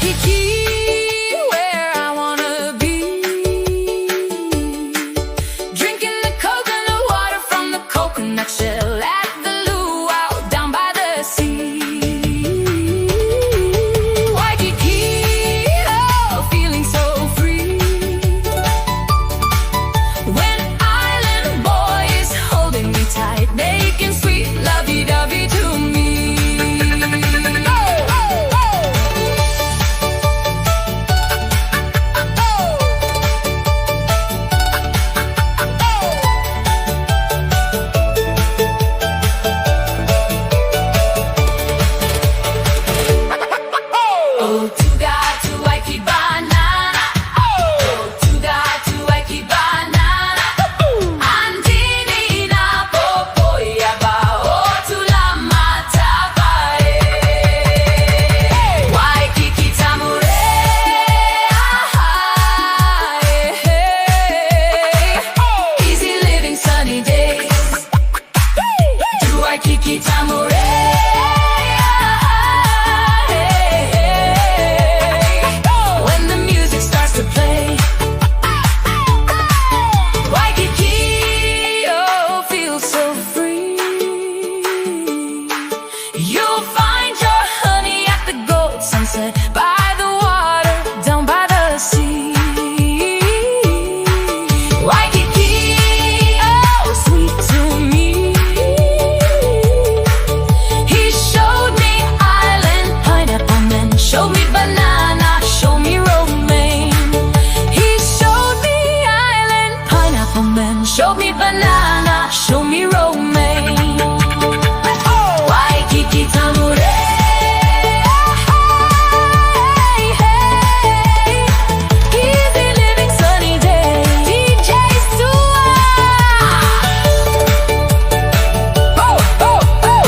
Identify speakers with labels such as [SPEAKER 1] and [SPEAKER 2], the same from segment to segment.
[SPEAKER 1] Waikiki, where I wanna be. Drinking the coconut water from the coconut shell at the luau down by the sea. Waikiki, oh, feeling so free. When Island Boy is holding me tight, making sweet lovey-dovey to me. Oh, oh, oh. Oh. Oh, Tuga to Waikiki banana. Oh, Tuga to Waikiki banana. Andini na popoia ba o tula matapae. Waikiki tamure. Ah, eh, Easy living, sunny days. Do Waikiki tamure. Ah, hey. When the music starts to play, Waikiki, oh, feels so free. You'll find your honey at the gold sunset by the water, down by the sea. Waikiki, oh, sweet to me. He showed me island pineapple man, showed me banana, showed me romaine. He showed me island pineapple man, showed me banana, showed me romaine. Oh, Waikiki tamure. Hey, hey. Easy living, sunny day. DJ Sua. Oh, oh, oh.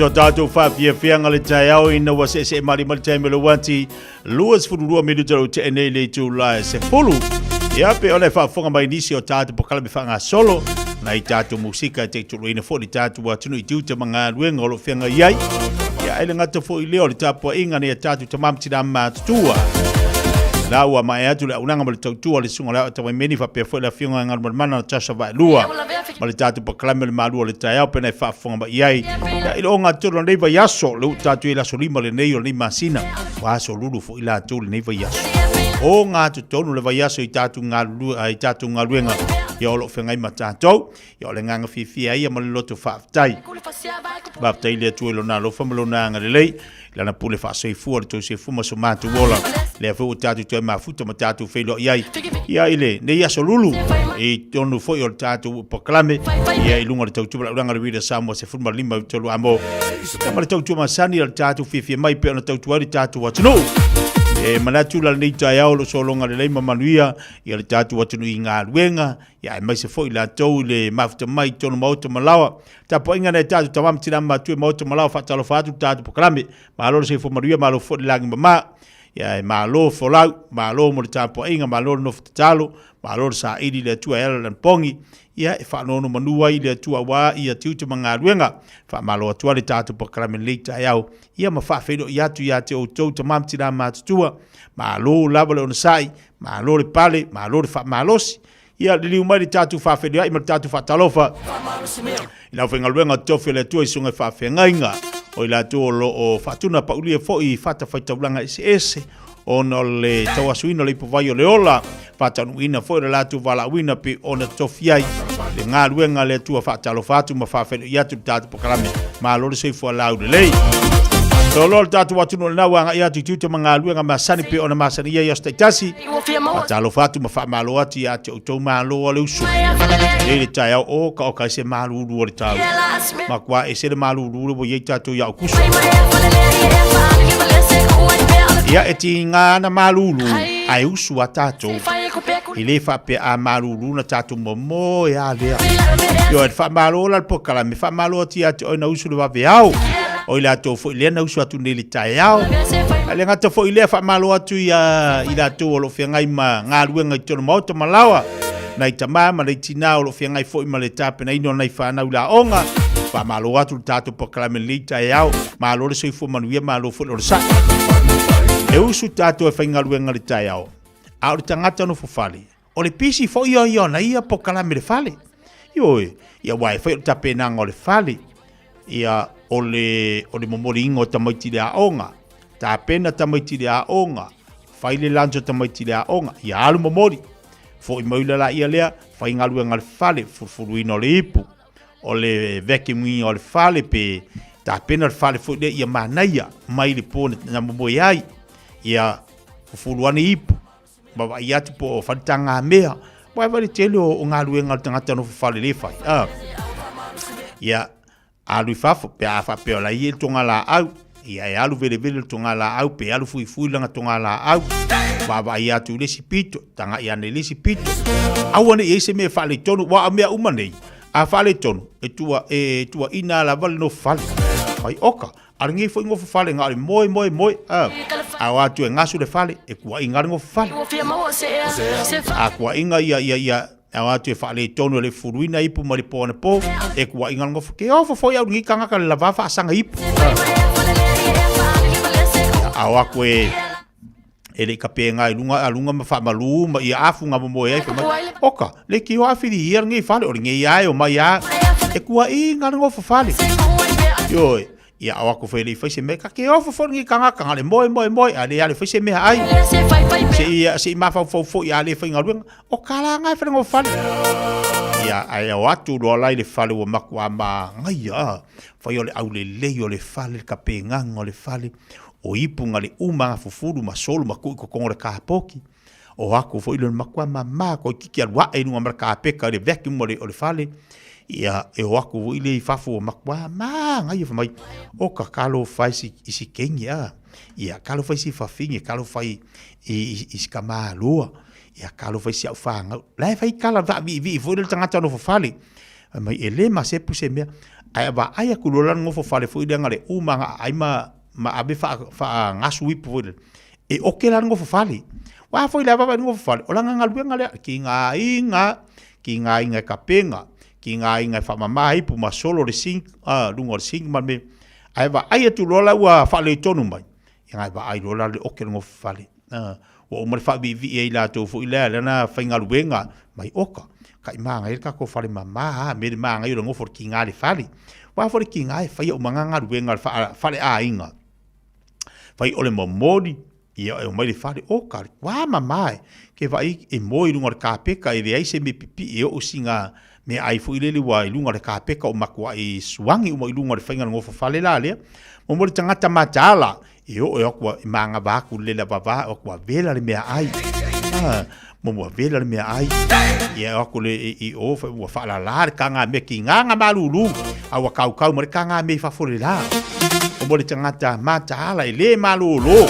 [SPEAKER 2] So tātou whaafiafianga le taeao ina ua seese mari mari taimi le wati 22 minuta o te nei le itu la e se fulu. Ia pe ona e whaafonga mai nisi o tātou pokala me whaanga solo na i tātou musika te tuluina fo li tātou atunu i tiute ma ngā luenga o lo whianga iai. Ia ele ngata fo i leo le tāpua inga nei a tātou tamamti nā mātutua. La ua mae atu le aunanga ma le tautua le sunga le ao tawai meni whapea fo i le afionga ngalu mana na Tasha Vaelua. Ma le tātou pakalame le malua le taeao pena e faafofoga mai i ai. Ia i le ogatotonu o lenei vaiaso, le ua tatou i le aso 5 lenei o lenei masina, ua aso lulu foi latou lenei vaiaso. Ogatotonu le vaiaso i tatou galulue, i tatou galuega, ia o lo o feagai ma tatou. Ia o le agaga fiafia ia ma le loto faafetai. Faafetai i le Atua i Lona alofa ma Lona agalelei, i Lana pule faasoifua, le tou soifua ma so matou ola. Lea foi ua tatou toe mafuta ma tatou feiloai ai ia i lenei aso lulu i totonu foi o le tatou polokalame ia i luga o le tautua valaauina le Reader Samoa 15 i tolu amo. Ia ma le tautua masani o le tatou fiafia mai pei ona tautua ai le tatou atunuu. E manatu la lenei taeao o lo o sologa lelei ma manuia ia le tatou atunuu i galuega, ia aemaise foi latou i le mafuta mai i totonu maota ma laoa. Tapuaiga nai tatou tama ma tina ma matua i maota ma laoa, faatalofa atu le tatou polokalame. Malo le soifua manuia, malo foi le lagi mama. Ia e malo folau, malo mo le tapuaiga, malo le nofo tatalo, malo le saili i le Atua e ala i lana pogi. Ia e faanonomanu ai i le Atua aua ia tiute ma galuega. Faamalo atu ai le tatou polokalame i lenei taeao, ia ma faafeiloai atu ia te outou tama ma tina matutua. Malo lava le onosai, malo le pale, malo le faamalosi. Ia liliu mai le tatou faafeiloai ma le tatou faatalofa i le aufaigaluega totofi a le Atua i susuga i faafeagaiga o i latou o lo o faatuna paulia foi i fatafaitaulaga eseese ona o le tauasuina o le ipuvai o le ola, faataunuuina foi o le latou valaauina pei ona totofi ai le galuega a le Atua. Faatalofa atu ma faafeiloai atu le tatou polokalame. Malo le soifua laulelei. Toloa le tatou atunuu lena ua agai atu i tiute ma galuega masani pei ona masani ai aso taitasi. Faatalofa atu ma faamalo atu ia te outou malo a le uso. Nei le taeao o ka oka ese malulu o le tau. Matua ese le malulu le ua iai tatou ia Aukuso. Ia e tiga ana malulu ae usu a tatou. E le faapea a malulu na tatou momoe a lea. Ioe, faamalo la le polokalame, faamalo atu ia te oe na usu le vaveao. O i latou foi lea na usu atu nei le taeao. Ae le gata foi lea, faamalo atu ia i latou o lo o feagai ma galuega i totonu maota ma laoa, nai tama ma nai tina o lo o feagai foi ma le tapenaina o nai fanau i le aoga. Faamalo atu le tatou polokalame i lenei taeao. Malo le soifua manuia, malo foi le onosai. E usu tatou e faigaluega i le taeao, a o le tagata nofo fale, O le pisi foi ia ia ona ia polokalame i le fale. Ioe, ia aua e fai o le tapenaga o le fale, ia o le, o le momoliina o tamaiti i le aoga, tapena tamaiti i le aoga, fai le lunch o tamaiti i le aoga, ia alu momoli. Foi mai la ia lea, fai galuega a le fale, fulufuluina o le ipu, o le vacuuming o le fale, pe tapena le fale foi lea ia manaia mai le po na momoe ai, ia fufulu ane ipu, Vaavaai atu po o faletagamea. Ua e le tele o galuega a le tagata nofo fale le fai. Ah. Ia, alu i fafo, pe a faapea o la e i ai le togalaau. Ia, e alu velevele le togalaau, pe alu fuifui lana togalaau. Vaavaai atu i le isi pito, tagai ane i le isi pito. Aua ne i i ai se mea e faaletonu, aua o mea uma nei, a faaletonu, e tua, e tuaina lava le nofo fale. Fai oka, A lenei foi nofo fale na o le moe moe moe a. A o atu e gasu le fale, e kuaina le nofo fale. A kuaina ia ia ia a o atu e faaletonu e le fuluina ipu ma le po anapo, e kuaina le nofo. Ke ofo foi au lenei tagata le lava faasaga ipu. A o atu e e le i kapega i luga a luga ma faamalu ma ia afu nga momoe ai fai mai oka le ki o afili ia lenei fale o lenei ae o mai a e kuaina le nofo fale. Ioe, ia o aku foi le i fai se mea ka ke ofo foi lenei tagata na le moe moe moe a le ale fai se mea ai se i se i mafaufau foi a le faigaluega o ka la ngai fale nofo fale. Ia ae o atu loa la i le fale ua matua magaia fai o le aulelei o le fale le kapegaga o le fale O ipu nga le uma nga fufulu ma solu ma kui kokongo le kapoki. O aku foi le makua mama ko kiki alu ae lunga ma le kapeka le vacuum o le, o le fale. Ia, e o aku foi le i fafo o makua ma ngai fa mai. O ka kalo fai si isi kengi a. Ia kalo fai si fafinge, kalo fai i, i, i si kamalua. Ia kalo fai si au whāngau. La e fai kala wa vi vi foi le tangata no fale. Mai e le ma se puse mea. Ae a vaai atu loa la le nofo fale foi lea na le uma na aai ma ma ave faagasu ipu foi lele, e oke la le nofo fale. Aua foi le vaavaai i le nofo fale, o lana galuega lea, tigaina, tigaina e tapena, tigaina e faamama ipu ma solo le sink, luga o le sink ma le mea. Ae vaai atu loa la ua faaletonu mai, ia na vaai loa la le oke o le nofo fale. Ua uma le faaviivii e i latou foi lea lana faigaluega mai oka, kai manaia le tatou fale mama a, me le manaia o le nofo o le tiga i le fale. Aua foi le tiga e faia uma na galuega a le faleaiga. Fai o le momoli, ia e omai le fale, oka, ua mama e, ke vaai e moe i luga o le kapeka e leai se mea pipii e oo sina meaai foi lele ua i luga o le kapeka o matuai suagi uma i luga o le faiga o le nofo fale la lea. Mo le tagata mataala, E oo e aku e manava aku le lela vava o aku a vela le mea ai. Ah, mo ua vela le mea ai. Ia e aku le i o fa ua whaalala le kanga me ki nganga malulu. A ua kau kau ma le kanga me i fafo le la. O mo le tangata mataala e le malolo.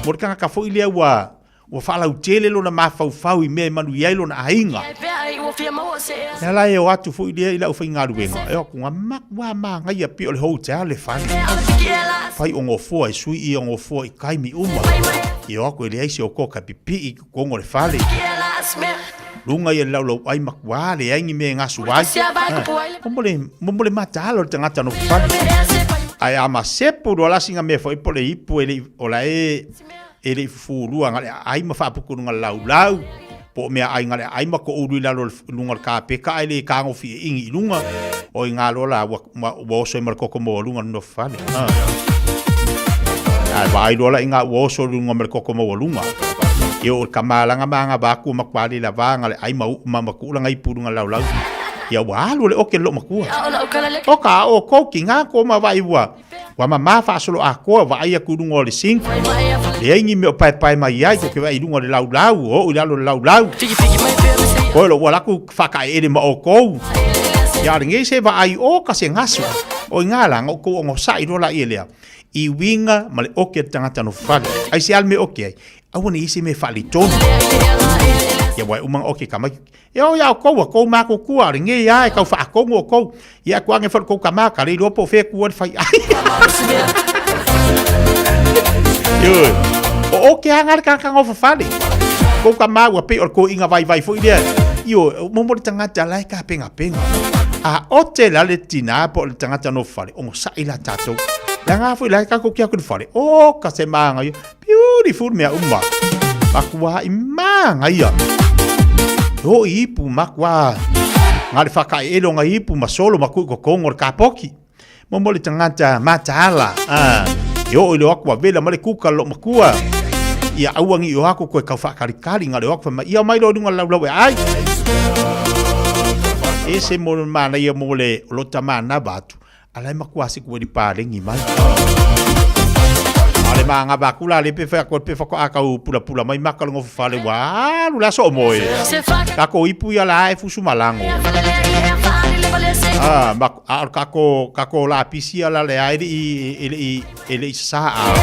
[SPEAKER 2] Mo le kanga ka foi lea ua Ua faalautele lona mafaufau i mea e manuia ai lona aiga. Lea la e o atu foi lea i lau faigaluega, e o atu nga matua manaia pei o le hotel le fale. Fai o gofoa e sui ia gofoa i taimi uma. E o atu e leai se okoka e pipii i totonu o le fale. Luga ia le laulauai matua leai ni mea e gasu ai. Mo le mataala o le tagata nofo fale. Ae a masepu loa la sina mea foi po o le ipu e le i, o la e e le i fufulua na le aai ma faaputu i luga o le laulau, po o meaai na le aai ma toulu i lalo i luga o le kapeta ae le tagofi e igi i luga, o i ina loa la ua, ua oso ai ma le toto maualuga le nofo fale. Ae vaai loa la i ina ua oso i luga ma le toto maualuga. Ia o le kamalaga ma agavaa atu ua matua le lava na le ai ma uu ma matuu lana ipu i luga o le laulau. Ia ua alu le oke i le loomatua. O ka o kou ki ngā ko ma vai ua Ua mamā faasoloatoa, vaai atu i luga o le sink, leai ni mea o paepae mai ai, tou te vaai i luga o le laulau, o oo i lalo o le laulau. Koe o lou ala atu faataeele ma outou. Ia a lenei se vaai o ka se gasu. O i ngā la, na outou onosai loa laia lea, i uiga ma le oke a le tagata nofo fale. Aisea le mea e oke ai? Aua ne i ai se mea e faaletonu. Ia ua e uma ona oke ka mai. E o ia outou, a kou makuakua, o lenei a e tau faatonu outou. Ia atu ane foi le tou tama, ka le iloa po o fea e tu ai le fai ai. Ioe. O oke lava le tagata nofo fale. Kou tama ua pei o le toeaina vaivai foi lea. Ioe, mo le tagata la e tapenapena. A ote la le tina po o le tagata nofo fale, onosai la tatou. Leaga foi la e tatou te atu i le fale, o ka se manaia. Beautiful mea uma. Makuaʻi manaia. Hoi ipu makua. Ngā le whakaeele o ngā ipu ma solo ma kui kokongo o le kapoki. Mo mo le tangata mataala. Ah, e oo i le o aku a vela ma le kuka lo makua. Ia aua ngi o aku koe kau whakakarikari ngā le o aku wha ia mai lo lunga lau lau e ai. E se mo le manaia mo le lota manava atu. Ala e makua se kua li palengi mai. A le maga va kula le pe fa ko pe fa ko a kau pula pula mai maka lo ngofu fale wa alu la so moe. Ka ko ipu ia la e fusu malango. Ah, ma a ka ko ka ko la pisi ala le ai i i i e le i sa a.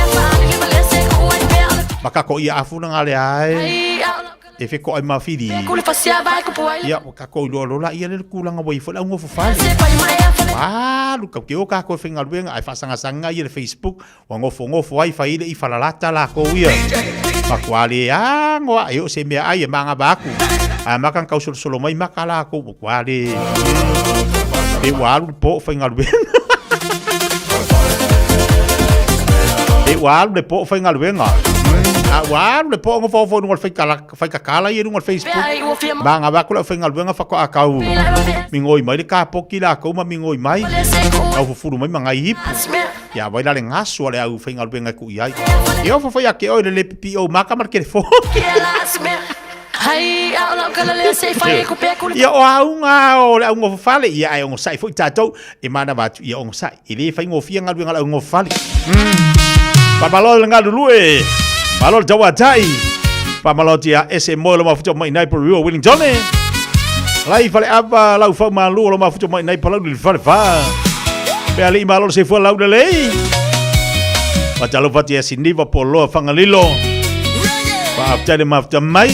[SPEAKER 2] Ma ka ko ia afu na le ai. E fe ko ai ma whiri. Ia, ua kākou iloa loa la ia le tulaga ua i ai foi le augofofale. Ua alu kau ke o kākou e faigaluega ae faasagasagaga ia le Facebook, ua nofonofo ai fai ai le i falalata lakou ia. Matua le ago ae oo se mea ai e magava aku. Ae maka na tausolosolo mai maka lakou, matua le pe ua alu le po o faigaluega. Pe ua alu le po o faigaluega. A ua alu le po o nofonofo i luga o le faikala, faikakala ia i luga o le Facebook. Magava aku lau faigaluega faatoa tau migoi mai le kapoki lakou ma migoi mai. Tau fufulu mai ma ngai ipu. Ia vai la le gasu a le au faigaluega e tuu i ai. E ofo foi ia te oe le le pipii ou maka ma le telefoni. Ia o auga o le augofofale, ia ae onosai foi tatou e manava atu ia onosai. E le faigofie galuega a le augofofale. Faamalo le galulue, malo le tauatai, faamalo atu ia ese moe o lo mafuta mai nai po Rio Wellington. Lai fale ava lau fau malu o lo mafuta mai nai palau le fale fa. Pe alii malo le seifua lau lelei. Faatalofa atu ia Siniva Poloa Fagalilo. Faafetai le mafuta mai.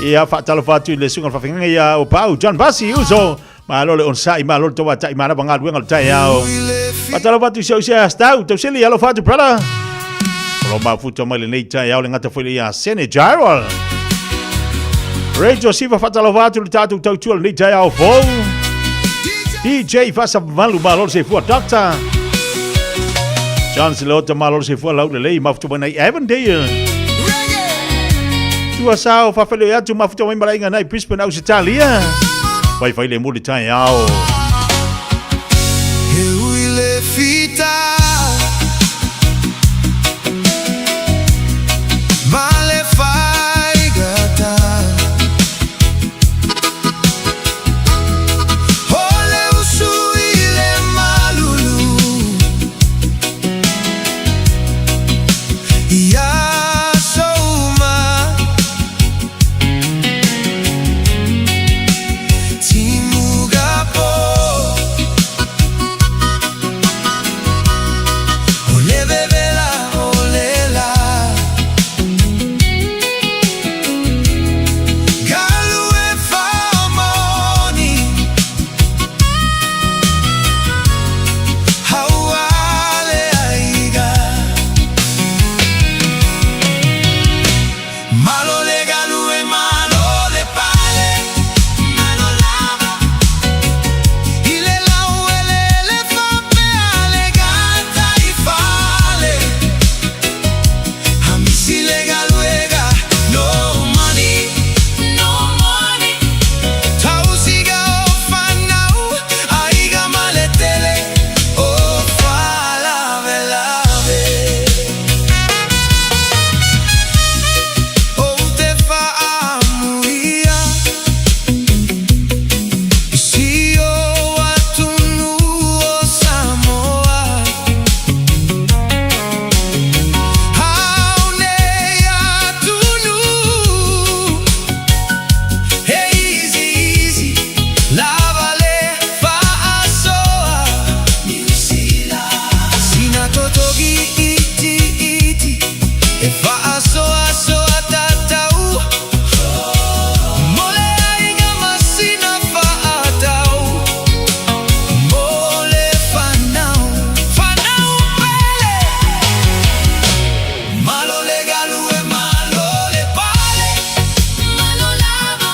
[SPEAKER 2] Ia faatalofa atu i le susuga o le faafeagaiga ia Opau John Vasi Uso. Malo le onosai, malo le tauatai, manava galuega o le taeao. Faatalofa atu i si ou sea Stau, Tausili, alofa atu brother. O lo mafuta mai lenei taeao le gata foi le ia Sene Jairol. Rachel Siva faatalofa atu le tatou tautua lenei taeao fou. DJ Fasavalu malo le soifua Doctor. John Silota malo le soifua lau lelei mafuta mai nai Avondale. Tua sao faafeiloai atu mafuta mai malainga nai Brisbane Ausitalia. Fai fai le muli taeao.
[SPEAKER 3] He ui le fita Ma le faigata O le usu i le malulu I aso uma Timuga po O le vevela o le la Galu e faamoni Hauale aiga Malo le galu e malo le pale Malo lava I le lauelele faapea le gata i fale Hamisi le galuega no money
[SPEAKER 1] No money
[SPEAKER 3] Tausiga o fanau aiga ma le tele o faalavelave Ou te faamuia i si ou atunuu o Samoa Au nei atunuu He easy easy lava le faasoa Sina totogi itiiti e faasoasoa tatau Mo le aiga ma sina faatau Mo le fanau Fanau pele Malo le galue malo le pale
[SPEAKER 1] Malo lava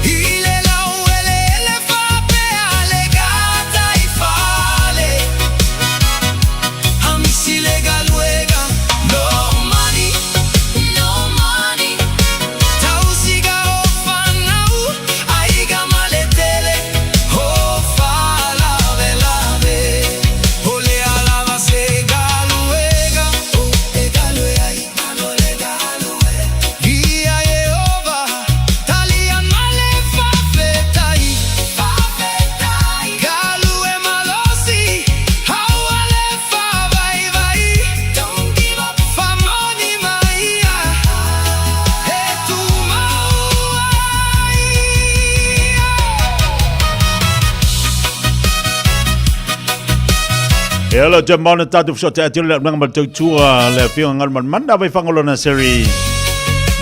[SPEAKER 3] I le laueleele faapea le gata i fale Hamisi le galuega no money
[SPEAKER 1] No money
[SPEAKER 3] Tausiga o fanau aiga ma le tele o faalavelave O le a lava se galuega e galue ai Ia Ieova talia ma le faafetai
[SPEAKER 1] Faafetai
[SPEAKER 3] Galue malosi aua le faavaivai
[SPEAKER 1] Don't give up
[SPEAKER 3] Faamoni ma ia e tumau ai.
[SPEAKER 2] E ala te maona tātou fesoatai atu le aunaga ma le tautua le afioga Galumalemana Vaifagaloa Nursery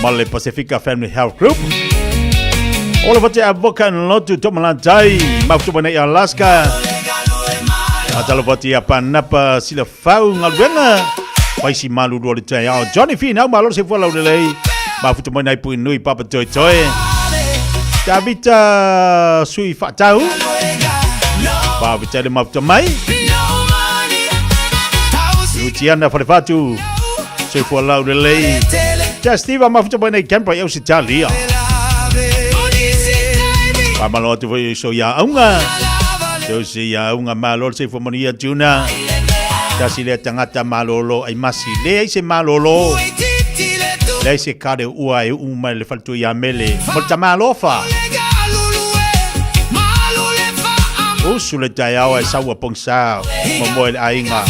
[SPEAKER 2] ma le Pasifika Family Health Group. O le fate avoka lotu to malatai mafuta mai nei Alaska. Atalo fati ia panapa sila fau galuega. Faisi malulu o le taeao. Johnny Finau malo se fua laulelei. Mafuta mai nei pui nui papa toi toi. Tavita sui whaatau. Whawita le mafuta mai. Utiana Wharewhatu. Soifua laulelei. Tia Steve mafuta mai nei Canberra i Ausitalia. Whamalo atu foi so ia aunga. So si ia aunga malo se fua manuia tuna. Tasi lea tangata malolo ai masi. Le ai se malolo. Leai se kare ua e uu mai le faletua ia Mele. Mo le tama alofa. Usu le taeao ae sau a pongsa momoe le aiga.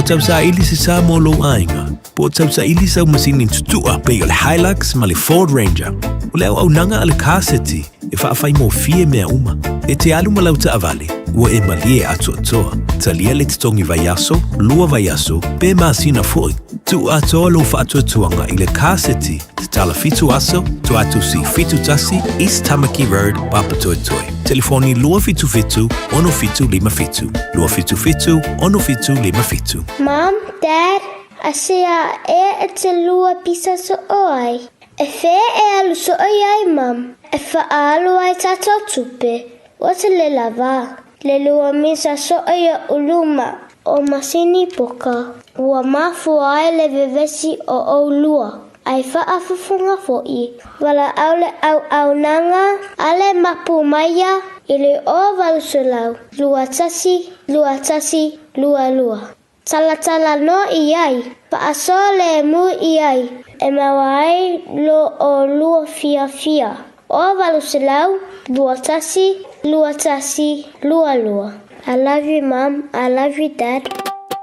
[SPEAKER 4] O tausaili se sa mo lou aiga, po o tausaili sau masini tutu'a pei o le Hilux ma le Ford Ranger. O le auaunaga a le Car City e faafaigofie mea uma. E te alu ma lau taavale, ua e malie atoatoa. Talia le totogi vaiaso, lua vaiaso, pe masina foi. Tuu atoa lou faatuatuaga i le Car City, tatala 7 aso, Tuatusi 71, East Tamaki Road, Papatoetoe. Telefoni 277 6757, 277 6757.
[SPEAKER 5] Mum, Dad, asea ea e te lua pisa soo ai? E fea e alu soo ai, Mum? E faaalu ai tatou tupe. Ua tele lava. Le lua misa soo i luma o masini poka. Ua mafua ai le vevesi o ʻolua. Ai faafofoga foʻi. Valaau le auaunaga a le mapu maia i le 0800 21 21 22. Talatala noa i ai, faasoa lemu i ai, e maua ai lo ʻolua fiafia. 0800 21 21 22. I love you mum, I love you dad.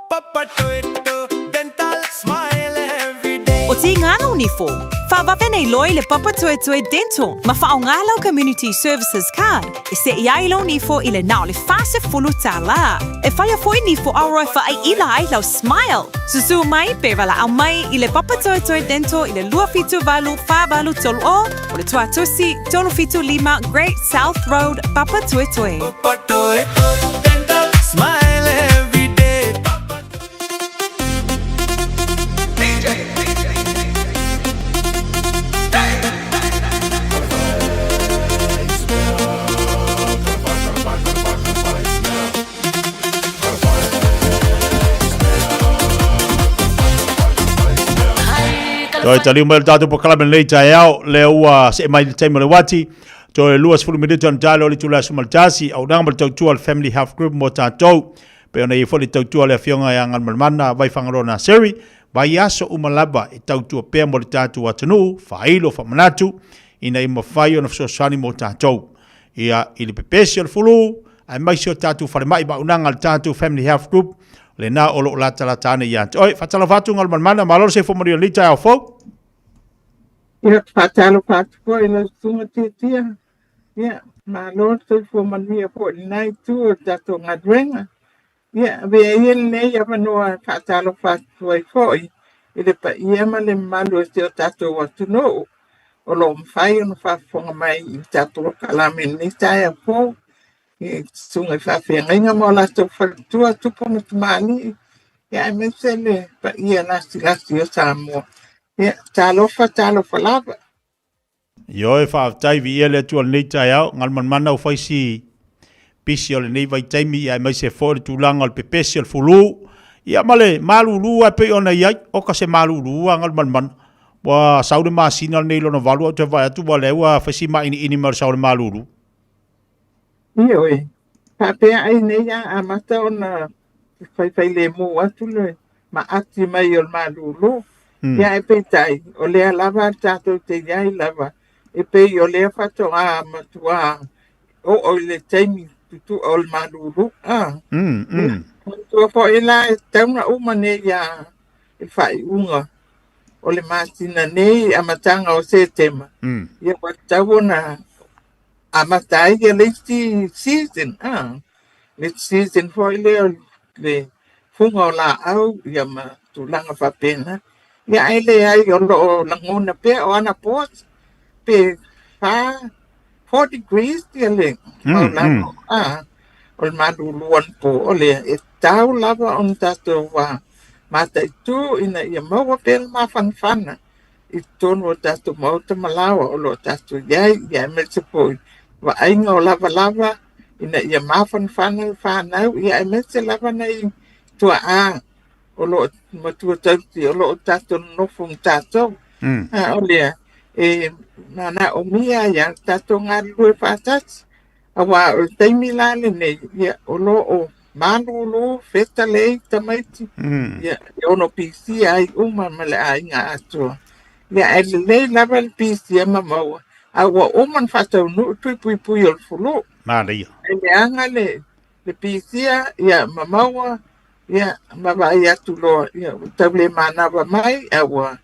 [SPEAKER 3] Papatoetoe Dental smile every day.
[SPEAKER 6] O Tīngana o Nifo, whawawe nei loa i le Papatoetoe Dental ma whaonga lau Community Services Card e seʻi ai lou nifo i le na o le $40. E whaia foi nifo aroa e whaaiila ai lau smile. Susu mai pe walaau mai i le Papatoetoe Dental i le 278 483 o o le Tuatusi 375 Great South Road, Papatoetoe.
[SPEAKER 3] Papatoetoe Dental smile every day.
[SPEAKER 2] Toe taliu mai le tatou polokalame lenei taeao, lea ua see mai le taimi o le uati, toe 20 minute ona tae loa le itula 11, auaunaga ma le tautua a le Family Health Group mo tatou. Pei ona i ai foi le tautua a le Afioga ia Galumalemana Vaifagaloa Naseri, vaiaso uma lava e tautua pea mo le tatou atunuu, faailo faamanatu ina ia mafai ona fesoasoani mo tatou. Ia, i le pepesi o le fulu, aemaise o tatou falemai ma auaunaga a le tatou Family Health Group, lena o lo o latalata ane ia te oe. Faatalofa atu Galumalemana, malo le soifua manuia i lenei taeao fou.
[SPEAKER 7] Ia, faatalofa atu foi i lau susuga Tiatia. Ia, malo le soifua manuia foi i lena itu o le tatou galuega. Ia, avea ia lenei avanoa e faatalofa atu ai foi i le paia ma le mamalu o si o tatou atunuu o lo o mafai ona faafofoga mai i le tatou polokalame i lenei taeao fou i susuga i faafeagaiga ma o latou faletua, tupu ma tamalii, ia aemaise le paia lasilasi o Samoa. Ia, talofa, talofa lava.
[SPEAKER 2] Ioe, faafetai, viia le Atua i lenei taeao, galumalemana ua fai si pisi o lenei vaitaimi, ia aemaise foi le tulaga o le pepesi o le fulu, ia ma le malulu lava e pei ona i ai, oka se malulu lava galumalemana. Ua sau le masina lenei lona valu ae ou te vaai atu ua lea ua fai si mainiini mai o le sau o le malulu.
[SPEAKER 7] Ioe, faapea ai nei a amata ona faifailemu atu le maati mai o le malulu. Ia ae peitai, o lea lava tatou te i ai lava, e pei o lea faatoa matua oo i le taimi tutu'a o le malulu. A. Ia, manatua foi la e tatau ona uma nei ia i le faaiuga o le masina nei, amataga o Setema, ia ua tatau ona amata ai ia le isi season, a, le season foi lea o le fuga o laau ia ma tulaga faapena. Ia ae leai o lo o lagona pea o anapo pe 4 4 degrees ia le maualalo a o le malulu anapo o lea e tatau lava ona tatou mataitu ina ia maua pea le mafanafana i totonu o tatou maota ma laoa o lo o tatou i ai, ia aemaise foi vaaiga o lavalava ina ia mafanafana le fanau, ia aemaise lava nai tuaa o lo o matua tausi o lo o tatou nonofo ma tatou. A o lea e manaomia ai lava le tatou galulue faatasi. Aua o le taimi la lenei, ia, o lo o malulu, feta lelei tamaiti, ia, e ono pisia ai uma ma le aiga atoa. Ia, ae lelei lava le pisia ma maua, a ua uma ona faataunuu tui puipui o le fulu.
[SPEAKER 2] Manaia.
[SPEAKER 7] Ae leaga le pisia, ia, ma maua Ia, ma vaai atu loa, ia, ua tau le manava mai, a ua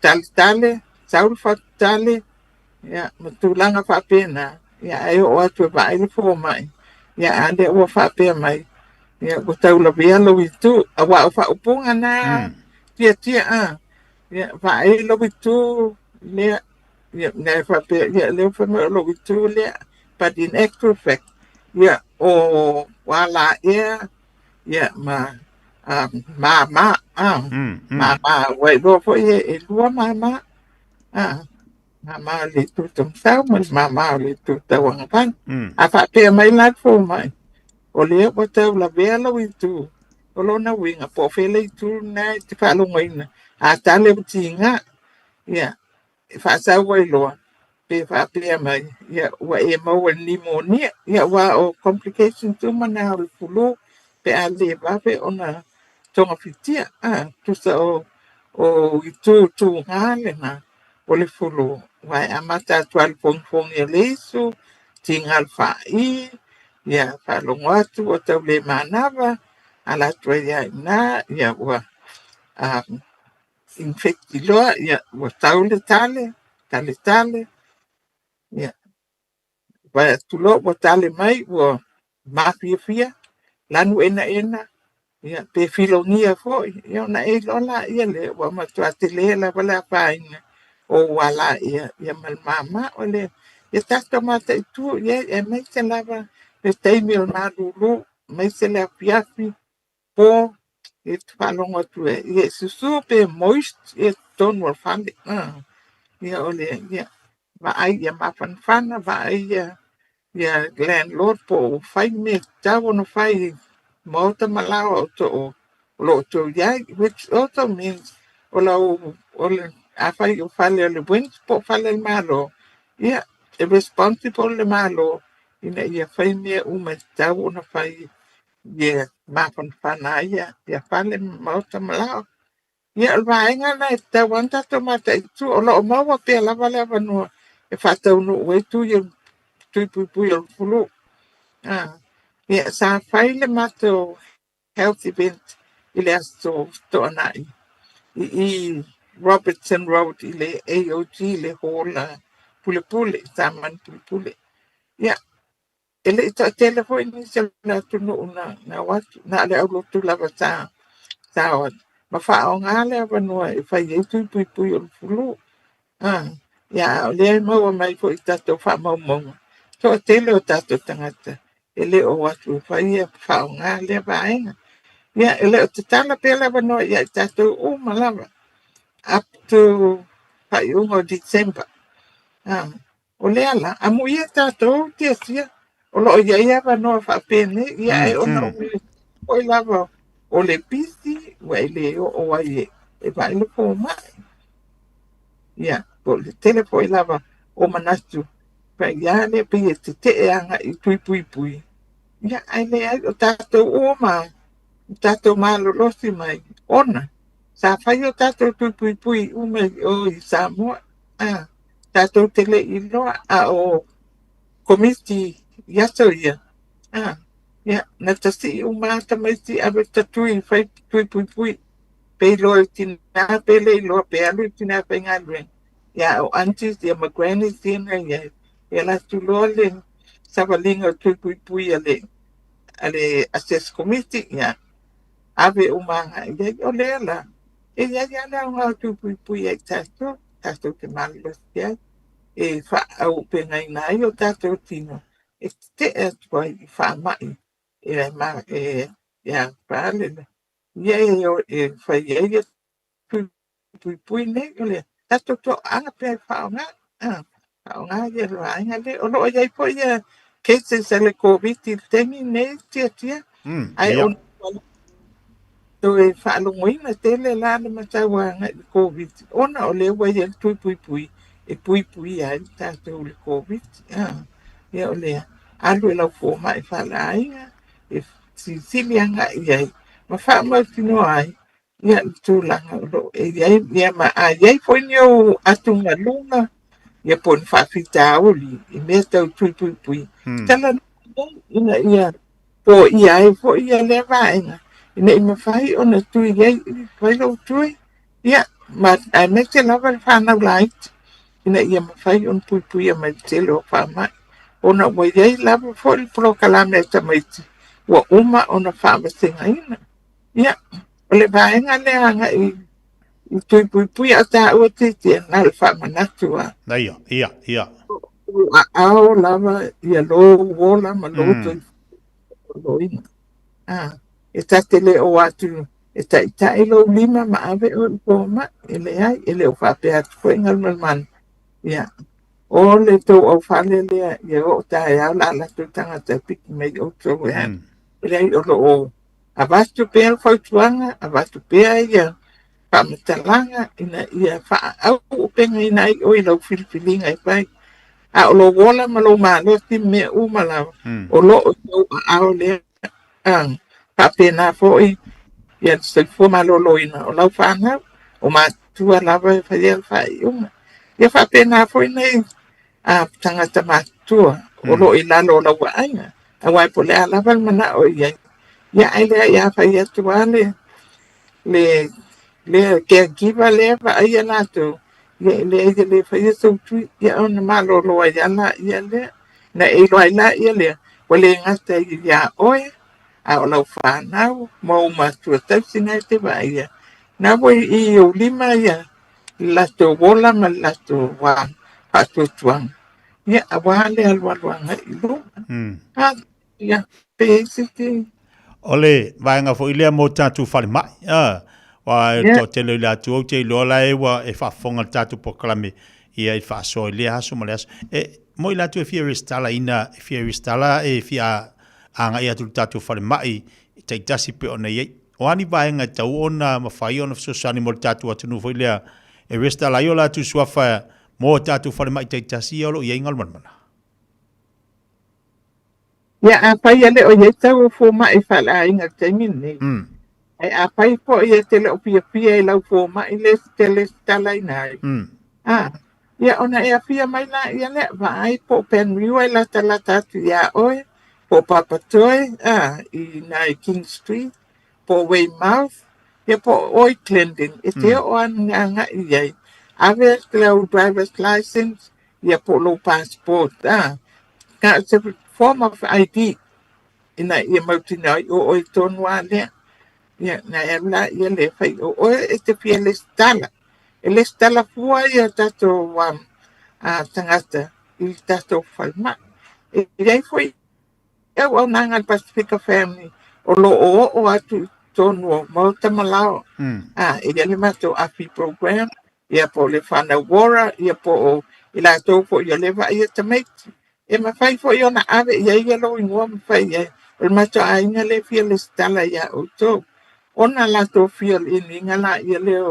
[SPEAKER 7] taletale, sau le fatutale, ia, ma tulaga faapena, ia, ae oo atu e vaai le fomai, ia, a lea ua faapea mai, ia, ua tau lavea lou itu, aua o faaupuga na tiatia, a, ia, vaai lou itu lea, ia, na e faapea, ia, lea ua fai mai o lou itu lea, but in actual fact, ia, o alaea, ia, ma māmā, a, māmā, ua iloa foi e lua māmā, a, māmā o le itu taumatau ma le māmā o le itu tauagavale. A faapea mai la le fomai, o lea ua tau lavea lou itu, o lona uiga, po o fea le itu lena e te faalogoina, a tale ua tiga, ia, e faasau ai loa pe faapea mai, ia, ua e maua i le nimonia. Ia, aua o complications uma na o le flu pe a le vave ona togafitia. A, tusa o, o itu tugā lena o le flu, aua e amata atu lava i le fogifogi o le isu, tiga le faai, ia, faalogo atu ua tau le manava, ala atu ai lava i ina, ia, ua infect loa, ia, ua tau le tale, tale tale, ia, vaai atu loa ua tale mai, ua mafiafia, lanu enaena, ia, pe filogia foi, ia, ona e iloa laia lea, ua matua tele lava le afaina o ou alaea, ia, ma le māmā. O le, ia tatou mataitu i ai, aemaise lava le taimi o le malulu, aemaise le afiafi, po e te faalogo atu e ia e susu pe moist ia totonu o le fale. Ia o le ia vaai ia mafanafana, vaai ia ia landlord po o ua fai mea tatau ona fai i maota ma laoa o to o lo o tou i ai, which also means o lau o le afai o fale o le WINZ po o fale o le Malo, ia e responsible le Malo ina ia fai mea uma e tatau ona fai ia mafanafana ai ia fale ma maota ma laoa. Ia, o le vaega lena e tatau lava ona tatou mataitu, o lo o maua pea lava le avanoa e faataunuu ai tui tui puipui o le flu. Ia, sa fai le matou health event i le aso Toonai i i Robertson Road i le AOG, le hall a Pulepule, Samani Pulepule. Ia, E le i toatele foi nisi o le atunuu na, na o atu, na o le aulotu lava sa, sa o atu, ma faaaoga le avanoa e fai ai tui puipui o le flu. A, ia, a o lea e maua mai foi i tatou faamaumauga, toatele o tatou tagata e le o atu e fai ia faaaoga lea vaega. Ia, e le o tatala pea le avanoa ia i tatou uma lava, up to faaiuga o December. A, O lea la, amuia tatou tiatia, o lo o i ai avanoa faapenei, ia ae ona o le foi lava o le pisi, ua e le oo ai e, e vaai le fomai. Ia, po o le tele foi lava o manatu, fai a lea pei e tetee agai i tui puipui. Ia, ae leai, o tatou uma, o tatou malolosi mai, ona sa fai o tatou tui puipui uma i o i Samoa. Ah, tatou te le i iloa a o komiti i aso ia, a, ia, na tasii uma lava tamaiti ave ta tui fai tui puipui, pe iloa i tina pe le iloa pe alu i tina faigaluega. Ia, o aunties ia ma grannies ia na i ai, e ala atu loa le savaliga o tui puipui a le, a le assess committee, ia, ave uma agai i ai. O lea la, e i ai lava le aoga o tui puipui ia i tatou. tatou te malolosi ai, e faaauupegaina ai o tatou tino e tetee atu ai i faamai e e e a ia e, e fai ai ia tui puipui nei, o le tatou toaaga pea e faaaoga, faaaoga ia le vaega lea. O lo o i ai foi ia cases a le Koviti i le taimi lenei tiatia, ae ona Toe faalogoina tele la le matau agai i le Koviti ona o lea ua i ai le tui puipui e puipuia ai tatou i le Koviti. Ia o lea, alu e lau fomai faaleaiga e silisili agai i ai ma faamautinoa ai ia le tulaga o lo o e i ai. Ia ma a i ai foi ni ou atugaluga ia po o ni faafitauli i mea tau tui puipui, talanoa ai ina ia poia ai foi ia lea vaega Ina i mafai ona tui ai, fai lou tui, ia, ma aemaise lava le fanau laiti, ina ia mafai ona puipuia mai le tele o faamai. Ona ua i ai lava foi le polokalame a tamaiti ua uma ona faavasegaina. Ia, o le vaega lea agai i tui puipui a o taua titia, na o le faamanatu lava.
[SPEAKER 2] Ia, ia, ia.
[SPEAKER 7] O aao lava ia lou ola ma lou soifuaina. Ah, e ta te le o atu e taitai lou lima ma ave oe i le fomai, e leai, e le o faapea atu foi Galumalemana. Ia, o le tou aufale lea, ia oo taeao le a latou tagata e piki mai outou e alu. E leai, o lo o avatu pea le fautuaga, avatu pea ia faamatalaga ina ia faaauupegaina ai oe i lau filifiliga e fai. A o lou ola ma lou malosi ma mea uma lava, o lo o i ou aao lea. Faapena foi ia le soifua maloloina o lau fanau, o matua lava e faia le faaiuga. Ia faapena foi nei tagata matutua o lo o i lalo o lau vaaiga, aua po o le a lava le manao i ai, ia ae leai a fai atu lava le le caregiver lea vaaia latou, ia e leai e le faia sou tui, ia ona malolo ai lava laia lea. Na e iloa ai laia lea, ua le gata ia oe, a o lau fanau ma ou matua tausi na e te vaaia. Na ua i ou lima ia le latou ola ma le latou faatuatuaga, ia aua le alualu agai i luma. Ia, pe isi te...
[SPEAKER 2] O le vaega foi lea mo tatou falemai. Ah, aua e toatele o i latou ou te iloa la e ua e faafofoga i le tatou polokalame ia i faasoa i lea aso ma le aso. E, mo i latou e fia resitala ina, e fia resitala e fia agai atu i le tatou falemai taitasi pei ona i ai. O a ni vaega e tatau ona mafai ona fesoasoani mo le tatou atunuu foi lea e resitala ai o latou suafa mo tatou falemai taitasi ia o lo o i ai Galumalemana?
[SPEAKER 7] Ia, afai e le o i ai tau o fomai faaleaiga i le taimi lenei, ae afai foi e te le o fiafia i lau fomai lea e te resitalaina ai, a, ia ona e afia mai laia lea, vaai po o Penrhiw e latalata atu iā oe, po o Papatoe, a, i ina i King Street, po o Weymouth, ia po o oe i Clendon, e te oo agai i ai, ave lau driver's license, ia po o lou passport, a, na o se form of ID ina ia mautinoa ai o oe tonu lava lea. Ia, na e alu laia lea e fai o oe e te fia lesitala. E lesitala fua ia tatou tagata i le tatou falemai. E i ai foi auaunaga a le Pasefika Family o lo o oo atu i totonu o maota ma laoa. A, e i ai le matou AFI program, ia po o le whānau ora, ia po o i latou foi o lea e vaaia tamaiti. E mafai foi ona ave i ai ia lou igoa ma fai i ai, o le matou aiga lea e fia lesitala iā outou. Ona latou fia iniga laia lea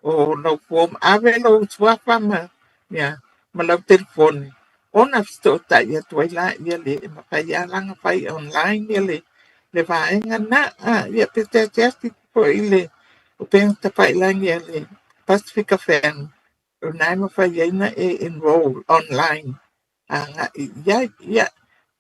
[SPEAKER 7] o lau form, ave lou suafa ma, ia, ma lau telefoni, ona fesootai atu ai laia lea, e mafai lava la ona fai online ia le vaega lena. Ia pe te asiasi foi i le upega tafailagi a le Pasefika Family, o lena e mafai ai ona e enroll online agai i ai. Ia,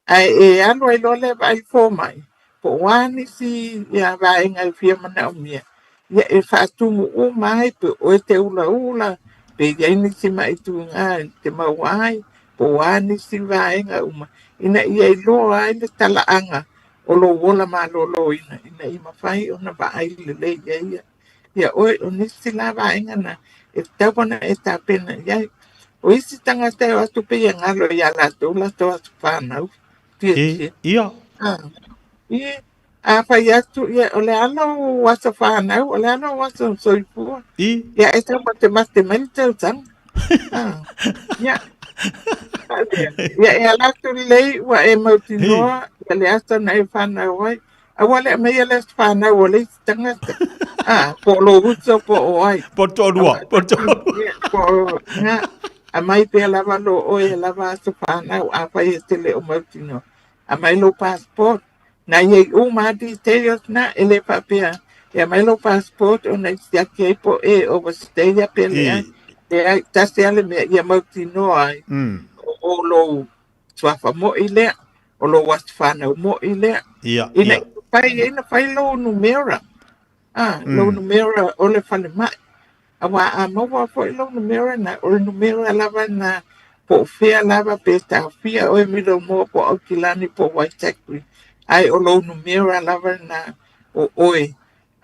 [SPEAKER 7] ae e alu ai loa lea vaai fomai, po o a nisi vaega e fia manaomia, ia e faatumu uma ai, pe o oe te ulaula, pe i ai nisi mai tuga e te maua ai, po o a nisi vaega uma, ina ia iloa ai le talaaga o lou ola maloloina ina ia mafai ona vaai lelei i ai ia oe. O nisi la vaega na e tatau ona e tapena i ai. O isi tagata e o atu pei e galo iā latou latou aso fanau.
[SPEAKER 2] Tietie. Ia.
[SPEAKER 7] Ia. A fai atu, ia, o le a lou aso fanau, o le a lou aso soifua.
[SPEAKER 2] I.
[SPEAKER 7] Ia, e tau matemate mai le tausaga. Ia. Ia, e ala atu lelei ua e mautinoa ia le aso na e fanau ai. Aua le aumaia le aso fanau o le isi tagata. Ah, po o lou uso po o ai.
[SPEAKER 2] Po o le toalua, po o le toalua.
[SPEAKER 7] Ia, po o, nga, aumai pea lava lo oe e lava aso fanau, afai e te le o mautinoa. Aumai lou passport. Na i ai uma lava details na, e le faapea e aumai lou passport ona e siaki ai po o e overstay a pe leai. Leai, tasi lava le mea ia mautinoa ai o lou suafa moi lea, o lou aso fanau moi lea.
[SPEAKER 2] Ia,
[SPEAKER 7] Ina
[SPEAKER 2] ia.
[SPEAKER 7] Mafai ai ona fai lou numera, lou numera o le falemai. Aua a maua foi lou numera na, o le numera lava na po o fea lava pe taofia oe Middlemore po o Aukilani po o Waitakere, ae o lou numera lava na o oe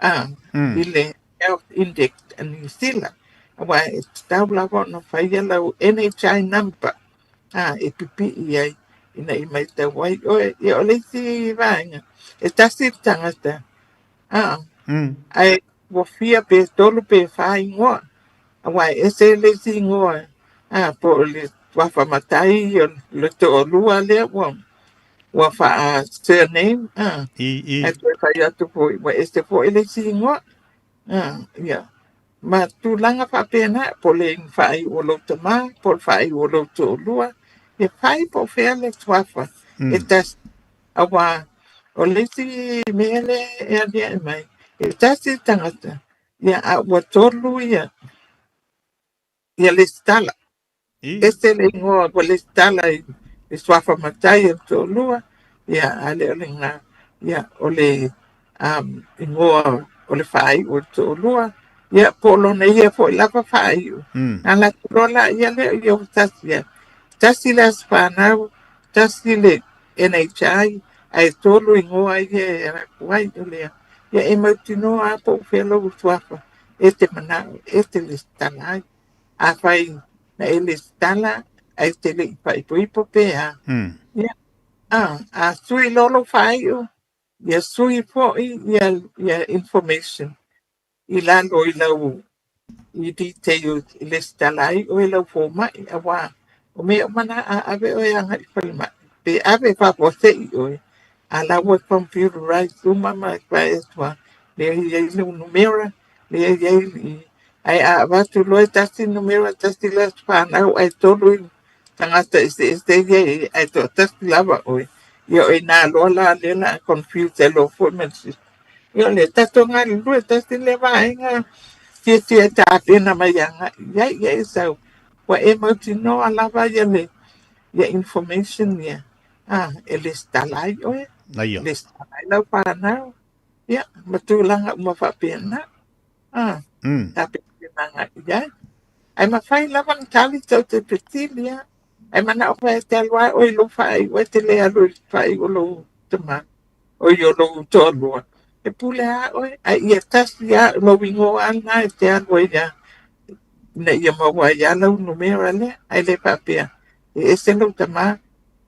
[SPEAKER 7] i le Health Index a Niu Sila. Aua e tatau lava ona faia lau NHI number e pipii ai ina ia matau ai oe. Ia o le isi vaega, e tasi le tagata, ae ua fia pe tolu pe fa igoa, aua e ese le isi igoa, po o le tuafa matai, o le toalua lea ua faa-surname, ae toe fai atu foi, ua ese foi le isi igoa. Ia, ma tulaga faapena, po o le faaiu o lou tama, po o le faaiu o lou toalua, e fai po o fea le suafa e tasi. Aua o le isi mea lea e aliae mai, e tasi le tagata, ia, a ua tolu ia lesitala. Ese le igoa ua lesitala i le suafa matai o le toalua, ia, a le o lena, ia, o le igoa o le faaiu o le toalua, ia, po o lona ia foi lava faaiu. Na alu atu loa la ia lea ia ua tasi lava. Tasi le aso fanau, tasi le NHI, ae tolu igoa ia e alu atu ai o lea. Ia e mautinoa lava po o fea lou suafa e te manao e te lesitala ai. Afai na e lesitala ae te le i faaipoipo pe a. Ia, a sui loa lou faaiu, ia sui foi ia information i lalo i lau i details i lesitala ai oe lau fomai, aua o mea uma na a ave oe agai i falemai, pe ave faafuasei oe, a la ua computerize uma ma fai atu lava, lea e i ai lou numera, lea e i ai ae a avatu loa e tasi le numera, tasi le aso fanau, ae tolu tagata eseese ia e i ai, ae toatasi lava oe, ia o i ina loa la lea o le a confuse ai loa foi ma le system. Ia o le tatou galulue tasi lea vaega fiafia e tapena mai agai i ai, ia e sau, ua e mautinoa lava ia le ia information ia, e lesitala ai oe, lesitala ai lau fanau, ia ma tulaga uma faapena. Tapena agai i ai. Ae mafai lava ona tali tou te fesili lava. Ae manao foi e te alu lava oe i lou faaiu, e te le alu i le faaiu o lou tama, oi o lou toalua. E pule lava oe, ae ia tasi lava lou igoa lava lena e te alu ai lava ina ia maua ai lava lau numera lea. Ae le faapea e ese lou tama,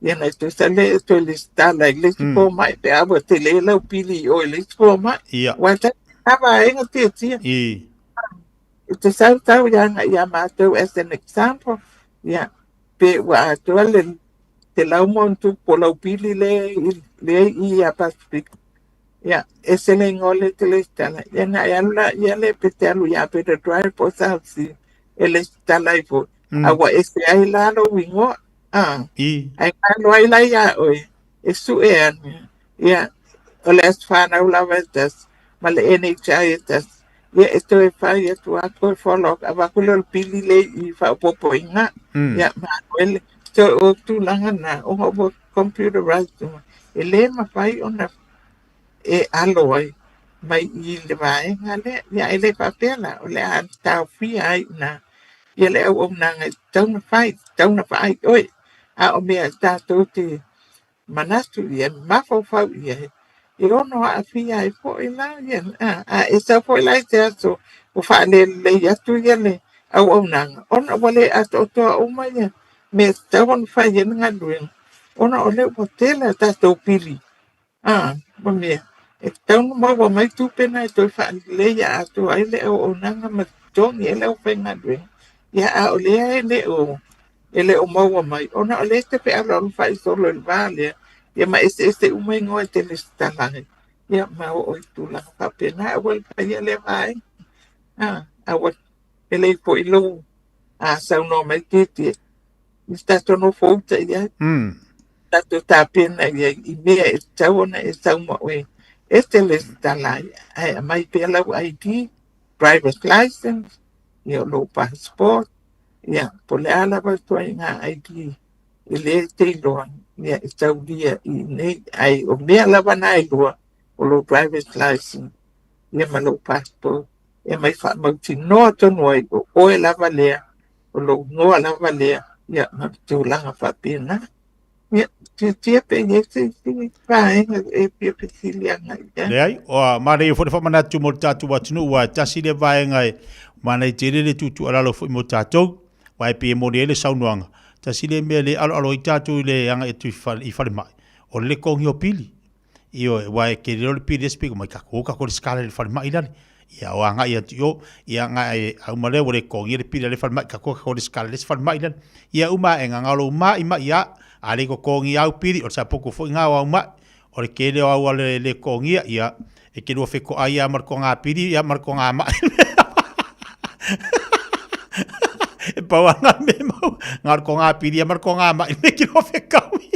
[SPEAKER 7] ia na e toe sau lea e toe lesitala i le isi fomai pe a ua tele lau pili i o i le isi fomai. Aua e tasi lava vaega tiatia. I te sautau ia agai ia matou as an example, ia, pe ua atoa le 100+ o lau pili lea i ia Pasifika. Ia, ese le igoa lea e te lesitala. Ia na e alu la ia lea pe te alu ia Peter Drive po o South Sea e lesitala ai foi. A ua ese ai la lou igoa. Ae galo ai la ia oe e sue ane. Ia, o le aso fanau lava e tasi, ma le NHI e tasi. Ia, e toe fai atu lava toe follow up, avatu lea o le pili lea i faaopoopoina. Ia, ma alu ai le, so o tulaga na, ona ua computerized uma, e le mafai ona e alo ai mai i le vaega lea. Ia, e le faapea la, o le a taofia ai i ina ia le auaunaga e tatau ona fai, e tatau ona vaai oe. A o mea tatou te manatu i ai, mafaufau i ai, e ono aafia ai foi la ia, a e sau foi la i se aso ua faalelelei atu ia le auaunaga, ona ua le atoatoa uma ia mea e tatau ona fai ai le galuega, ona o lea ua tele a tatou pili, ma mea e tatau ona maua mai tupe na e toe faaleleia atoa ai le auaunaga ma totogi ai le aufaigaluega. Ia, a o lea e le o e le o maua mai, ona o lea e te fealoalofai solo i le va lea, ia ma eseese uma igoa e te lesitala ai, ia ma oo i tulaga faapena. Aua le faia lea vaega, aua lelei foi lou saunoa mai Tietie, i se tatou nofo uta i ai, tatou tapena i ai i mea e tatau ona e sau ma oe e te lesitala ai, ae aumai pea lau ID, driver's license, ia o lou passport, ia po o le a lava le ituaiga ID e le te iloa, ia e taulia i inei. Ae o mea lava na e lua, o lou driver's license ia ma lou passport e aumai faamautinoa tonu ai o oe lava lea, o lou igoa lava lea, ia ma tulaga faapena. Ia, tiatia pe i ai se isi vaega e fia fesili agai i ai.
[SPEAKER 2] Leai, o manaia foi le faamanatu mo le tatou atunuu, aua e tasi lea vaega e manaia tele le tuutuualalo foi mo tatou, aua e pei e moni ai le saunoaga, tasi lea mea e le aloalo ai tatou i le agai atu i falemai, o le togi o pili. Ioe, aua e tele loa le pili e pei mai tatou o tatou lesitala i le falemai lale. Ia o agai atu i o, ia agai a uma lea ua le totogia le pili a le falemai, tatou tatou lesitala i le isi falemai lale. Ia uma ae na o lou mai mai lava, a le totogia au pili, o le sapotu foi lena o au mai. O le tele o au e le totogia, ia e te lua fetoai lava ma le toga pili ia ma le toga mai. E pau lava lena mea e maua, na o le toga pili lava ma le toga mai le mea e te lua fetaui.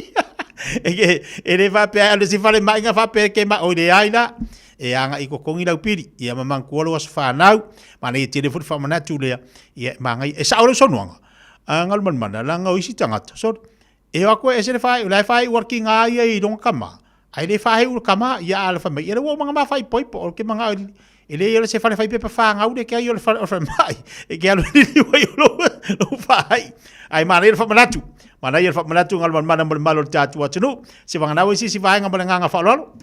[SPEAKER 2] E, e le faapea e alu i se falemai na faapea ke mai, oi leai la, e agai i totogi lau pili, ia ma manatua lou aso fanau, manaia tele foi le faamanatu lea, ia e manaia, e sao lau saunoaga, a Galumalemana, leaga o isi tagata, sorry, e o atu e ese le faaiu, la e faaiu a le tiga ia i lona tama, ae le faaiu le tama, ia a le fai mai, ia le ua uma ona ma faaipoipo, o ke manao e le ia se fale fai pepa whāngau le kia i o le fale o le mai, e ke alu lili wai o lou, lou whāi. Ai manaia le whaamanatu, manaia le whaamanatu Galumalemana mo le malo o le tātou atunuu, se whanganau e sisi vaenga mo le nganga whaaloalo.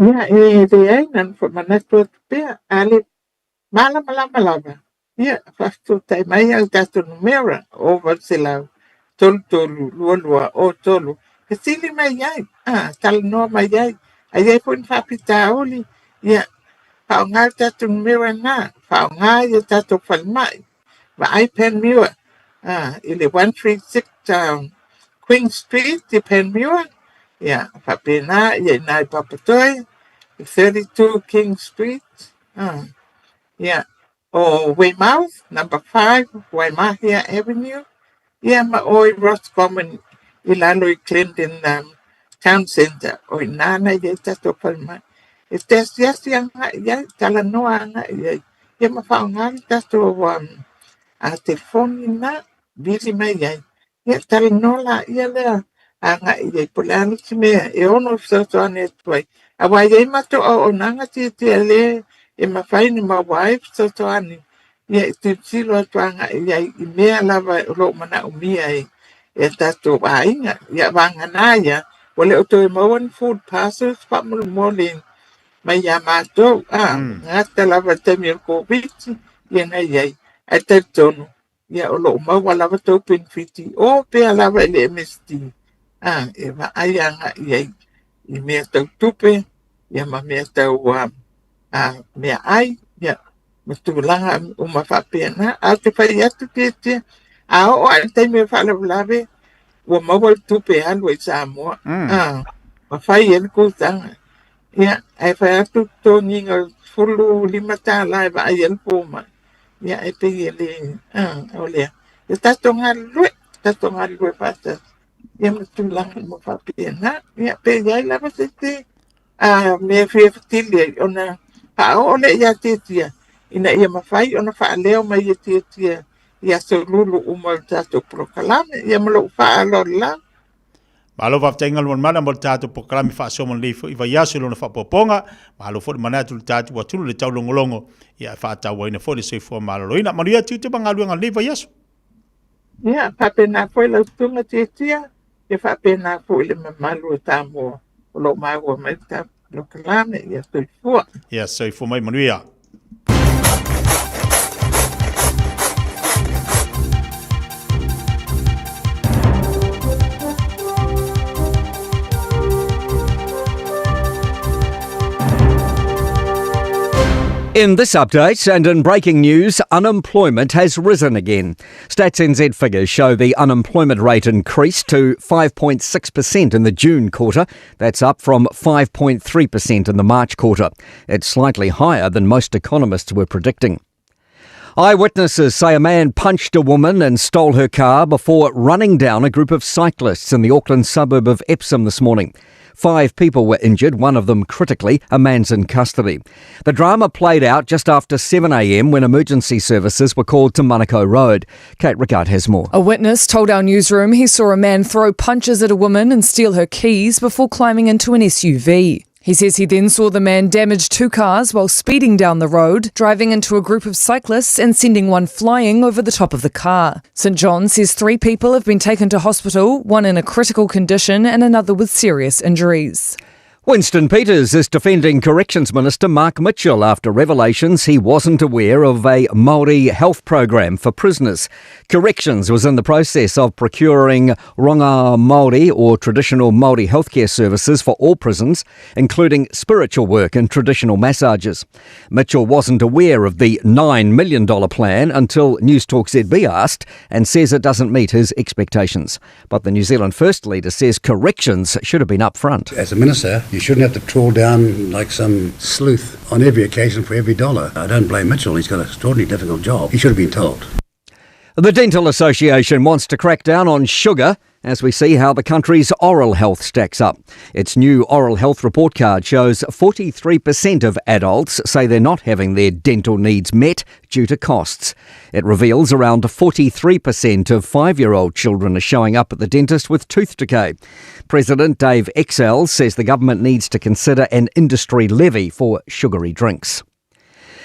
[SPEAKER 7] Ia, e leai na ona faamanatu atu pea, a le malamalama lava, ia, faafetai mai au tatou numera o 800 33 22 03, fesili mai ai, a, talanoa mai ai, a i ai foi ni faafitauli, ia, faaaoga le tatou numera lena, faaaoga ia tatou falemai, vaai Panmure, a, i le 136 um, Queen Street i Panmure, ia, faapena, ia i ina i Papatoe, 32 King Street, a, ia, o Weymouth, number 5, Waimahia Avenue, ia ma o i Roscommon i lalo i Glendon um, Town Centre, o i nāna i ai tatou falemai. E te asiasi agai i ai, talanoa agai i ai, ia ma faaaoga le tatou um, a telefoni lena, vili mai ai. Ia talanoa laia lea agai i ai, po o le a le isi mea e ono fesoasoani atu ai. Aua e i ai matou auaunaga tiatia lea e mafai ona maua ai fesoasoani, ia e tilotilo atu agai i ai i mea lava o lo o manaomia e e tatou aiga. Ia vagana ia, ua le o toe maua ni food parcels faamolemole mai ia matou, a, gata lava i le taimi o le Koviti, ia na i ai. Ae talitonu, ia o lo o maua lava tou penefiti o pea lava i le MSD, a, e vaai agai i ai i mea tau tupe, ia ma mea tau a, a, meaai, ia, ma tulaga uma faapena. Ae ou te fai atu Tietie, a oo lava i le taimi o le faalavelave, ua maua le tupe e alu ai i Samoa, a, ma fai ai le kutaga. Ia, ae fai atu le totogiga o le $15 e vaai ai le fomai, ia e pei e le, a, o lea. Ia tatou galulue, tatou galulue faatasi, ia ma tulaga uma faapena. Ia, pe i ai lava se isi a, mea e fia fesili ai, ona faaoo lea ia Tietie, ina ia mafai ona faaleo mai e Tietie i aso lulu uma o le tatou polokalame. Ia ma lou faaaloalo lava.
[SPEAKER 2] Malo faafetai Galumalemana mo le tatou polokalame faasoa mo lenei foi vaiaso i lona faaopoopoga. Malo foi le manatu i le tatou atunuu i le taulogologo ia e faatauaina foi le soifua maloloina. Manuia tiute ma galuega o lenei vaiaso.
[SPEAKER 7] Ia, faapena foi lau susuga Tietia, ia faapena foi le mamalu o Samoa o lo o maua mai le tatou polokalame. Ia soifua.
[SPEAKER 2] Ia soifua mai manuia.
[SPEAKER 8] In this update and in breaking news, unemployment has risen again. Stats NZ figures show the unemployment rate increased to 5.6% in the June quarter. That's up from 5.3% in the March quarter. It's slightly higher than most economists were predicting. Eyewitnesses say a man punched a woman and stole her car before running down a group of cyclists in the Auckland suburb of Epsom this morning. 5 people were injured, one of them critically. A man's in custody. The drama played out just after 7 a.m. when emergency services were called to Manukau Road. Kate Rickard has more.
[SPEAKER 9] A witness told our newsroom he saw a man throw punches at a woman and steal her keys before climbing into an SUV. He says he then saw the man damage two cars while speeding down the road, driving into a group of cyclists and sending one flying over the top of the car. St John says three people have been taken to hospital, one in a critical condition and another with serious injuries.
[SPEAKER 8] Winston Peters is defending Corrections Minister Mark Mitchell after revelations he wasn't aware of a Māori health program for prisoners. Corrections was in the process of procuring rongoā Māori or traditional Māori healthcare services for all prisons, including spiritual work and traditional massages. Mitchell wasn't aware of the $9 million plan until News Talk ZB asked and says it doesn't meet his expectations. But the New Zealand First leader says corrections should have been up front.
[SPEAKER 10] As a minister, you shouldn't have to trawl down like some sleuth on every occasion for every dollar. I don't blame Mitchell, he's got an extraordinarily difficult job. He should have been told.
[SPEAKER 8] The Dental Association wants to crack down on sugar as we see how the country's oral health stacks up. Its new oral health report card shows 43% of adults say they're not having their dental needs met due to costs. It reveals around 43% of five year old children are showing up at the dentist with tooth decay. President Dave Excel says the government needs to consider an industry levy for sugary drinks.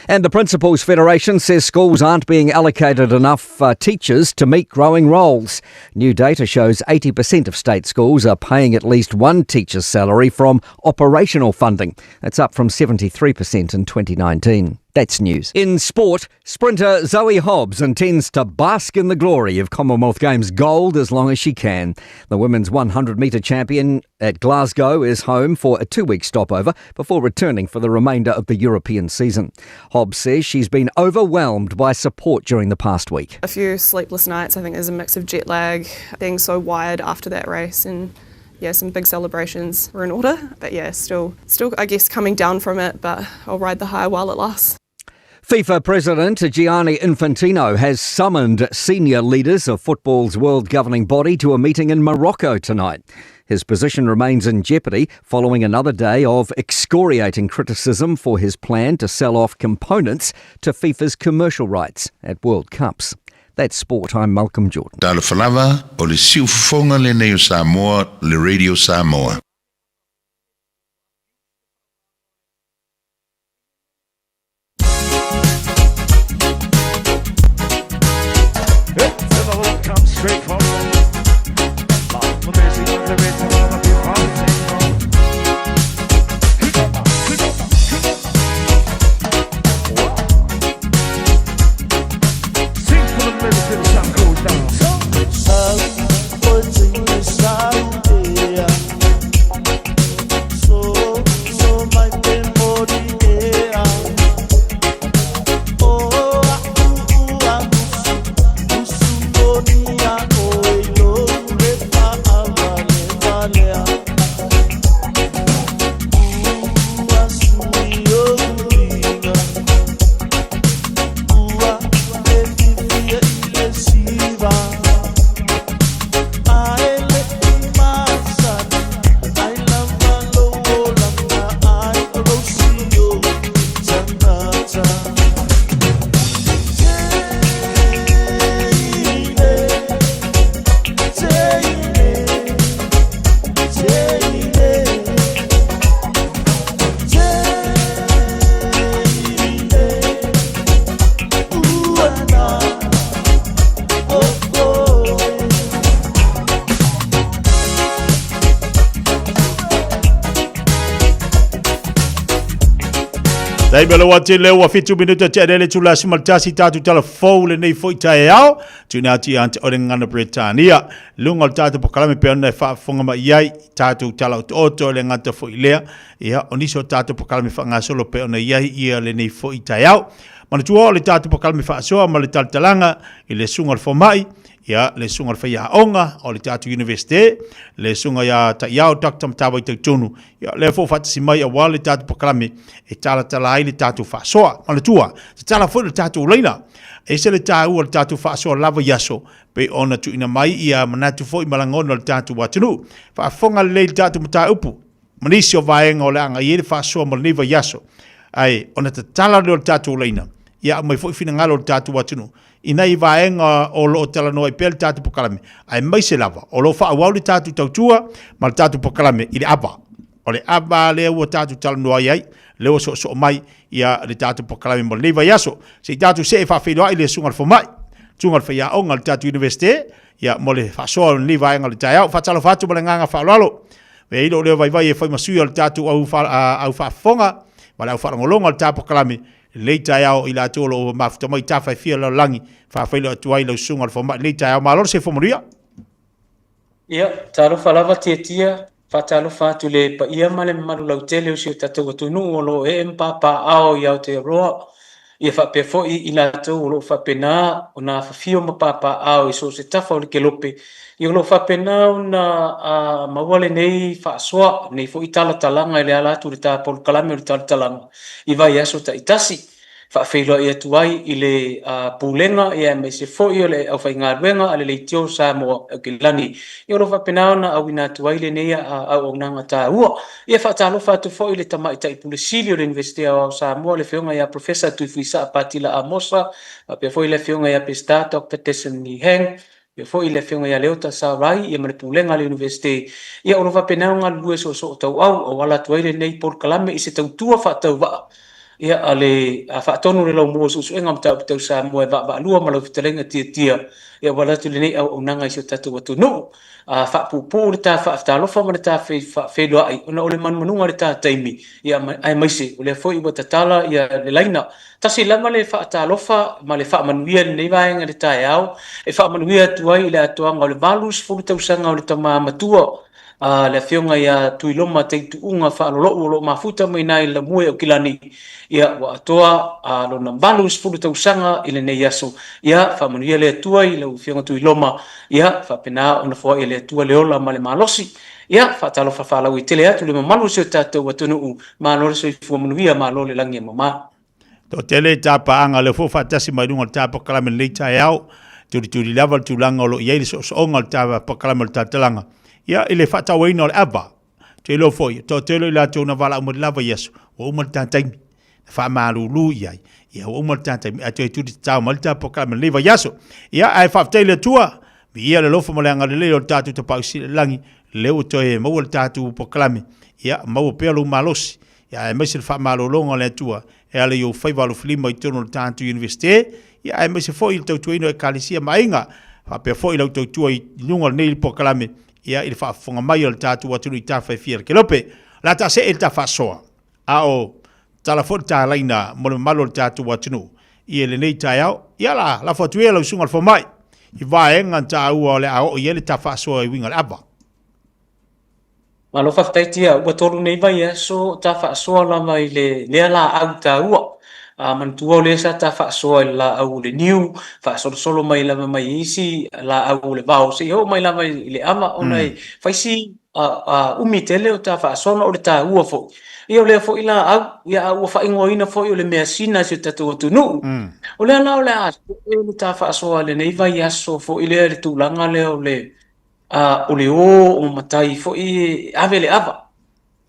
[SPEAKER 8] And the Principals Federation says schools aren't being allocated enough uh, teachers to meet growing roles. New data shows 80% of state schools are paying at least one teacher's salary from operational funding. That's up from 73% in 2019. That's news. In sport, sprinter Zoe Hobbs intends to bask in the glory of Commonwealth Games gold as long as she can. The women's 100 metre champion at Glasgow is home for a two week stopover before returning for the remainder of the European season. Hobbs says she's been overwhelmed by support during the past week.
[SPEAKER 11] A few sleepless nights, I think there's a mix of jet lag, being so wired after that race and yeah, some big celebrations were in order. But yeah, still, still, I guess coming down from it, but I'll ride the high while it lasts.
[SPEAKER 8] FIFA President Gianni Infantino has summoned senior leaders of football's world governing body to a meeting in Morocco tonight. His position remains in jeopardy following another day of excoriating criticism for his plan to sell off components to FIFA's commercial rights at World Cups. That's sport. I'm Malcolm Jordan.
[SPEAKER 12] Talofa lava, o le siufofoga lenei o Samoa, le Radio Samoa.
[SPEAKER 2] Taimi o le wati le ua fitu minuta te arele tu la simal tasi tātu tala fou le nei foi tae ao tuna atu i ante ore ngana Bretania lunga o le tātu pokalame pe ona e faafofoga mai ai tātou tala otooto le gata foi lea ia o nisi o tātou pokalame faagasolo pe ona i ai ia lenei foi taeao. Manatua o le tātou pokalame faasoa ma le talatalaga i le susuga o le fomai, ia le susuga o le faiaoga o le tātou Universite, le susuga ia Taiao Doctor Matawai Tautonu, ia lea foi faatasi mai aua le tātou pokalame e talatala ai le tātou faasoa. Manatua, tatala foi le tātou laina. E ese le tāua o le tātou faasoa lava i aso, pei ona tuuina mai ia manatu foi ma lagona o le tātou atunuu. Faafofoga lelei i le tātou mataupu, ma nisi o vaega o le a agai ai le faasoa mo lenei vaiaso. Ae, ona tatala lea o le tātou laina, ia aumai foi finagalo o le tātou atunuu i nai vaega o lo o talanoa ai pea le tātou pokalame, aemaise lava o lo o faaauau le tātou tautua ma le tātou pokalame i le ava. O le ava lea ua tatou talanoa i ai, lea ua soosoo mai ia le tatou polokalame mo lenei vaiaso. Se i tatou see faafeiloai le susuga i le fomai, susuga i le faiaoga o le tatou Iunivesite, ia mo le faasoa o lenei vaega o le taeao. Faatalofa atu ma le agaga faaaloalo. E i ai lou leo vaivai e fai ma sui o le tatou au, au faafofoga ma le au faalogologo o le ta polokalame lenei taeao i latou o lo o mafuta mai i tafa e fia o le lalolagi. Faafeiloai atu ai lau susuga i le fomai lenei taeao. Malo le soifua manuia.
[SPEAKER 13] Ia, talofa lava Tiatia, faatalofa atu i le paia ma le mamalu lautele o si o tatou atunuu o lo o ee ma papaaao i Aotearoa, ia faapea foi i latou o lo o faapena ona afafio ma papaaao i so o se tafa o le kelope, ia o lo o faapena ona maua lenei faasoa, lenei foi talatalaga i le ala atu i le ta polokalame o le talatalaga i vaiaso taitasi. Faafeiloai atu ai i le Pulega aemaise foi o le aufaigaluega a le Leitio o Samoa Aukilani o lo o faapena ona auina atu ai lenei auaunaga taua. Ia faatalofa atu foi i le Tamaitai Pule Sili o le Iunivesite Aoao o Samoa le Afioga ia Professor Tuifuisaa Patila Amosa, faapea foi le Afioga ia Peseta Doctor Desson Lee Hang, faapea foi le Afioga ia Leota Sarai ia ma le Pulega a le Iunivesite, ia o lo o faapena ona galulue soosootauau auala atu ai lenei polokalame i se tautua faatauvaa ia a le a faatonu le laumua o suesuega o mataupu tau Samoa e vaavaalua ma lau fetalaiga Tiatia ia auala atu lenei auaunaga i si o tatou atunuu. A faapuupuu le ta faatalofa ma le ta faafeiloai ona o le manumanuga o le ta taimi ia aemaise o lea foi ua tatala ia le laina Tasi lava le faatalofa ma le faamanuia i lenei vaega i le taeao, e faamanuia atu ai i le atoaga o le 80 tausaga o le tama matua, a le Afioga ia Tuiloma Teituuga Faalolou o lo o mafuta mai i ina i Lamue Aukilani, ia ua atoa lona 80 tausaga i lenei aso. Ia faamanuia le Atua i lau Afioga Tuiloma, ia faapena ona foai e le Atua le ola ma le malosi. Ia faatalofa faalauaitele atu i le mamalu o si o tatou atunuu, malo le soifua manuia, malo le lagi e mama.
[SPEAKER 2] Toatele i tapaaga lea foi faatasi mai luga o le tapakalamme lenei taeao. Tulituli lava le tulaga o lo o i ai le soosooga o le tapakalamme o le talatalaga. Ia, i le faatauaina o le ava, te iloa foi, toatele i latou na valaau mai lava i aso, ua uma le ta taimi. Na faamalulu i ai, ia ua uma le ta taimi, ae toe tuli tatao mai le tapakalamme lenei vaiaso. Ia, ae faafetai i le Atua, viia le alofa ma le agalelei o le tatou Tapaau Sili i le Lagi, lea ua toe maua le tatou polokalame, ia maua pea lou malosi, ia aemaise le faamalologa o le Atua e ala i ou faiva alofilima i totonu o le tatou Iunivesite, ia aemaise foi i le tautuaina o Ekalesia ma aiga, faapea foi lau tautua i luga o lenei polokalame, ia i le faafofoga mai o le tatou atunuu i tafa e fia o le kelope. O le a taasee i le ta faasoa, a o tala foi le talaina mo le mamalu o le tatou atunuu i lenei taeao. Ia la, lafo atu ia lau susuga i le fomai i vaega taua o le a oo i ai le ta faasoa e uiga i le ava.
[SPEAKER 13] Malo faafetai Tia, ua tolu nei vaiaso o ta faasoa lava i le lea laau taua. A manatua o lea sa ta faasoa i le laau o le niu, faasolosolo mai lava mai isi laau o le vao seia oo mai lava i le ava ona e fai si umi tele o ta faasoa ma o le taua foi. Ia o lea foi laau, ia a ua faaigoaina foi o le measina a si o tatou atunuu. O lea la o le a see le ta faasoa i lenei vaiaso foi lea i le tulaga lea o le o le o o matai foi e ave le ava.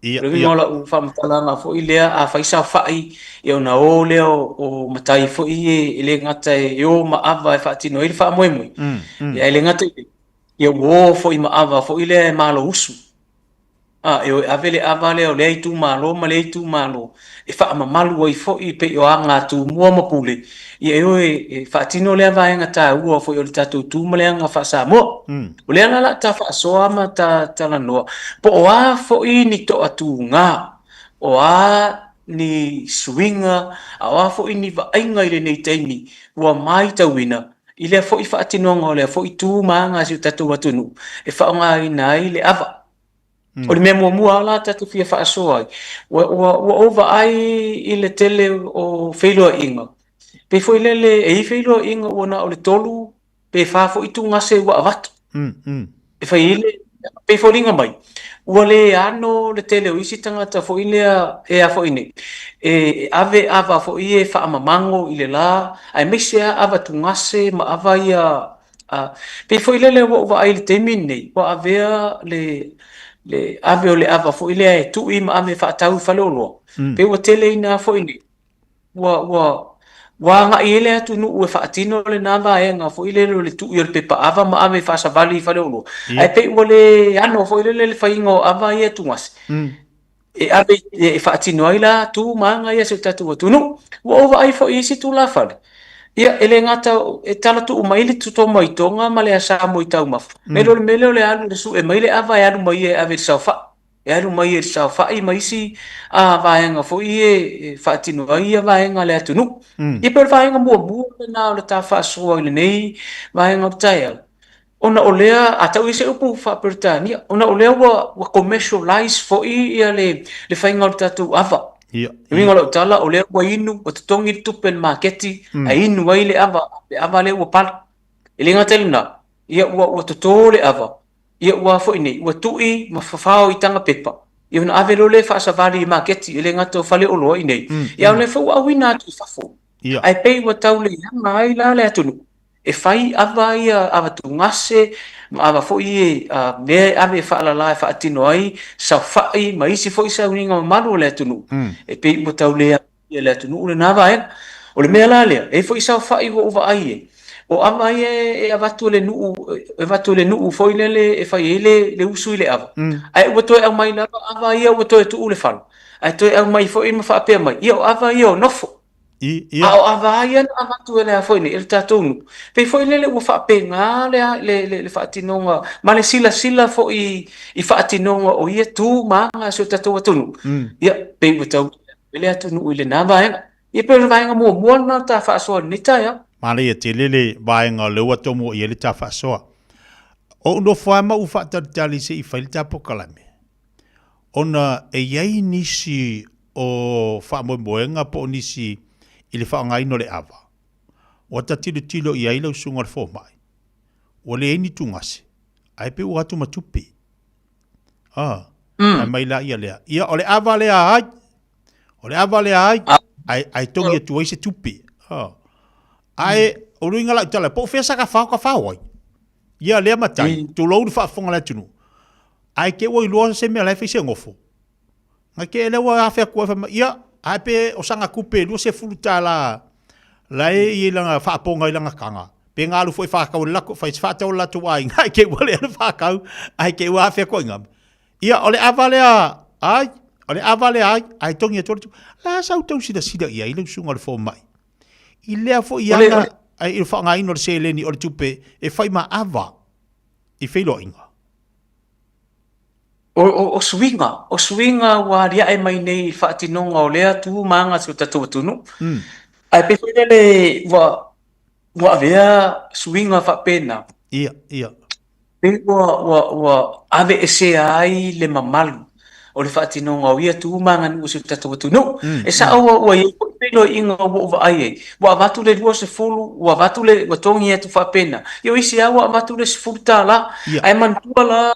[SPEAKER 2] Ia,
[SPEAKER 13] O le uiga o lau faamatalaga foi lea, a fai saofai, ia ona o lea o matai foi e le gata e o ma ava e faatino ai le faamoemoe. Ia, e le gata i lea, ia ua o foi ma ava foi lea e malousu. A, e o e ave le ava lea o lea itumalo ma lea itumalo e faamamalu ai foi pei o aga a Tumua ma Pule, ia e o e faatino lea vaega taua foi o le tatou tu ma le aga faa-Samoa. O lea la o le a ta faasoa ma ta talanoa, po o a foi ni toatuga, o a ni suiga, a o a foi ni vaaiga i lenei taimi ua matauina i lea foi faatinoga o lea foi tu ma aga a si o tatou atunuu e faaaogaina ai le ava. O le mea muamua lava la tatou fia faasoa ai, ua, ua, ua ou vaai i le tele o feiloaiga, pei foi lele e i ai feiloaiga ua na o le tolu pe fa foi tugase ua avatu. E fai ai le, pei foliga mai, ua le ano le tele o isi tagata foi lea e a foi nei, e ave ava foi e faamamago i le la, aemaise lava ava tugase ma ava ia, a, pei foi lele ua ou vaai i le taimi lenei, ua avea le, le ave o le ava foi lea e tui ma ave e faatau i faleoloa, pei ua tele ina foi nei, ua, ua, ua agai ai le atunuu e faatino lena vaega foi lele o le tui o le pepa ava ma ave e faasavali i faleoloa. Ae pei ua le ano foi lele le faiga o ava ia tugase. E ave e faatino ai la tu ma aga ia si o tatou atunuu. Ua ou vaai foi i isi tulafale, ia e le gata e tala tuu mai le toto mai Toga ma le asa mo i taumafa, nai lo le mea lea o le alu e sue mai le ava e alu mai ia e ave i le saofai, e alu mai ia i le saofai ma isi vaega foi ia e faatino ai ia vaega a le atunuu. Ia pei o le vaega muamua lena o le ta faasoa i lenei vaega o le taeao. Ona o lea, a tau i ai se upu faa-Peretania, ona o lea ua, ua commercialize foi ia le, le faiga o le tatou ava.
[SPEAKER 2] Ia,
[SPEAKER 13] Le uiga o lau tala, o lea ua inu, ua totogi le tupe i le maketi, mm. ae inu ai le ava, le ava lea ua pala. E le gata i lena, ia ua, ua toto le ava, ia ua foi nei, ua tui ma fafao i taga pepa, ia ona ave loa lea faasavali i maketi, e le gata o faleoloa i nei, mm, ia mm. o lea foi ua auina atu i fafo.
[SPEAKER 2] Ia.
[SPEAKER 13] Ae pei ua tau leaga ai la le atunuu. E fai ava ia, ava tugase ma ava foi ia mea e ave e faalala e faatino ai saofai ma isi foi sauniga mamalu o le atunuu. E pei ua tau le aafia le atunuu lena vaega. O le mea la lea, e i ai foi saofai ua ou vaai i ai, o ava ia e avatu e le nuu, e avatu e le nuu foi lele e fai ai le usu i le ava, ae ua toe aumai lava ava ia ua toe tuu i le fala, ae toe aumai foi ma faapea mai, ia o ava ia o nofo.
[SPEAKER 2] I, ia.
[SPEAKER 13] A o ava ia na avatu e le a foi nei, e le tatou nuu. Pei foi lele ua faapena le, le, le, le faatinoga ma le silasila foi i faatinoga o ia tu ma aga a si o tatou atunuu.
[SPEAKER 2] Mm.
[SPEAKER 13] Ia, pei ua tau i le atunuu i lena vaega. Ia pei o le vaega muamua lena o le ta faasoa i lenei taeao.
[SPEAKER 2] Manaia tele le vaega o lea ua tomo i ai le ta faasoa. O ou nofo lava ma ou faatalitali se i fai le ta polokalame. Ona e i ai nisi o faamoemoega po o nisi i le faaaogaina o le ava, ua ta tilotilo i ai lau susuga o le fomai, ua leai ni tugase, ae pei ua atu ma tupe. Ah, mm. Ae mai la ia lea. Ia, o le ava lea ai, o le ava lea ai, ae, ae togi atu ai se tupe. Ah. Ae, mm. o luiga lau tala, po o fea sa ka fao ka fao ai. Ia lea matai, mm. tulou le faafofoga le atunuu. Ae te ua iloa se mea la e fai se gofo. Ngai te ele ua afe atu ai fai mai, ia, ae pe o sanga tupe 20 tala la e i langa faaponga i langa taga. Pe nga alu foi whakau le lako, whai whaatau le latou aiga, ai ke ua le alu whakau, ai ke ua afe atu ai ngam. Ia, o le ava lea, ai, o le ava lea, ai, ai tongi atu le tu. La sa utau sila sila i ai lau susuga o le fomai. I lea foi aga, ai i le faaaogaina o le seleni o le tupe e fai ma ava i feiloaiga.
[SPEAKER 13] O, o, o suiga, o suiga ua aliae mai nei i le faatinoga o lea tu ma aga a si o tatou atunuu.
[SPEAKER 2] Mm.
[SPEAKER 13] Ae pei foi lele ua, ua avea suiga faapena.
[SPEAKER 2] Ia, ia.
[SPEAKER 13] Pei ua, ua, ua aveesea ai le mamalu o le faatinoga o ia tu ma aganuu o si o tatou atunuu.
[SPEAKER 2] Mm,
[SPEAKER 13] E sao ua, ua i ai foi feiloaiga ua ou vaai ai, ua avatu le 20, ua avatu le, ua togi atu faapena. Ia o isi lava ua avatu le $10.
[SPEAKER 2] Ia.
[SPEAKER 13] Ae manatua la,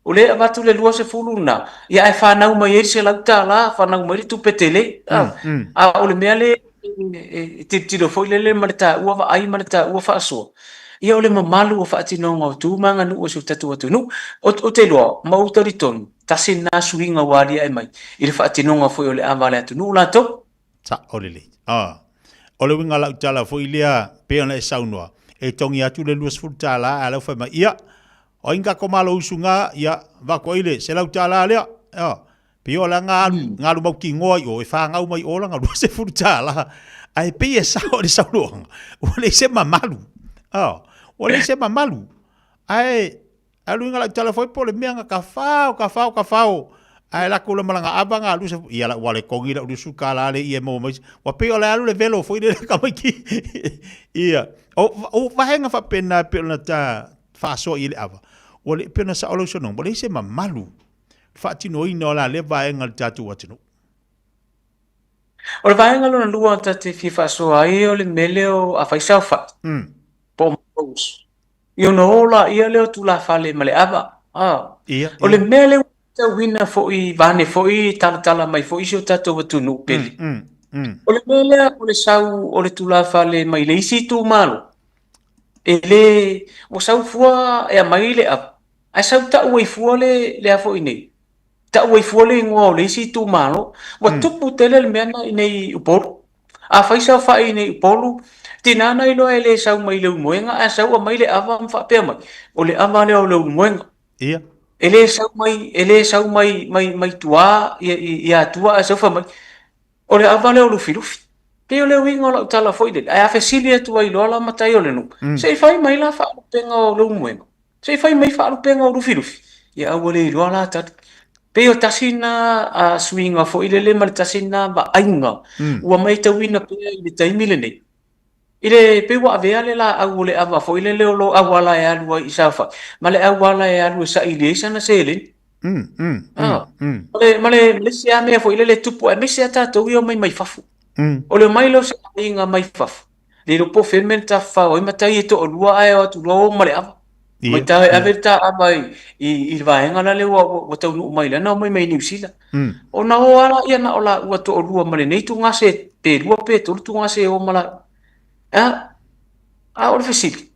[SPEAKER 13] o lea e avatu le 20 lena, ia ae fanau mai ai le $100, fanau mai le tupe tele.
[SPEAKER 2] Mm, mm.
[SPEAKER 13] A o le mea lea e tilotilo foi lele ma le taua vaai ma le taua faasoa, ia o le mamalu o faatinoga o tu ma aganuu a si o tatou atunuu. Ou te iloa ma ou talitonu, tasi lena suiga ua aliae mai i le faatinoga foi o le ava a le atunuu latou.
[SPEAKER 2] Sao lelei. Ah. O le uiga o lau tala foi lea, pei ona e saunoa, e togi atu le $20 ae la ua fai mai, ia, o ai ni tatou malo usu na, ia, avatu ai le $100 lea. Ah. Pei o la nga alu, nga alu mautinoa i o, e whāngau mai o langa $20. Ae pei e sao i le saunoaga, ua leai se mamalu. Ah. Ua leai se mamalu. Ae, Alu inga lau tala foi po le mea nga ka fao, ka fao, ka fao. Ae la kula malanga ava nga alu se, ia la wale kongi la ulu ka la le ia mo mai. Wa pe o le alu le velo foi le ka mai ki. Ia. O, o vahenga fa pena pe ona ta faasoa i le ava. Ua le pe ona sa o lau sono, ua leai se mamalu. Faatinoina o la le vaega le tatou atunuu.
[SPEAKER 13] O le vaega lona lua ta te fia faasoa ai o le mea lea o afai saofai. Po o mausu. Ia ona o laia lea o tulafale ma le ava. A.
[SPEAKER 2] Ia,
[SPEAKER 13] O le mea lea ua matauina foi vaeane foi talatala mai foi si o tatou atunuu pele.
[SPEAKER 2] Mm, mm.
[SPEAKER 13] O le mea lea o le sau o le tulafale mai le isi itumalo, e le, ua sau fua e aumai le ava, ae sau tau ai fua le, le a foi nei, tau ai fua le igoa o le isi itumalo. Ua tupu tele le mea lena i inei i Upolu. Afai saofai i inei i Upolu, tiga na iloa e le sau mai Leulumoega ae sau aumai le ava ma faapea mai, o le ava lea o Leulumoega.
[SPEAKER 2] Ia.
[SPEAKER 13] E le sau mai, e le sau mai, mai, mai tua i, i, i Atua ae sau fai mai, o le ava lea o Lufilufi. Pei o le uiga o lau tala foi lele, ae a fesili atu ai loa la matai o le nuu, se i fai mai la faalupega o Leulumoega, se i fai mai faalupega o Lufilufi, ia a ua le iloa la tali. Pei o tasi lena suiga foi lele ma le tasi lena vaaiga ua matauina pea i le taimi lenei. I le pei ua avea le laau o le ava foi lele o lo auala e alu ai i Saofai ma le auala e alu e saili ai sana seleni. Ma le, ma le isi lava mea foi lele e tupu aemaise lava tatou ia omai mai fafo. O le omai lea o se aiga mai fafo, le iloa po o fea le mea na tafafao ai matai e toalua ae o atu loa o ma le ava. Mai ta e ave le ta ava i, i, i le vaega la lea ua, ua taunuu mai lana omai mai Niu Sila. Ona o lava laia na o laua toalua ma lenei tugase pe lua pe tolu tugase e o ma laua. A, a o le fesili,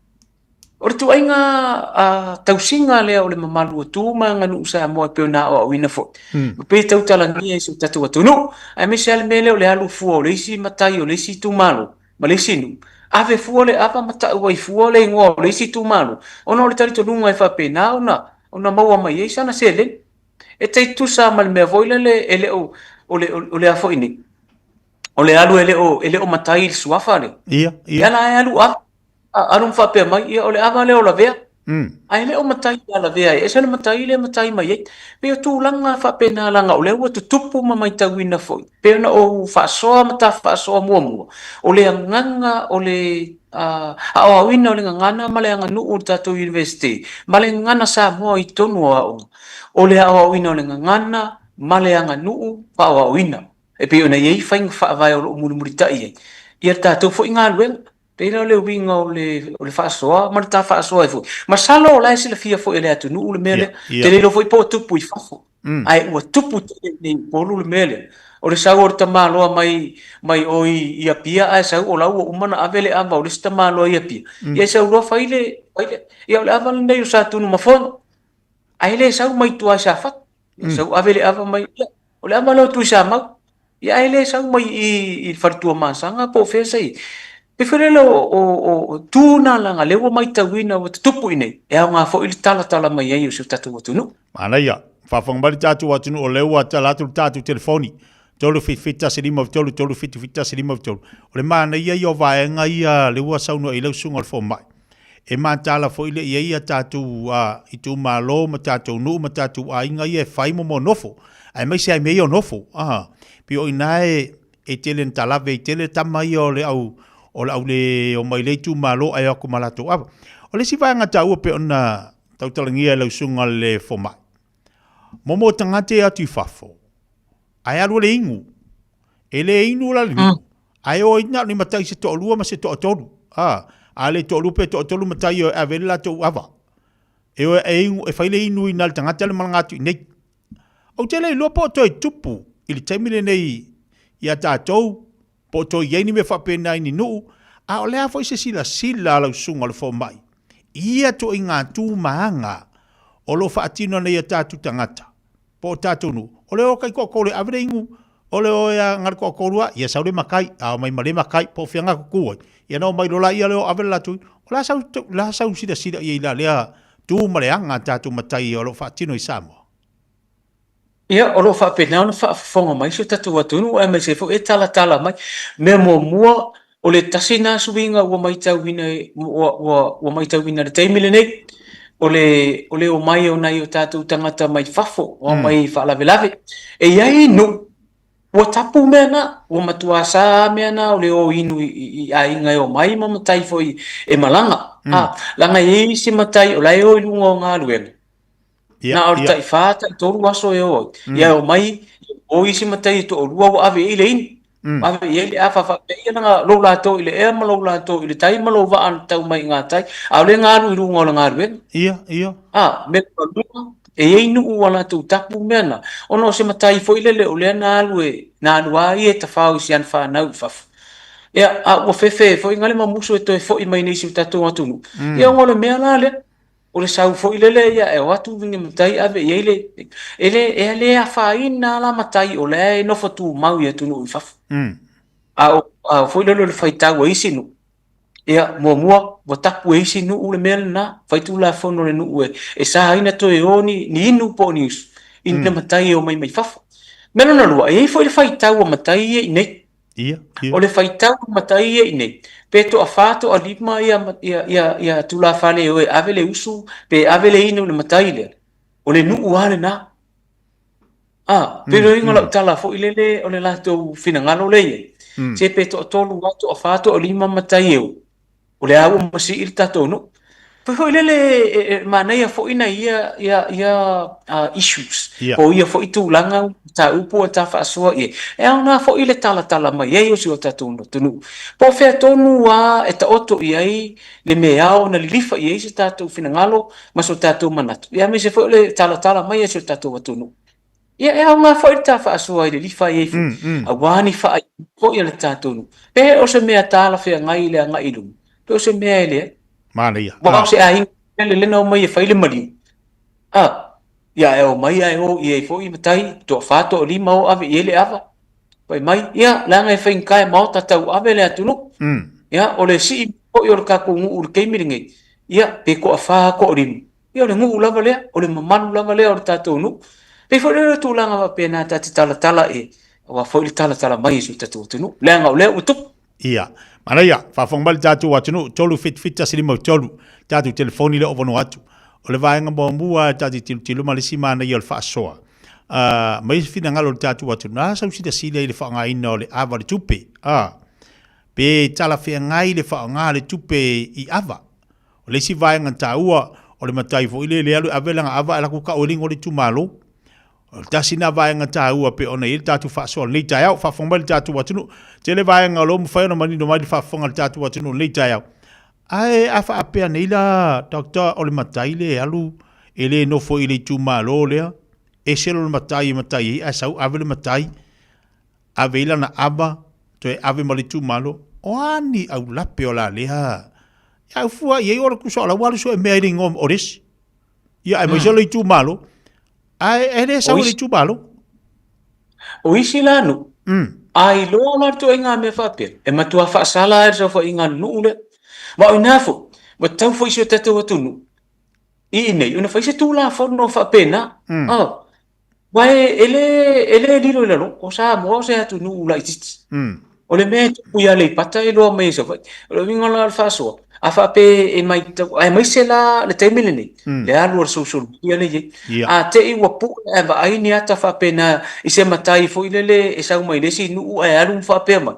[SPEAKER 13] o le ituaiga tausiga lea o le mamalu o tu ma aganuu Samoa e pei ona aoaoina foi, e pei e tautalagia i si o tatou atunuu, aemaise lava le mea lea o le alu fua o le isi matai o le isi itumalo ma le isi nuu, ave fua le ava ma tau ai fua le igoa o le isi itumalo, ona o le talitonuga e faapena ona ona maua mai ai sana seleni. E tai tutusa ma le mea foi lele e le o, o le, o le a foi nei, o le alu e le o, e le o matai i le suafa lea.
[SPEAKER 2] Ia, ia.
[SPEAKER 13] Ia la e alu ava, alu ma faapea mai, ia o le ava lea o Lavea. Ae le o matai ia Lavea, e ese le matai lea e matai mai ai. Pei o tulaga faapena leaga o lea ua tutupu ma matauina foi, pei ona ou faasoa ma ta faasoa muamua, o le agaga o le aoaoina o le gagana ma le aganuu o le tatou Iunivesite ma le gagana Samoa i totonu o aoga, o le aoaoina o le gagana ma le aganuu faaoaoina, e pei ona i ai faiga faavae o lo o mulimulitai ai ia le tatou foi galuega. Pei la o le uiga o le, o le faasoa ma le ta faasoa ai foi. Masalo o la e silafia foi e le atunuu le mea lea. Ou te le iloa foi po o tupu i fafo, ae ua tupu tele i inei i Upolu le mea lea. O le sau o le tamaloa mai, mai o i, i Apia ae sau o la ua uma ona ave le ava o le isi tamaloa i Apia. Ia e sau loa fai le, fai le, ia o le ava lenei o Satunumafono. Ae le sau mai tua i Safata. Ia sau ave le ava mai, ia, o le ava lea o Tuisamau. Ia ae le sau mai i i le fale Tuamasaga po o fea sa i ai. E pei foi lele o, o, o, o tu na leaga lea ua matauina ua tutupu i inei, e aoga foi le talatala mai ai o si o tatou atunuu.
[SPEAKER 2] Manaia. Faafofoga mai le tatou atunuu o lea ua tala atu le tatou telefoni 377 153 377 153. O le manaia ia o vaega ia lea ua saunoa i ai lau susuga o le fomai. E mataala foi le i ai a tatou itumalo ma tatou nuu ma tatou aiga ia e fai mo mo nofo, aemaise lava i mea ia o nofo. Pei o i ina e tele ina talave ai tele tama ia o le au o le au le omai i lea itumalo ae o atu ma latou ava. O le isi vaega taua pei ona tautalagia e lau susuga le fomai, mo mo tagata ia atu i fafo, ae alu e le inu. E le inu la le niu. Ae o ai na o ni matai se toalua ma se toatolu. A, a le toalua pe toatolu matai e ave le latou ava. E o e inu, e fai le inu i na le tagata le malaga atu i nei. Ou te le iloa po o toe tupu i le taimi lenei ia tatou, po o toe i ai ni mea faapena i ni nuu, a o le a foi se silasila a lau susuga o le fomai i ia ituaiga tu ma aga o lo o faatino nei e tatou tagata. po o tatou nuu, o le o kai toatolu e ave le inu, o le o e aga le toatolu a, ia sau le matai, a omai ma le matai, po o fea na tutu ai, ia na omai loa laia lea o ave le latou inu. O le a sau, o le a sau silasila i ai i la lea tu ma le aga a tatou matai o lo o faatino i Samoa?
[SPEAKER 13] Ia, o lo o faapena ona faafofoga mai si o tatou atunuu aemaise foi e talatala mai. Mea muamua, O le tasi lena suiga ua matauina ua, ua, ua matauina i le taimi lenei, o le, o le omai o nai o tatou tagata mai fafo, o omai i faalavelave. E i ai nuu, ua tapu mea na, ua matua sa mea na o le o inu i, i, i aiga e omai ma matai foi e malaga. A, leaga e i ai isi matai o la e o i luga o galuega. Na o le taifa, taitolu aso e o ai. Ia e omai, o isi matai e toalua ua ave i ai le inu. Ave i ai le afa faapea ia lana lou latou i le ea ma lou latou i le tai ma lou vaa na tau mai i gatai, a o lea na alu i luga o le galuega.
[SPEAKER 2] Ia, ia.
[SPEAKER 13] A, mea lona lua, e i ai nuu ua latou tapu mea na, ona o se matai foi lele o lea na alu e, na alu lava ia e tafao i si ana fanau i fafo. Ia, a ua fefe foi na le mamusu e toe foi mai nei i si o tatou atunuu. Ia ona o le mea la lea, o le sau foi lele ia e o atu ni matai ave i ai le e le e le afaina la matai o lea e nofo tumau i atunuu i fafo. A o a foi lele o le faitau a isi nuu. Ia, muamua, ua tapu e isi nuu le mea lena, fai tulafono a le nuu e, e sa ai na toe o ni, ni inu po o ni usu i mm. matai e omai mai fafo. Mea lona lua, e i ai foi le faitau a matai ia i nei.
[SPEAKER 2] Ia, ia.
[SPEAKER 13] O le faitau a matai ia i nei, pe toafā toalima ia, ia, ia, ia tulafale e o e ave le usu, pe ave le inu i le matai lea, o le nuu lava lena. A, pe le uiga o lau tala foi lele o le latou finagalo lea e i ai, se pe toatolu lava, toafa, toalima matai e o, o lea ua masii le tatou nuu. Pei foi lele e manaia foi nai ia ia ia issues po o ia foi tulaga mataupu ua ta faasoa i ai. E aoga foi le talatala mai ai o si o tatou atunuu. Po o fea tonu lava e taoto i ai le mea ao ona lilifa i ai se tatou finagalo ma so tatou manatu, ia aemaise foi o le talatala mai a si o tatou atunuu. Ia e aoga foi le ta faasoa i le lilifa i ai foi, aua ni faaiuga foi a le tatou nuu. Pe o se mea talafeagai i le agai i luma, pe o se mea e leai.
[SPEAKER 2] Manaia.
[SPEAKER 13] Aua o se aiga lele lea na omai e fai le maliu, a, ia e omai ae o i ai foi matai, toafa, toalima o ave i ai le ava. Fai mai, ia, leaga e faigata e maota tauave le atunuu. Ia, o le sii foi o le tatou nuu i le taimi lenei, ia, pe toafa, toalima, ia o le nuu lava lea, o le mamalu lava lea o le tatou nuu. Pei foi lea o le tulaga faapena ta te talatala e, aua foi le talatala mai e si o tatou atunuu, leaga o lea ua tupu.
[SPEAKER 2] Ia, manaia, faafofoga mai le tatou atunuu, 377 153, tatou telefoni lea o avanoa atu. O le vaega muamua ta te tilotilo ma le isi manaia o le faasoa. Mai se finagalo o le tatou atunuu, na sau silasila i le faaaogaina o le ava o le tupe. Pe talafeagai le faaaoga o le tupe i ava. O le isi vaega taua, o le matai foi lea e alu e ave lana ava ae alu atu tau e le igoa o le itumalo. O le tasi lena vaega taua pei ona i ai le tatou faasoa i lenei taeao. Faafofoga mai le tatou atunuu. Tele vaega o lo o mafai ona manino mai le faafofoga a le tatou atunuu i lenei taeao. Ae a faapea nei la, Doctor, o le matai lea e alu e le nofo i le itumalo lea, ese lona matai e matai ai ae sau ave le matai, ave ai lana ava, toe ave ma le itumalo. O a ni aulape o la lea? Ia au fua i ai o le tusa o la ua alu sue mea i le igoa o le isi. Ia aemaise o le itumalo, ae e le sau i le itumalo.
[SPEAKER 13] O isi la nuu, a iloa la le ituaiga mea faapea, e matua faasala lava i le saofaiga a le nuu lea. Ma o i ina foi, ua tatau foi i si o tatou atunuu i inei ona fai se Tulafono faapena. Aua e le, e le lilo i lalo, o Samoa o se atunuu laitiiti. O le mea e tupu i Aleipata e iloa mai e Savaii. O le uiga la o le faasoa, a faapea e matau, aemaise la le taimi lenei, le alu a le social media lea e i ai. A te i ua pue ae vaai ni ata faapena i se matai foi lele e sau mai le isi nuu ae alu ma faapea mai,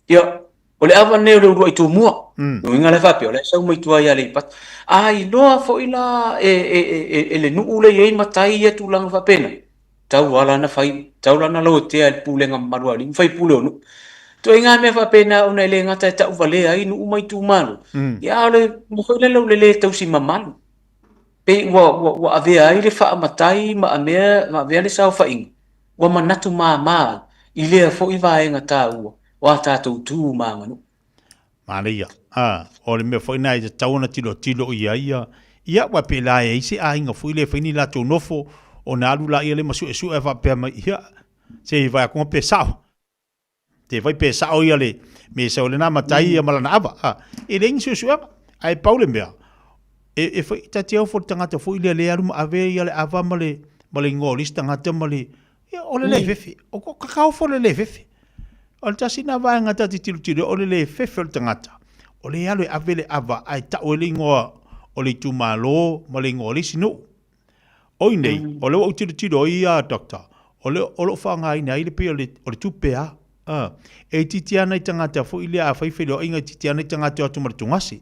[SPEAKER 13] ia, o le ava lenei o le uluai tumua. O le uiga la e faapea, o la e sau mai tua i Aleipata. A iloa foi la e le nuu lea e i ai matai ia tulaga faapena, tau lava la ona fai, tau la ona lotea e le pulega mamalu a alii ma faipule o nuu. Ituaiga mea faapena ona e le gata e tauvalea ai nuu ma itumalo, ia a o le mea foi lele o le le tausi mamalu. Pei ua, ua, ua avea ai le faamatai ma avea, ma avea le saofaiga, ua manatu mama ai i lea foi vaega taua o a tatou tu ma aganuu.
[SPEAKER 2] Manaia. A, o le mea foi lena e tatau ona tilotilo i ai ia, ia aua pe la e i ai se aiga foi lea e fai ni latou nofo, ona alu laia lea ma suesue faapea mai, ia, se i vaai atu pe sao. Te fai pe sao ia le me sau lena matai ia ma lana ava. A, e leai ni suesuega. Ae pau le mea, e, e fai, ta te ofo le tagata foi lea le alu ma ave ia le ava ma le, ma le igoa o le isi tagata ma le, ia, o le le fefe. O ko ka ofo le le fefe. O le tasi na vaega ta te tilotilo, o le le fefe o le tagata. O le alu e ave le ava ae tau ai le igoa o le itumalo ma le igoa o le isi nuu. O i nei, o lea ua ou tilotilo ai ia Doctor, o lea o lo o faaaogaina ai le pei o le, o le tupe a. A, e itiiti lava nai tagata foi lea a fai feiloaiga e itiiti lava nai tagata e o atu ma le tugase,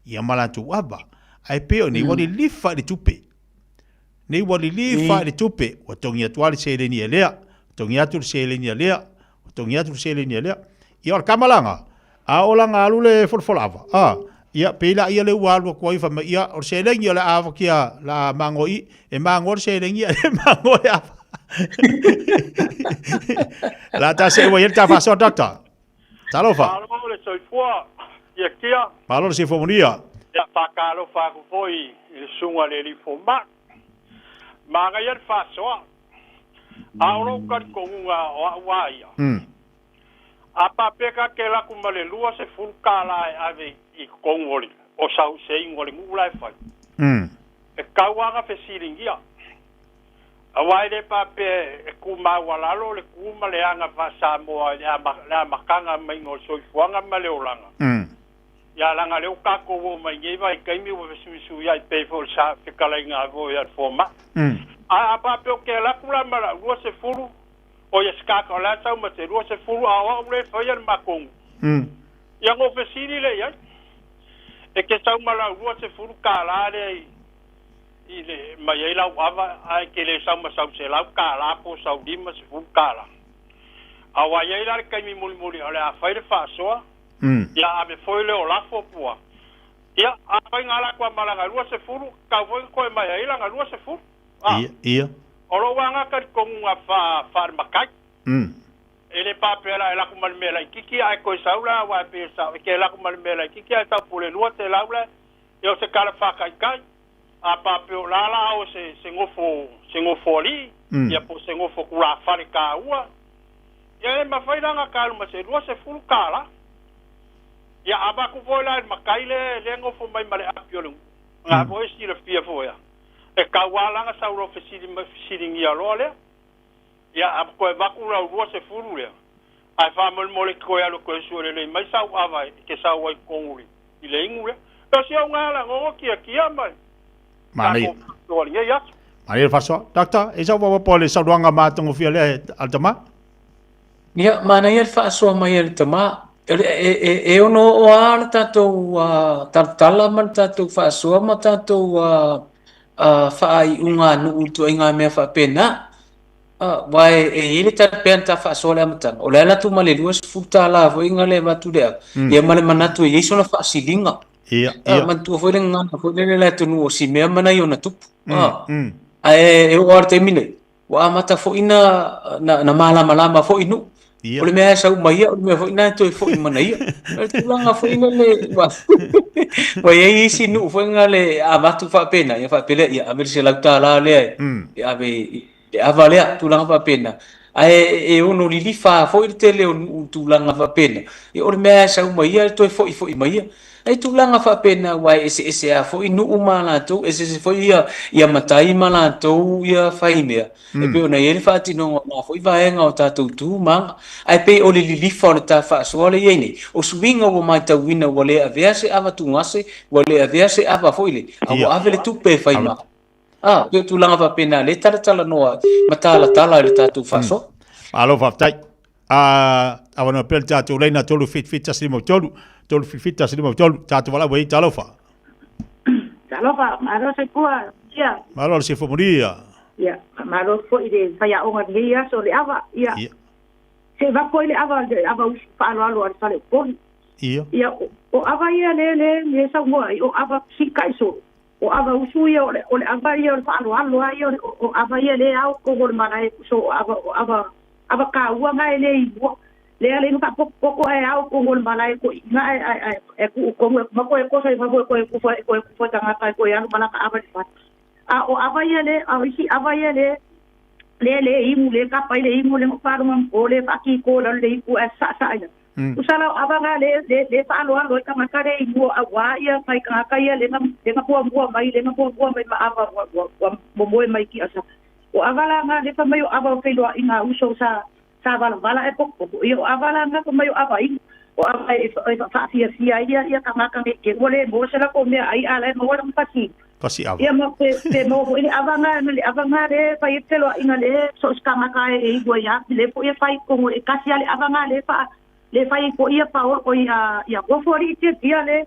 [SPEAKER 2] ia ma latou ava. Ae pei o nei ua lilifa i le tupe. Nei ua lilifa i le tupe, ua togi atu lava le seleni e lea, togi atu le seleni a lea, ua togi atu le seleni a lea. Ia o le kamalaga, A o lana alu le folafola ava, a, ia, pei la ia lea ua alu atu ai fai mai, ia, o le seleni o le a avakia la magoa i, e magoa le seleni ae le magoa le ava. La ta se ua i le ta faasoa doctor. Talofa.
[SPEAKER 14] Malo le soifua, Tiatia.
[SPEAKER 2] Malo le soifua manuia.
[SPEAKER 14] Ia, faatalofa atu foi i le susuga i le alii fomai. Manaia le faasoa. A o lou talitonuga o au a ia, A paapea ka ke laku ma le 20 tālā e ave i totonu o le o sau se igu a le nuu la e fai. E tau aga fesiligia. Auā e lē paapea e tumaualalo le tu ma le aga faa-Samoa i le le amataga maiga o le soifuaga ma le olaga. Ia laga lea ua tatou oo mai nei vaitaimi ua fesuisuiaʻi pei foi o le sa fetalaiga foi a le fomaʻi. Ae a faapea o ke alu atu la ma la'u 20 o ia se tagata o le a sau ma se 20 a o a'u lē faia le matou nuu. Ia na ou fesili lea i ai. E te sau ma lau 20 tālā lea i i le mai ai lau ava ae te le sau ma sau $100 po o sau $50. A ua i ai la le taimi mulimuli o le a fai le faasoa, ia ave foi lea o lafo pua. Ia, afai na ala atu lava ma lana 20, tatau foi ona toe mai ai lana 20. A.
[SPEAKER 2] Ia, ia.
[SPEAKER 14] O lou aga talitonuga faa, faalematai. E le faapea la e alu atu ma le mea laitiiti ae toe sau la aua e pei e sao e te alu atu ma le mea laitiiti ae sau po o le 200 la ia o se tala faataitai. A faapea o la la o se se nofo se nofo alii ia po o se nofo tulafale taua ia e mafai la ona ta alu ma se $20. Ia avatu foi la i le matai lea lea e nofo mai ma le api o le nuu. Na foi e silafia foi a e tau lava la ona sau loa fesili fesiligia loa lea. Ia, a toe avatu lau 20 lea, ae faamolemole e te toe alu e toe sue lelei mai sau ava e te sau ai i totonu i le inu lea. O si au gala gogo kiakia mai
[SPEAKER 2] Manaia.
[SPEAKER 14] tatou faasoa i lenei aso.
[SPEAKER 2] Manaia le faasoa. Doctor, e sau faaopoopo le saunoaga matagofie lea a le tama?
[SPEAKER 13] Ia, manaia le faasoa mai a le tama. E, e, e, e ono oo lava le tatou talatala ma le tatou faasoa ma tatou faaiuga nuu i ituaiga mea faapena. Aua e i ai le tala pea na ta faasoa i le amataga, o le ala atu ma le $20 foi na le avatu le ava, ia ma le manatu e i ai sona faasiliga.
[SPEAKER 2] Ia, ia.
[SPEAKER 13] Manatua foi le gagana foi lele i le atunuu o Simea ma nai ona tupu. Ae e oo lava i le taimi nei, ua amata foi na, na, na malamalama foi nuu.
[SPEAKER 2] Ia.
[SPEAKER 13] O le mea e sau mai ia, o le mea foi na e toe foi mana ia. O le tulaga foi lele, ua, ua i ai isi nuu foi na le avatu faapena, ia faapea lea, ia ave le $100 lea e, e ave i le ava lea, tulaga faapena. Ae e ono lilifa foi le tele o nuu i tulaga faapena. Ia o le mea e sau mai ia, e toe foi foi mai ia. E tulaga faapena aua e eseese lava foi nuu ma latou, eseese foi ia, ia matai ma latou ia faimea, e pei ona i ai le faatinoga o na foi vaega o tatou tu ma aga. Ae pei o le lilifa o le ta faasoa lea e i ai nei, o suiga ua matauina ua le avea se ava tugase, ua le avea se ava foi le, a ua ave le tupe e fai ma. A, pei o tulaga faapena lea e talatalanoa ma talatala i le tatou faasoa.
[SPEAKER 2] Malo faafetai. A avanoa pea le tatou laina 377 153, 377 153, tatou valaau ai, talofa.
[SPEAKER 15] Talofa, malo soifua, ia.
[SPEAKER 2] Malo le soifua manuia.
[SPEAKER 15] Ia, malo foi le faiaoga i lenei aso le ava, ia.
[SPEAKER 2] Ia.
[SPEAKER 15] Se i avatu ai le ava, le ava usu faaaloalo a le fale o Upolu.
[SPEAKER 2] Ia.
[SPEAKER 15] Ia, o ava ia le, le, le saunoa ai, o ava sikai solo. O ava usu ia, o le, o le ava ia o le faaaloalo lava ia, o le, o ava ia le ao totonu o le malae, so o ava, o ava, ava taua na e le i mua. Lea le inu faapokopoko ae ao totonu o le malae toeaiina ae, ae, ae, ae tuu tonu e ma toe toso i fafo e toe tufa, e toe tufa i tagata e toe alu ma lata ava i le fale. A o ava ia le, a o isi ava ia le, le le inu, le tapa i le inu, le faalogo o le faatito i lalo i le ipu ae sasaa i lalo. Tusa la o ava na le, le, le faaaloalo ai tagata le i mua auā ia nai tagata ia le na, le na muamua mai, le na muamua mai ma ava ua, ua, ua momoe mai ki asa. O ava la na le fai mai o ava o feiloaiga a uso sa, sa valavala ae potopoto. Ia o ava la na fai mai o ava inu. O ava e, e faafiafia ai ia, ia tagata nei te ua le maua se latou meaai a o la e maua lana fasi.
[SPEAKER 2] Fasi ava.
[SPEAKER 15] Ia ma pe, pe maua foi le ava na, le ava na le fai ai feloaiga le so o se tagata e inu ai lava, le foi e fai i totonu e tasi lava le ava na le faa, le fai ai foi ia paolo, oi a, ia gofo alii tiatia le,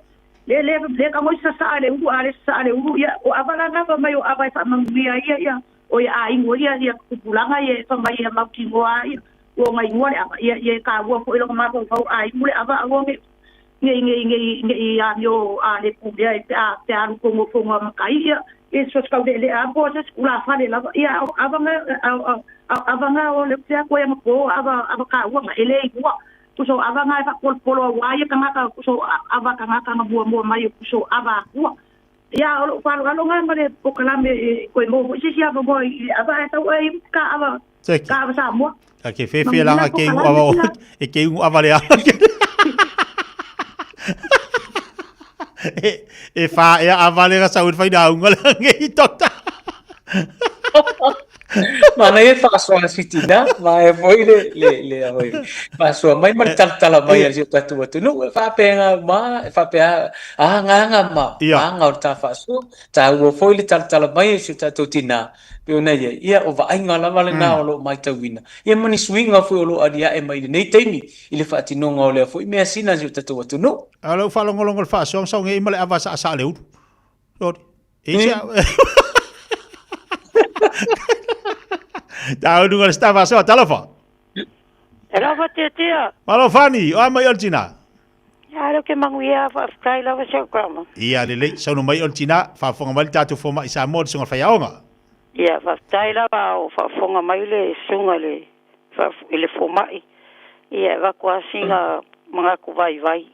[SPEAKER 15] le, le, le tago i sasaa le ulu, a le sasaa le ulu, ia, o ava la na fai mai o ava e faamanuia ai ia, ia, o ia aiga ia, ia tupulaga ia e fai mai ia mautinoa ia, ua gaigoa le ava, ia, ia e taua foi lona mafaufau aiga le ava aua ne i, nei, nei, nei, nei amio a le pulea e pe a, pe a alu tonu o fono a matai, ia, ia so se tau le'ele'e a po o se isi tulafale lava, ia, a o ava na, a, a, a o ava na o le pea koe ana po, ava, ava taua na, e le i mua. Tusa o ava na e faapolopolo auā ia tagata, tusa o ava tagata na muamua mai, tusa o ava akua. Ia, o lou faaaloalo na ma le polokalame e toe maua foi se isi avanoa i le ava ae tau ai ka ava.
[SPEAKER 2] Seki.
[SPEAKER 15] Ka ava Samoa.
[SPEAKER 2] Ka ke whewhe langa ke ingu ava o, e ke ingu ava le ava. E, e wha e ava le rasa ur whaina unga le ngi tota.
[SPEAKER 13] Mana e whaasoa sitina, ma e foi le, le, le, hoi, whaasoa mai ma le talatala mai a si o tatou atunuu, e whaapenga ma, e whaapea, a nganga ma, a ngā o le tā whaasoa, tāua foi le talatala mai a si o tatou tina, pei ona i ai, ia o vaaiga lava lenā o lo o matauina, ia ma ni suiga foi o lo o aliae mai i lenei taimi i le faatinoga o lea foi measina a si o tatou atunuu.
[SPEAKER 2] A o lau faalogologo i le faasoa, sau ngei ma le ava saasaa le ulu. Sorry. E isi a... Tau nunga le stava asoa, talofa.
[SPEAKER 16] Talofa Tiatia.
[SPEAKER 2] Malo Fani, o a mai o le tina?
[SPEAKER 16] Ia leo ke manuia faafetai lava si au tama.
[SPEAKER 2] Ia lelei, saunoa mai o le tina, faafofoga mai le tatou fomai Samoa le susuga faiaoga.
[SPEAKER 16] Ia faafetai lava o faafofoga mai le susuga i le i le fomai. Ia e avatu lava sina manatu vaivai.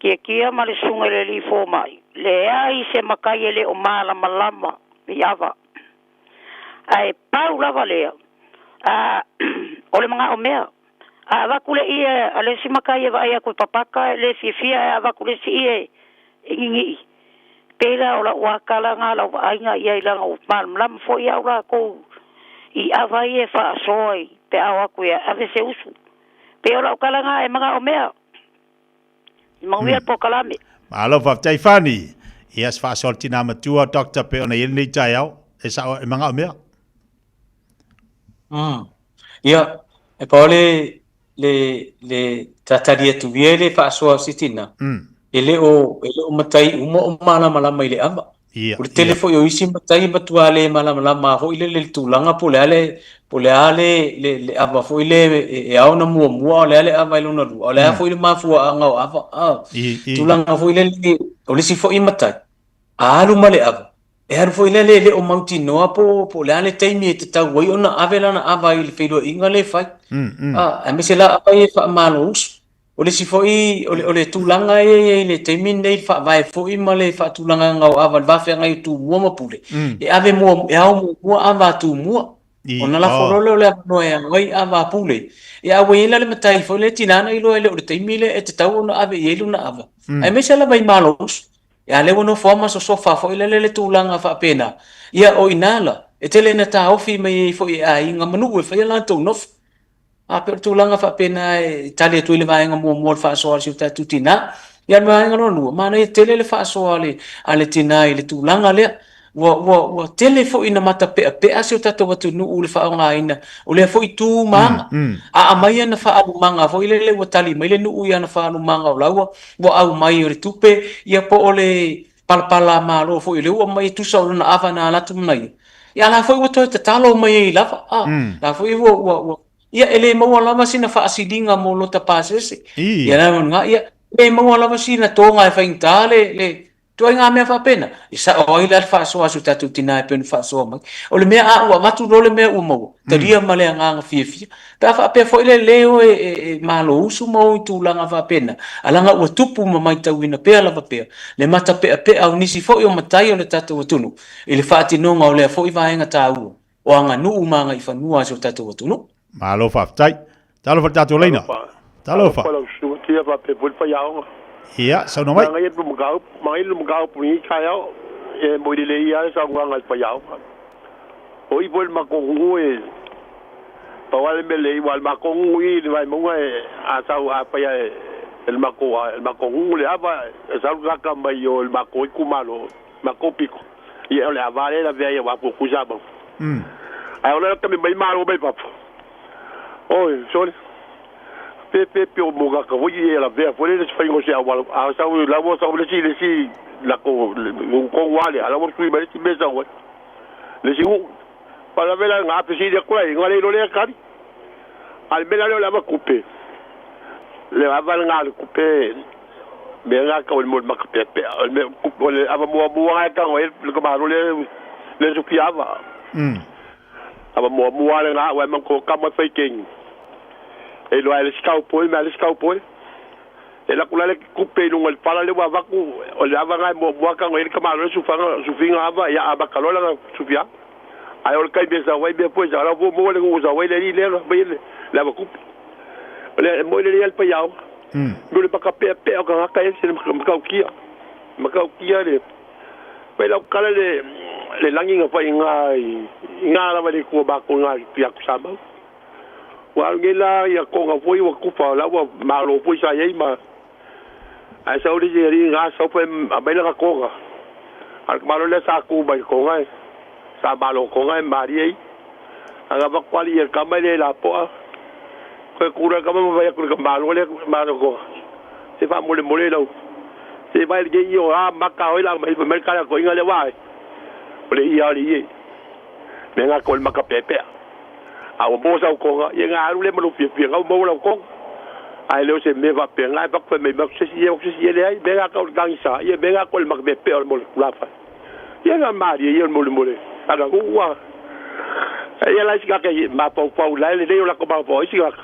[SPEAKER 16] Tiatia ma le susuga i le alii fomai, leai se matai e le o malamalama i ava. Ae pau lava lea, a o le manao mea, a avatu le ie a le isi matai e vaai atu e papaka e le fiafia ae a avatu le isi ie e ninii. Pei la o lau ata lena lau vaaiga i ai leaga ua malamalama foi au latou i ava ia e faasoa i pe a o atu e ave se usu. Pei o lau tala lena e manao mea. Manuia le polokalame.
[SPEAKER 2] Malo faafetai Fani. Ia se faasoa le tina matua Doctor pei ona i ai lenei taeao. E sao e manao mea.
[SPEAKER 13] Ia, e pau le, le, le tatali atu ia i le faasoa o si tina, e le o, e le o matai uma o malamalama i le ava.
[SPEAKER 2] Ia,
[SPEAKER 13] O le tele
[SPEAKER 2] ia.
[SPEAKER 13] foi o isi matai e matua le malamalama foi lele i le tulaga po o le a le, po o le a le, le, le ava foi le e, e ao ona muamua, o le a le ava i lona lua, o le a foi le mafuaaga o ava. A,
[SPEAKER 2] I, i.
[SPEAKER 13] tulaga foi lele, o le isi foi matai, a alu ma le ava, e alu foi lele e le o mautinoa po, po o le a le taimi e tatau ai ona ave lana ava i le feiloaiga lea e fai. A, aemaise la ava ia e faamalo-usu. O le isi foi, o le, o le tulaga e i ai i le taimi lenei, le faavae foi ma le faatulagaga o ava i le va feagai o Tumua ma Pule, e ave mua, e ao muamua ava a Tumua.
[SPEAKER 2] I,
[SPEAKER 13] Ona lafo
[SPEAKER 2] oh.
[SPEAKER 13] loa lea o le avanoa e ao ai ava a Pule. Ia a ua i ai la le matai foi lea tinā na iloa e le o le taimi lea e tatau ona ave i ai lona ava. Aemaise lava i Malosi. Ia lea ua nofo lava ma sosofa foi lele le tulaga faapena. Ia o i ina la, e tele ina taofi mai ai foi e aiga ma nuu e fai a latou nofo. A pei o le tulaga faapena e tali atu ai le vaega muamua o le faasoa a si o tatou tinā. Ia le vaega lona lua, manaia tele le faasoa a le, a le tinā i le tulaga lea. Ua, ua, ua tele foi ina matapeapea si o tatou atunuu i le faaaogaina o lea foi tu ma aga. A aumai ana faaalumaga foi lele ua tali mai le nuu i ana faaalumaga o la ua, ua aumai o le tupe, ia po o le palapala malo foi o lea ua aumai e tusa o lona ava na alu atu ma ia. Ia la foi ua toe tatalo mai ai lava. A, la foi ua, ua, ua, ia e le maua lava sina faasiliga mo lota pasese. Ia la nga, ia e le maua lava sina toga e faigata le, le ituaiga mea faapena. E sao ai la le faasoa a si o tatou tinā e pei ona faasoa mai. O le mea a ua avatu loa le mea ua maua, talia ma le agaga fiafia. Pe a faapea foi le lē oe e, e malousu ma o i tulaga faapena, a laga ua tupu ma maitauina pea lava pea le matapeapea o nisi foi o matai o le tatou atunuu i le faatinoga o lea foi vaega taua o aganuu ma agaifanua a si o tatou atunuu.
[SPEAKER 2] Malo faafetai. Talofa i le tatou laina. Talofa.
[SPEAKER 14] Talofa lau susuga Tia faapea foi le faiaoga.
[SPEAKER 2] Ia, saunoa mai.
[SPEAKER 14] Manaia le mataupu, manaia le mataupu i lenei taeao. E moi lelei lava le saunoaga a le faiaoga. O i foi le matou nuu e pau lava le mea lelei aua o le matou nuu i le Vaimauga e a sau a fai lava e le matou le matou nuu le ava e sau le tagata mai o le matou itumalo matou pito ia o le ava lea e lavea ai aua fuafua sa mau. Ae o le taimi mai malo mai fafo. Oi sole pe pe pe o mo ka foi e lavea foi le se faiga o se auala a sau la ua sau le isi le isi lako ko wale ala ua sui mai le isi mea sau ai. Le isi nuu palave la nga fesili atu la i nga le iloa lea tali. A le mea la lea o le ava tupe le ava lena le tupe mea lena tau mo le makapeapea o le mea o le ava muamua lena e tago ai le tamāloa lea le sufia ava. Ava muamua lena aua e manatua tama e fai keni e iloa ai le isi cowboy ma le isi cowboy. E alu atu la le tupe i luga o le pala lea ua avatu o le ava lena e muamua tago ai le tamāloa le sufaga sufiga ava ia amata loa lana sufia.
[SPEAKER 17] Ae o le taimi e sau ai mea foi sa lau fua maua le nuu e sau ai le alii lea na aumai le avatupe. O le moi lelei lava le faiaoga. Me o le makapeapea o tagata e ese le matautia. Matautia le fai lau tala le le lagi na fai i na i na lava i le itu o matou i na i Tuisamau. Ua alu nei la ia Toga foi ua tufa o la ua malo foi sa i ai ma ae sau le isi alii na sau fai aumai lana Toga. A o le tamaloa lea sa tu mai le Toga e sa malo Toga e malie ai. A na avatu alii e le tama e le lapoa. Toe tu loa le tama ma fai atu i le tamaloa lea malo Toga. Se faamolemole lau se vaai lenei ia o a maka oi la mai fai mai le tala a toeaina lea ua o le ia o le ie mea na ko le maka peapea. A ua maua sau toga, ia na alu lea ma lou fiafia na ua maua lau toga. Ae le o se mea faapena e avatu fai mai se isi ia se isi ia leai mea na tau le tagisa ia mea na ko le maka peapea o le mole tulafa. Ia na malie ia o le mole mole ana ua ia la isi tagata e mafaufau la e lelei o latou mafaufau isi tagata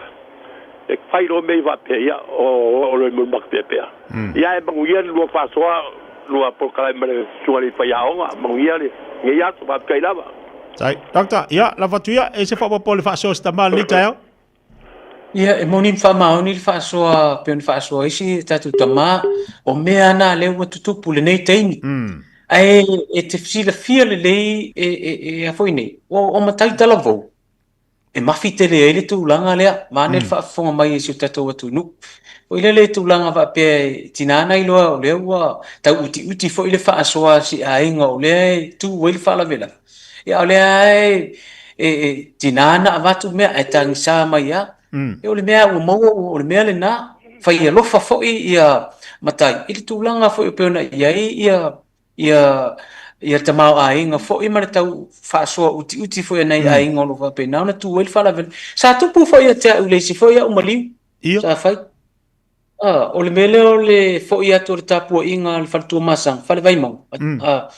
[SPEAKER 17] e fai loa mea faapea ia o le mole maka peapea. Ia e manuia le lua faasoa lua polokalame ma le susuga i le faiaoga manuia lenei aso faafetai lava.
[SPEAKER 2] Tai, Doctor, ia, lava atu ia, e se faaopoopo le faasoa se tama lenei taeao.
[SPEAKER 13] Ia, e moni ma faamaoni le faasoa pei ona faasoa isi tatou tama, o mea na lea ua tutupu i lenei taimi. Ae e te silafia lelei e, e, e a foi nei, o, o matai talavou, e mafi tele ai le tulaga lea, vaeane le faafofoga mai a si o tatou atunuu. Foi lele i tulaga faapea e tiga ona iloa o lea ua tau utiuti foi le faasoa a si aiga o lea e tu ai le faalavelave. Ia a o lea lava e, e, e tiga ona avatu mea ae tagisa mai lava. Ia o le mea ua maua o le mea lena, fai alofa foi ia matai i le tulaga foi e pei ona i ai ia ia ia tamaoaiga foi ma le tau faasoa utiuti foi a nai aiga o lo o faapena ona tu ai le faalavelave. Sa tupu foi ia te au i le isi foi au maliu sa fai. Ah, o le mea lea o le foi atu o le tapuaiga a le fale Tuamasaga, fale Vaimauga. Ah,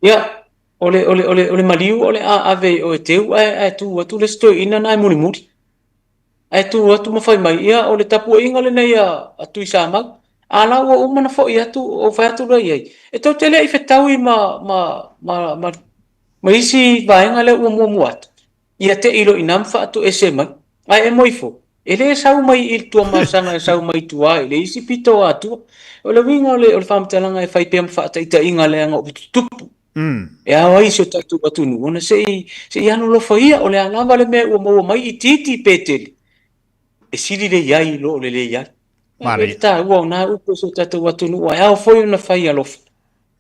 [SPEAKER 13] ia, o le, o le, o le, o le maliu o le a ave i o e teu ae, ae tu atu le isi toeaina na e mulimuli. Ae tu atu ma fai mai, ia, o le tapuaiga lenei a, a Tuisamau. A la ua uma ona foi atu, ou fai atu loa i ai, e tou te le i fetaui ma, ma, ma, ma, ma isi vaega lea ua muamua atu. Ia te i loa i ina ma faatoese mai. Ae e moi foi, e le sau mai i le Tuamasaga e sau mai tua i le isi pito o Atua. O le uiga o le, o le faamatalaga e fai pea ma faataitaiga leaga ua tutupu. E ao ai si o tatou atunuu ona se i, se i alolofa ia, o le a lava le mea ua maua mai itiiti pe tele, e sili le i ai i lo o le leai. E le taua o nā upu o si o tatou atunuu, ae ao foi ona fai alofa.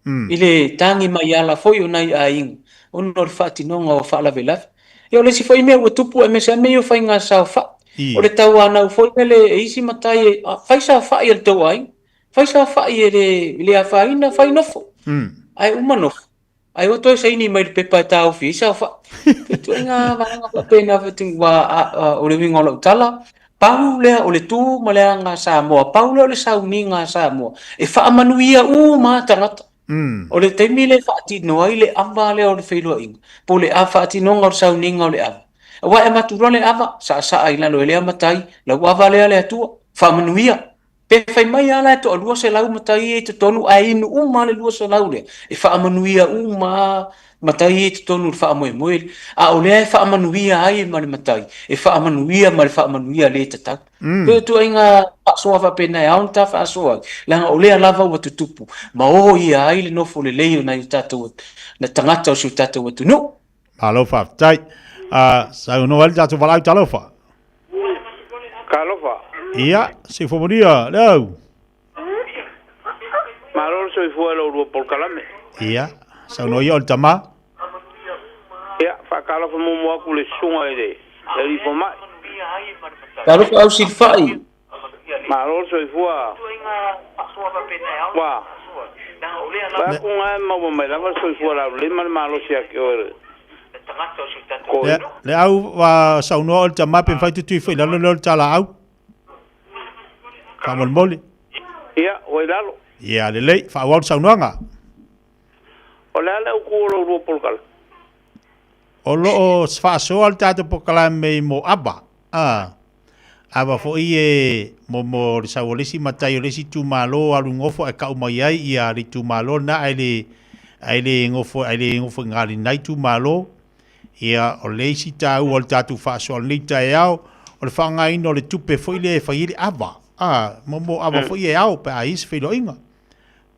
[SPEAKER 13] I le tagi mai ala foi o nai aiga ona o le faatinoga o faalavelave. Ia o le isi foi mea ua tupu aemaise lava mea ia o faiga saofai. O le tauanau foi lele e isi matai e fai saofai a le tou aiga, fai saofai e le afaina, fai nofo. Ae uma nofo, ae ua toe saini mai le pepa e taofi ai saofai. E ituaiga vaega faapena aua o le uiga o lau tala, Pau lea o le tu ma le aga a Samoa, pau lea o le sauniga a Samoa, e faamanuia uma lava tagata. O le taimi lea e faatino ai le ava lea o le feiloaiga, po o le faatinoga o le sauniga o le ava. Aua e avatu loa le ava, saasaa i lalo e lea matai, lau ava lea le Atua, faamanuia. Pe fai mai lava la e toa 200 matai ia i totonu ae inu uma lava le 200 lea, e faamanuia uma lava matai ia i totonu o le faamoemoe lea. A o lea e faamanuia ai ma le matai, e faamanuia ma le faamanuia le tatau. Pei o ituaiga faasoa faapena e ao ona ta faasoa ai, leaga o lea lava ua tutupu ma oia ai le nofo lelei o nai o tatou tagata o si o tatou atunuu.
[SPEAKER 2] Malo faafetai. Uh, saunoa ai le tatou valaau talofa.
[SPEAKER 18] Talofa.
[SPEAKER 2] Ia, soifua manuia, Leau.
[SPEAKER 18] Malo le soifua i lo oulua polokalame.
[SPEAKER 2] Ia, saunoa ia o le tama.
[SPEAKER 18] Ia, faatalofa muamua atu i le susuga i le alii fomai.
[SPEAKER 13] Talofa au Silafai.
[SPEAKER 18] Malo le soifua. Ua. Vaai atu na e maua mai lava le soifua laulelei ma le malosi ia te oe.
[SPEAKER 2] Le, le au wa saunoa o le tama pe mafai tutui foi lalo leo le talaau. Faamolemole.
[SPEAKER 18] Ia, ua i lalo.
[SPEAKER 2] Ia, lelei, faaauau le saunoaga.
[SPEAKER 18] O le a le autu o lo oulua polokalame?
[SPEAKER 2] O lo o faasoa le tatou polokalame i Moaba. A, ava foi e mo mo le sau o le isi matai o le isi itumalo alu gofo ae kau mai ai ia le itumalo lena ae le ae le gofo ae le gofo i ga lena itumalo. Ia, o le isi taua o le tatou faasoa o lenei taeao, o le faaaogaina o le tupe foi lea e fai ai le ava, a, mo ava foi e ao pe a i ai se feiloaiga.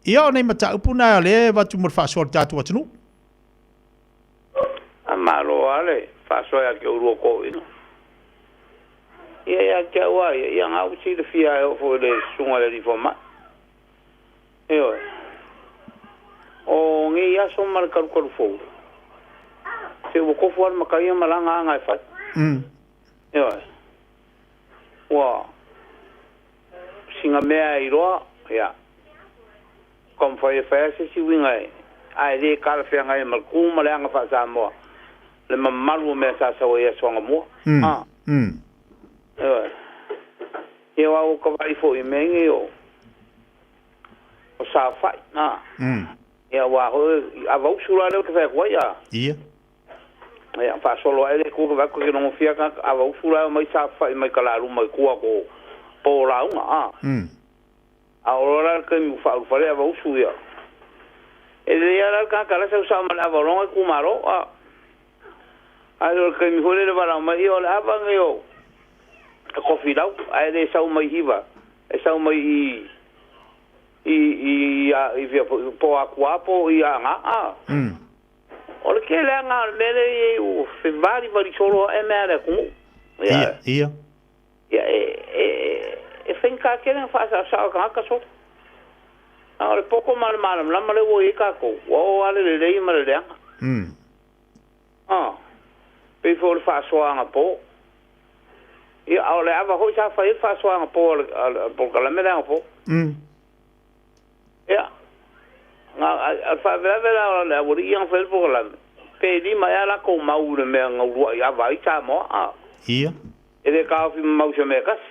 [SPEAKER 2] Ia, o nai mataupu na o lea e avatu mo le faasoa o le tatou atunuu.
[SPEAKER 18] A malo lava le faasoa ia te oulua toeaiina. Ia ia te au lava ia, ia na ua silafia e oo foi i le susuga i le alii fomai. Ioe. O nei aso ma le kalukalu fou, se ua tofu lava le matai ia ma lana aga e fai. Ioe. Ua sina mea e iloa, ia, taumafai e fai lava se isi uiga e, ae le talafeagai ai ma le tu ma le aga faa-Samoa, le mamalu o mea sa sau ai i aso anamua. A. Ioe. Ia aua ua ta vaai foi i mea nei o o saofai, a. Ia aua foi i avausu la lea ou te fai atu ai, a.
[SPEAKER 2] Ia.
[SPEAKER 18] Ia faasolo ae le Atua vaeatu ke nogofia tagata avausu la e omai saofai mai talaluma i tua atu o po o lauga, a. A oo loa la i le taimi ua faaulufale avausu, ia e lelei lava la le tagata la e sau sao ma le ava o lona itumalo, a. Ae le o le taimi foi lea le valaau mai, ia o le ava lenei o Tofilau, ae le sau mai Hiva, e sau mai i i i i fea foi, po o Atua po o i Aana, a. O le tele lava lena o le mea lea e i ai ua fevalivali solo ae mea a le atunuu.
[SPEAKER 2] Ia, ia.
[SPEAKER 18] Ia, e, e, e faigata tele ona faasaosao e tagata solo. A o le poto ma le malamalama lea ua i ai tatou, ua oo lava le lelei ma le leaga. A, pei foi o le faasoa anapo. Ia, a o le ava foi sa fai ai le faasoa anapo a le, a le polokalame lea anapo. Ia, na, a, a le faalavelave la o le aualii ia na fai ai le polokalame, pe lima ea latou mau i le mea na uluai ava ai Samoa, a.
[SPEAKER 2] Ia.
[SPEAKER 18] E le taofi mamau i se mea e tasi.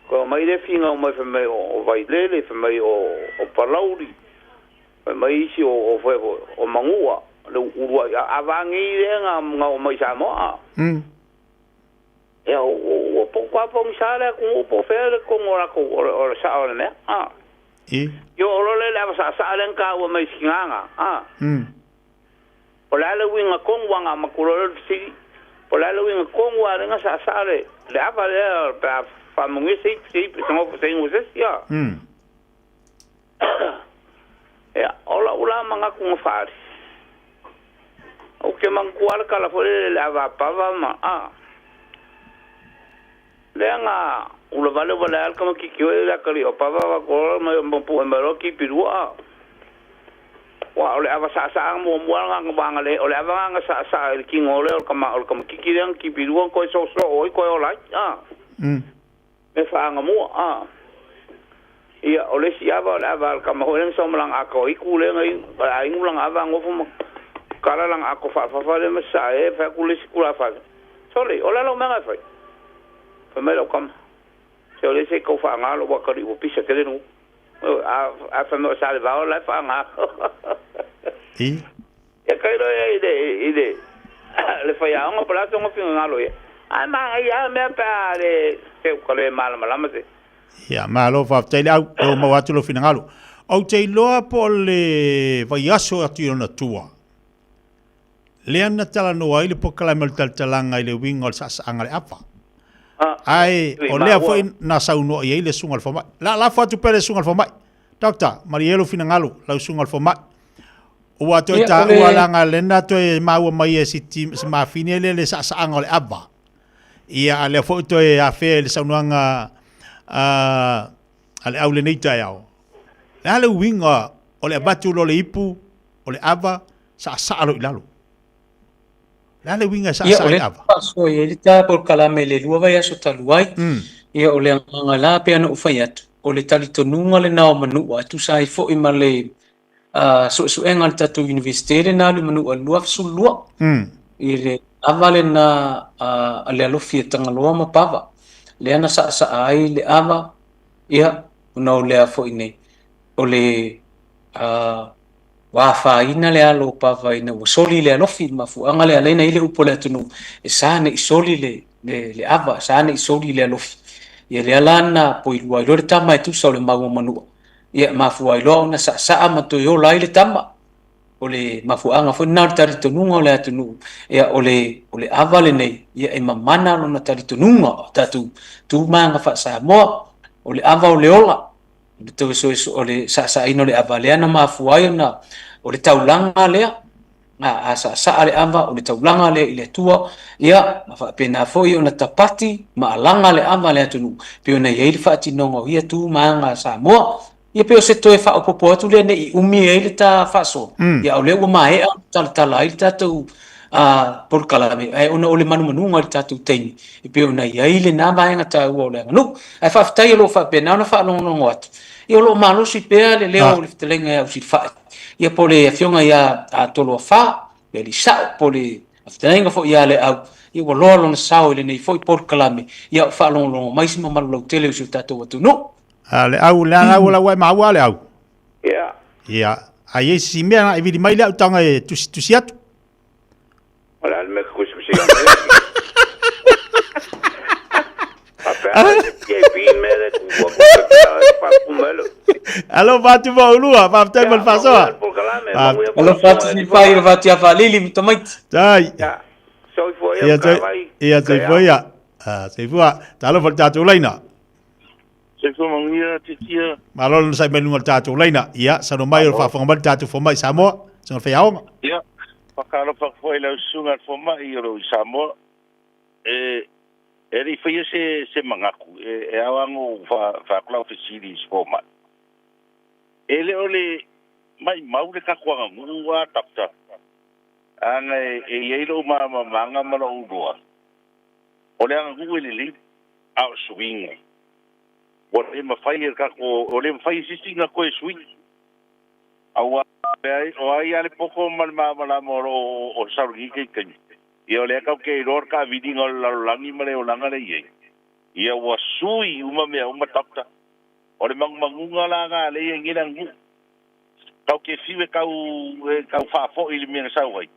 [SPEAKER 18] Toe omai le finau mai fai mai o Vailele, fai mai o, o Palauli, Fai mai isi o o fai foi o Manua le uluai ava nei lea na na oo mai i Samoa. Ia ua pau pogisa le atunuu po o fea le tonu o latou o le o le sao o le mea a. Ia oo loa lea i le ava saasaa lea na taua mai i Sinaga a. O le a le uiga tonu aua na amata loa lea o le fesili, po o le a le uiga tonu a lea na saasaa le le ava lea pe a faamanuia se ipu se ipu se igu a se isi a. Ia, o lou la manatu na faaali, ou te manatua lava le tala foi lele i le ava a Pava ma, a, lea na ula vale vale ai le tamaitiiti foi lele i le atalii o Pava avatu loa ma mapu'e mai loa tipi lua, a. Aua o le ava saasaa muamua lena na vaga le, o le ava lena na saasaa i le tino lea o le tama, o le tamaitiiti lea na tipi lua na toe soosoo ai toe ola ai, a. Mea faagamua, a. Ia, o le isi ava o le ava a le tama foi lea na sau ma lana ato aitu lea na inu, a inu lana ava nofo ma kala lana ato faafafa lea ma sasaa ai, fai atu le isi tulafale, Sole, o le a lau mea na e fai? Fai mai lau tama, Se o lea se i tau faaga lou atalii ua pisa tele le nuu. A, a fai mai o Salevao la e faaga. Ia tailo ia i le, i le, le faiaoga po o le a sona finagalo ia. Ae manaia lava mea pe a le, se ua le malamalama se.
[SPEAKER 2] Ia, malo faafetai le au, lea ua maua atu lou finagalo. Ou te iloa po o le vaiaso atu i ona tua, lea na talanoa ai le polokalame o le talatalaga i le uiga o le saasaaga o le ava. Ae o lea foi na saunoa i ai le susuga i le fomai. La lafo atu pea le susuga i le fomai. Doctor, malie lou finagalo, lau susuga i le fomai. Ua toe taua leaga lea na toe maua mai e si si mafine lea le saasaaga o le ava. Ia, a lea foi toe afea i le saunoaga a le au lenei taeao. Le a le uiga o le avatu loa o le ipu o le ava saasaa loa i lalo. Le a le uiga e
[SPEAKER 13] Ia,
[SPEAKER 2] saasaa
[SPEAKER 13] o
[SPEAKER 2] i
[SPEAKER 13] lea
[SPEAKER 2] le ava?
[SPEAKER 13] faasoa i ai le ta polokalame i le lua vaiaso talu ai. Ia, o le agaga la pei ona ou fai atu, o le talitonuga lena o Manua e tusa ai foi ma le suesuega a le tatou Iunivesite lena i le Manua i le 2012. I le ava lena a le alofi e Tagaloa ma Pava, lea na saasaa ai le ava, ia, ona o lea foi nei, o le ua afaina le alo o Pava ina ua soli le alofi, i le mafuaaga lea ala ai ona i ai le upu a le atunuu, e sa ne i soli le, le, le ava, sa ne i soli le alofi. Ia lea la na poilua ai loa le tama e tusa o le mau a Manua, ia mafua ai loa ona saasaa ma toe ola ai le tama. O le mafuaaga foi lena o le talitonuga o le atunuu, ia o le, o le ava lenei, ia e mamana lona talitonuga o tatou tu ma aga faa-Samoa. O le ava o le ola, o le toe soesoe, o le saasaina o le ava lea na mafua ai ona o le taulaga lea, a, a saasaa le ava, o le taulaga lea i le Atua, ia, ma faapena foi ona tapati ma alaga le ava a le atunuu, pei ona i ai le faatinoga o ia tu ma aga a Samoa. Ia pei o se toe faaopoopo atu lea ne i umi ai le ta faasoa, ia a o lea ua maea ona talatala ai le tatou polokalame, ae ona o le manumanuga i le tatou taimi, e pei ona i ai lena vaega taua o le aganuu. Ae faafetai o lo o faapena ona faalogologo atu, ia o lo o malosi pea le leo o le fetalaiga ia Usilafai, ia po o le afioga ia Toloafa, le alii sao, po o le fetalaiga foi ia Leau, ia ua loa lona sao i lenei foi polokalame, ia o faalogologo mai se mamalu lautele o si o tatou atunuu.
[SPEAKER 2] A le au, le au la ua e maua le au.
[SPEAKER 18] Ia.
[SPEAKER 2] Ia, a i ai se mea na e vili mai le au taga e tusi tusi atu.
[SPEAKER 18] O le a le mea kusikusi a mai. A pe a te PAP mea le kua ku pe pa kumelo.
[SPEAKER 2] Alo fatu ma ulua, faafetai mo le faasoa.
[SPEAKER 13] Alo fatu si fai le fatu ia faalili ma tamaiti.
[SPEAKER 2] Tai.
[SPEAKER 18] Ia. Soifua ia ka
[SPEAKER 2] Ia, soifua ia. Ah, soifua. Talofa le tatou laina.
[SPEAKER 19] Soifua manuia Titia.
[SPEAKER 2] Malo le onosai mai luga o le tatou laina. Ia, saunoa mai o le faafofoga mai le tatou fomai i Samoa, susuga i le faiaoga.
[SPEAKER 19] Ia, faatalofa atu foi i lau susuga i le fomai o lo o i Samoa. E, e le i faia se, se manatu, e, e ao lava ona ou fa, fai atu lau fesili i si fomai. E le o le maimau le tatou aganuu a doctor, ana e, e i ai lou malamalamaga ma lou iloa, o le aganuu e lelei, a o suiga. Ua le mafai e le tatou, ua le mafai e se isi ona toe sui. Aua o ai lava le poto ma le malamalama o lo o sau i lenei taimi. Ia o lea tatou te iloa le taaviliga o le lalolagi ma le olaga lea e i ai. Ia ua sui uma mea uma doctor. O le manumanuga la na lea e i ai nei le aganuu. Tatou te fiu e tau e tau faafoi i le mea na sau ai.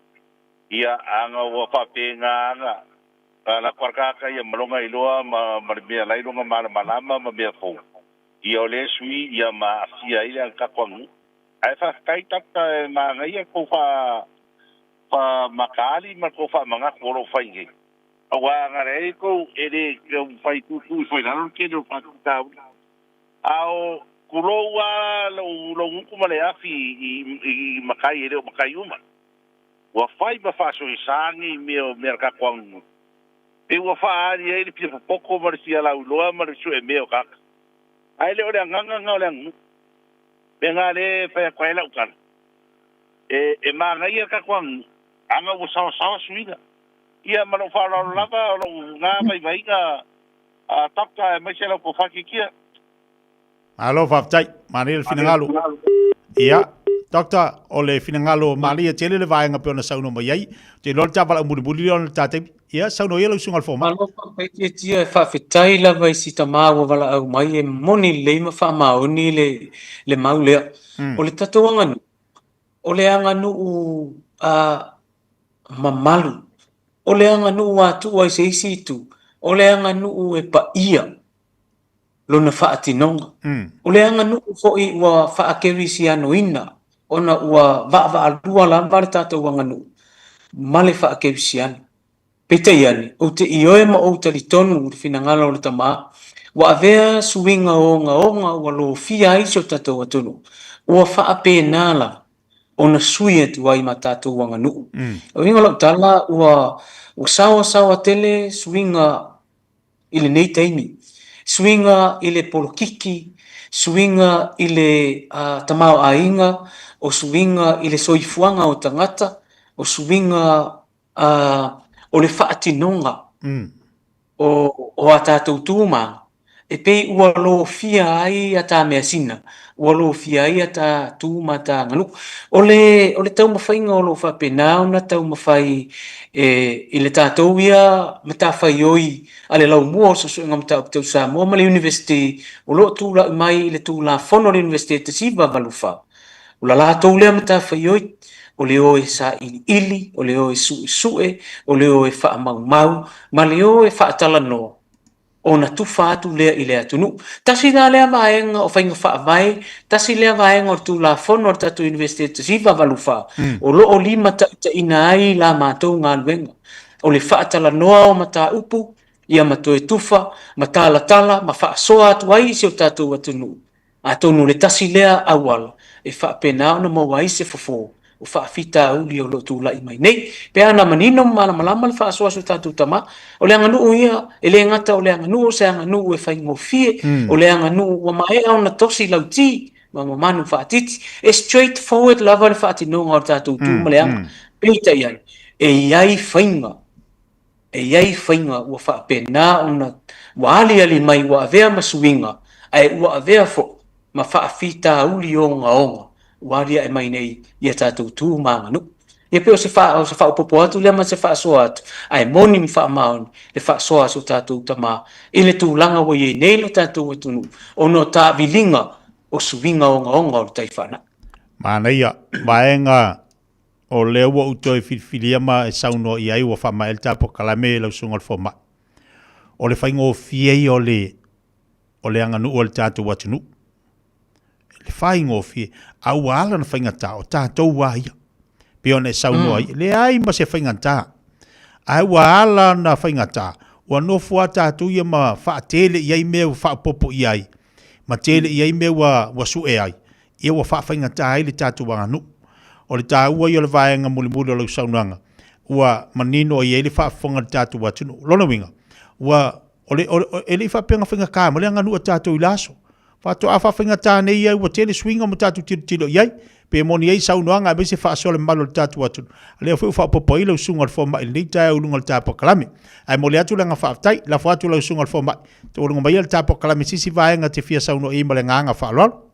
[SPEAKER 19] Ia ana ua faapena ana A la kuarkaka ia ma lona iloa ma ma le mea la iloga malamalama ma mea fou ia o lea sui ia ma aafia ai le agataku aganuu. Ae faafetai doctor e manaia tou faa faa makaali ma tou faamanatu o loo fai nei. Aua ana leai tou e le taumafai tuutuu ifo i lalo le tele o faafitauli. A o tulou a lou lou gutu ma le afi i i matai e le o matai uma. Ua fai ma faasoesa nei mea o mea a le tatou aganuu, pei ua faaali ai le fia popoto ma le fia lauiloa ma le suemea o tagata. Ae le o le agaga lena o le aganuu. Mea na lea e fai atu ai lau tala, e, e manaia le tatou aganuu, ana ua saoasaoa suiga. Ia ma lou faaaloalo lava, o lou na vaivaiga a Doctor aemaise lau tofa Tiatia.
[SPEAKER 2] Malo faafetai, manaia le finagalo. Ia, Doctor, o le finagalo malia tele le vaega pei ona saunoa mai ai. Ou te iloa le ta valaau mulimuli lea ona le ta taimi. Ia, saunoa ia lau susuga i le fomai.
[SPEAKER 13] Malo faafetai Tiatia, e faafetai lava i si tama ua valaau mai e moni lelei ma faamaoni le, le mau lea. O le tatou aganuu, o le aganuu a mamalu, o le aganuu a tuu ai i se isi itu, o le aganuu e paia. lona faatinoga. O le aganuu foi ua faakerisianoina ona ua vaavaalua lava le tatou aganuu ma le faakerisiano. Peitai ane, ou te ioe ma ou talitonu i le finagalo o le Tama, ua avea suiga ogaoga ua lofia ai si o tatou atunuu, ua faapena lava ona sui atu ai ma tatou aganuu. O le uiga o lau tala, ua saoasaoa tele suiga i lenei taimi. Suiga i le polokiki, suiga i le tamaoaiga, o suiga i le soifuaga o tagata, o suiga o le faatinoga o a tatou tu ma aga, e pei ua lofia ai a ta measina, ua lofia ai a ta tu ma ta aganuu. O le, o le taumafaiga o lo o faapena ona taumafai e, i le tatou ia matafaioi a le Laumua o Suesuega Mataupu Tau Samoa ma le Iunivesite o lo o tulai mai i le Tulafono a le Iunivesite 1984. O la latou lea matafaioi, o le o e sailiili, o le o e suesue, o le o e faamaumau, ma le o e faatalanoa. Ona tufa atu lea i le atunuu. Tasi la lea vaega o faiga faavae, tasi lea vaega o le Tulafono a le tatou Iunivesite 1984, o lo o limataitaiina ai la matou galuega, o le faatalanoa o mataupu, ia ma toe tufa, ma talatala, ma faasoa atu ai i si o tatou atunuu. Atonu o le tasi lea auala e faapena ona maua ai se fofo o faafitauli o lo o tulai mai nei. Pe ana manino ma malamalama le faasoa a si o tatou tama, o le aganuu ia, e le gata o le aganuu o se aganuu e faigofie, o le aganuu ua maea ona tosi lauti ma mamanu faatiti. E straight forward lava le faatinoga o le tatou tu ma le aga. Peitai ane, e i ai faiga E i ai faiga ua faapena ona ua aliali mai ua avea ma suiga, ae ua avea foi ma faafitauli ogaoga ua aliae mai nei i a tatou tu ma aganuu. Ia pei o se o se faaopoopo atu lea ma se faasoa atu, ae moni ma faamaoni le faasoa a si o tatou tama i le tulaga ua i ai nei lo tatou atunuu ona o taaviliga o suiga ogaoga o le tai faanai.
[SPEAKER 2] Manaia, vaega O lea ua ou toe filifilia ma e saunoa i ai ua faamaea le ta polokalame lau Susuga i le Fomai. O le faigofie ia o le, o le aganuu a le tatou atunuu. Le faigofie, a ua ala ona faigata, o tatou lava ia. Pei ona e saunoa ai, leai ma se faigata. Ae ua ala ona faigata, ua nofo lava tatou ia ma faatele i ai mea ua faaopoopo i ai, ma tele i ai mea ua sue ai, ia ua faafaigata ai le tatou aganuu. O le taua ia o le vaega mulimuli o lau saunoaga, ua manino i ai le faafofoga a le tatou atunuu. O lona uiga, ua, o le, o, e le i faapea na faigata mai le aganuu a tatou i la aso. Faatoa faafaigata nei ia ua tele suiga ma tatou tilotilo i ai. Pe moni ai saunoaga aemaise faasoa le mamalu o le tatou atunuu. A lea foi ua faaopoopo ai lau susuga i le fomai i lenei taeao i luga o le ta polokalame. Ae momoli atu le aga faafetai, lafo atu lau susuga i le fomai, taualuga maia le ta polokalame i se isi vaega e te fia saunoa i ai ma le agaga faaaloalo.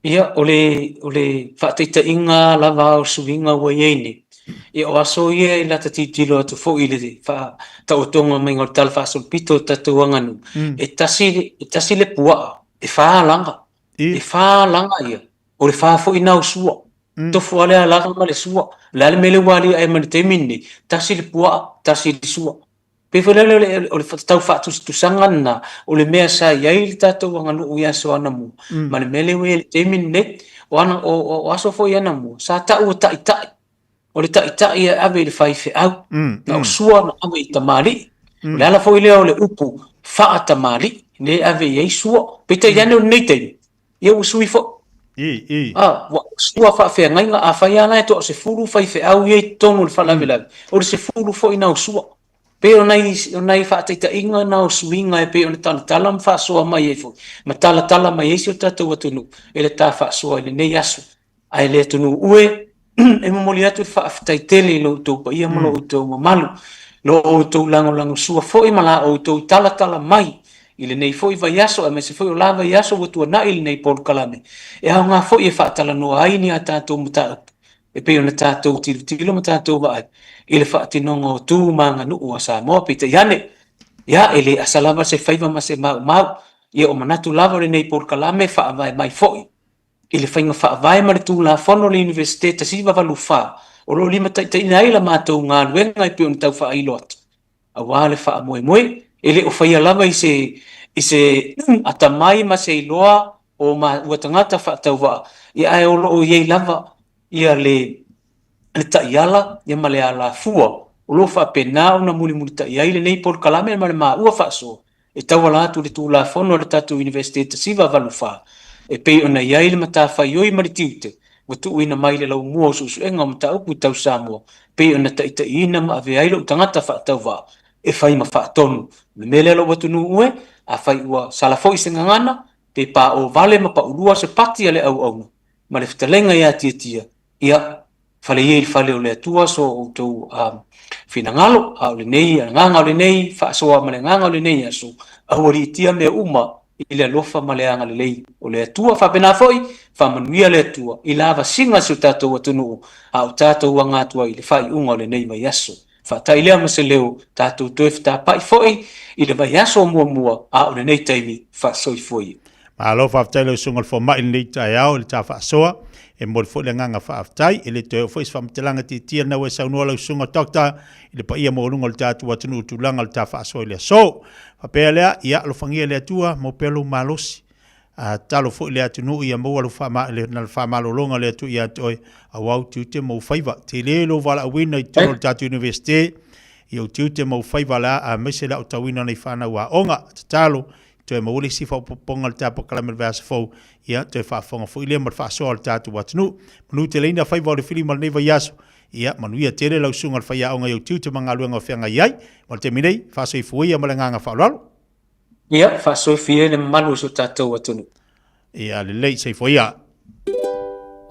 [SPEAKER 13] Ia, o le, o le faataitaiga lava o suiga ua i ai nei, ia o aso ia e lata tilotilo atu foi i le faataotoga maiga o le talafaasolopito o le tatou aganuu, e tasi, e tasi le puaa, e fa alaga. E fa alaga ia, o le fa foi na o sua. Tofu lava le alaga ma le sua. O le a le mea lea ua aliae mai i le taimi lenei, tasi le puaa, tasi le sua. Pei foi lele o le, o le tau faatusatusaga lena o le mea sa i ai le tatou aganuu i aso anamua ma le mea lea ua i ai i le taimi lenei. O, ana, o, o aso foi anamua sa tau o taitai. O le taitai e ave i le faifeau, na o sua na ave i tamalii. O le ala foi lea o le upu faatamalii, lea e ave i ai sua. Peitai ane o lenei taimi, ia ua sui foi.
[SPEAKER 2] I, i.
[SPEAKER 13] Ah, ua sua faafeagaiga, afai lava la e toasefulu faifeau ia i totonu o le faalavelave, o le sefulu foi na o sua. Pei o nai, o nai faataitaiga na o suiga e pei ona talatala ma faasoa mai ai foi, ma talatala mai ai si o tatou atunuu e le ta faasoa i lenei aso. Ae le atunuu e, e momoli atu le faafetai tele i lo outou paia ma lo outou mamalu, lo outou lagolagosua foi ma la outou talatala mai i lenei foi vaiaso aemaise foi o la vaiaso ua tuanai i lenei polokalame, e aoga foi e faatalanoa ai ni a tatou mataupu e pei ona tatou tilotilo ma tatou vaai i le faatinoga o tu ma aganuu a Samoa. Peitai ane, ia, e le asa lava se faiva ma se maumau, ia o manatu lava o lenei polokalame e faavae mai foi i le faiga faavae ma le Tulafono a le Iunivesite 1984 o lo o limataitaiina ai la matou galuega e pei ona tau faailo atu, aua le faamoemoe. E le o faia lava i se, i se atamai ma se iloa o maua tagata faatauvaa, ia ae o lo o i ai lava ia le, le taiala ia ma le alafua o lo o faapena ona mulimulitai ai lenei polokalame ma le maua faasoa e tauala atu i le Tulafono a le tatou Iunivesite 1984 e pei ona i ai le matafaioi ma le tiute ua tuuina mai i le laumua o suesuega o mataupu tau Samoa pei ona taitaiina ma avea ai lou tagata faatauvaa e fai ma faatonu. O le mea lea lou atunuu e, afai ua sala foi se gagana, pe paʻo vale ma paʻulua se pati a le auauna ma le fetalaiga ia Tiatia, ia, fale ia i le fale o le Atua so outou finagalo, a o lenei agaga o lenei faasoa ma le agaga o lenei aso, aualiitia mea uma i le alofa ma le agalelei o le Atua. Faapena foi, faamanuia le Atua i lavasiga a si o tatou atunuu, a o tatou aga atu ai i le faaiuga o lenei vaiaso. Faatai lea ma se leo, tatou toe fetapai foi i le vaiaso muamua, a o lenei taimi, faasoifua ia.
[SPEAKER 2] Malo faafetai lau susuga i le fomai i lenei taeao i le ta faasoa. E momoli foi le agaga faafetai. E le toe oo foi se faamatalaga tietie lena ua e saunoa lau susuga Doctor i le paia maualuga o le tatou atunuu i tulaga o le ta faasoa i le aso. Faapea lea, ia alofagia e le Atua, maua pea lou malosi. A tatalo foi le atunuu ia maua le faamalologa o le Atua ia te oe, aua ou tiute ma ou faiva. Tele lou valaauina i totonu o le tatou Universite, i ou tiute ma ou faiva la, aemaise le aotauina o nei fanau aoga. Tatalo, toe maua le isi faaopoopoga o le tapakalame o le vaiaso fou, ia, toe faafofoga foi lea ma le faasoa o le tatou atunuu. Manuteleina faiva o le filima o lenei vaiaso, ia, manuia tele lau susuga i le faiaoga i ou tiute ma galuega o feagai ai. Ma le taimi nei, faasoifua ia ma le agaga faaaloalo.
[SPEAKER 13] Ia, faasoifua ia le mamalu o si o tatou atunuu.
[SPEAKER 2] Ia, lelei, soifua ia.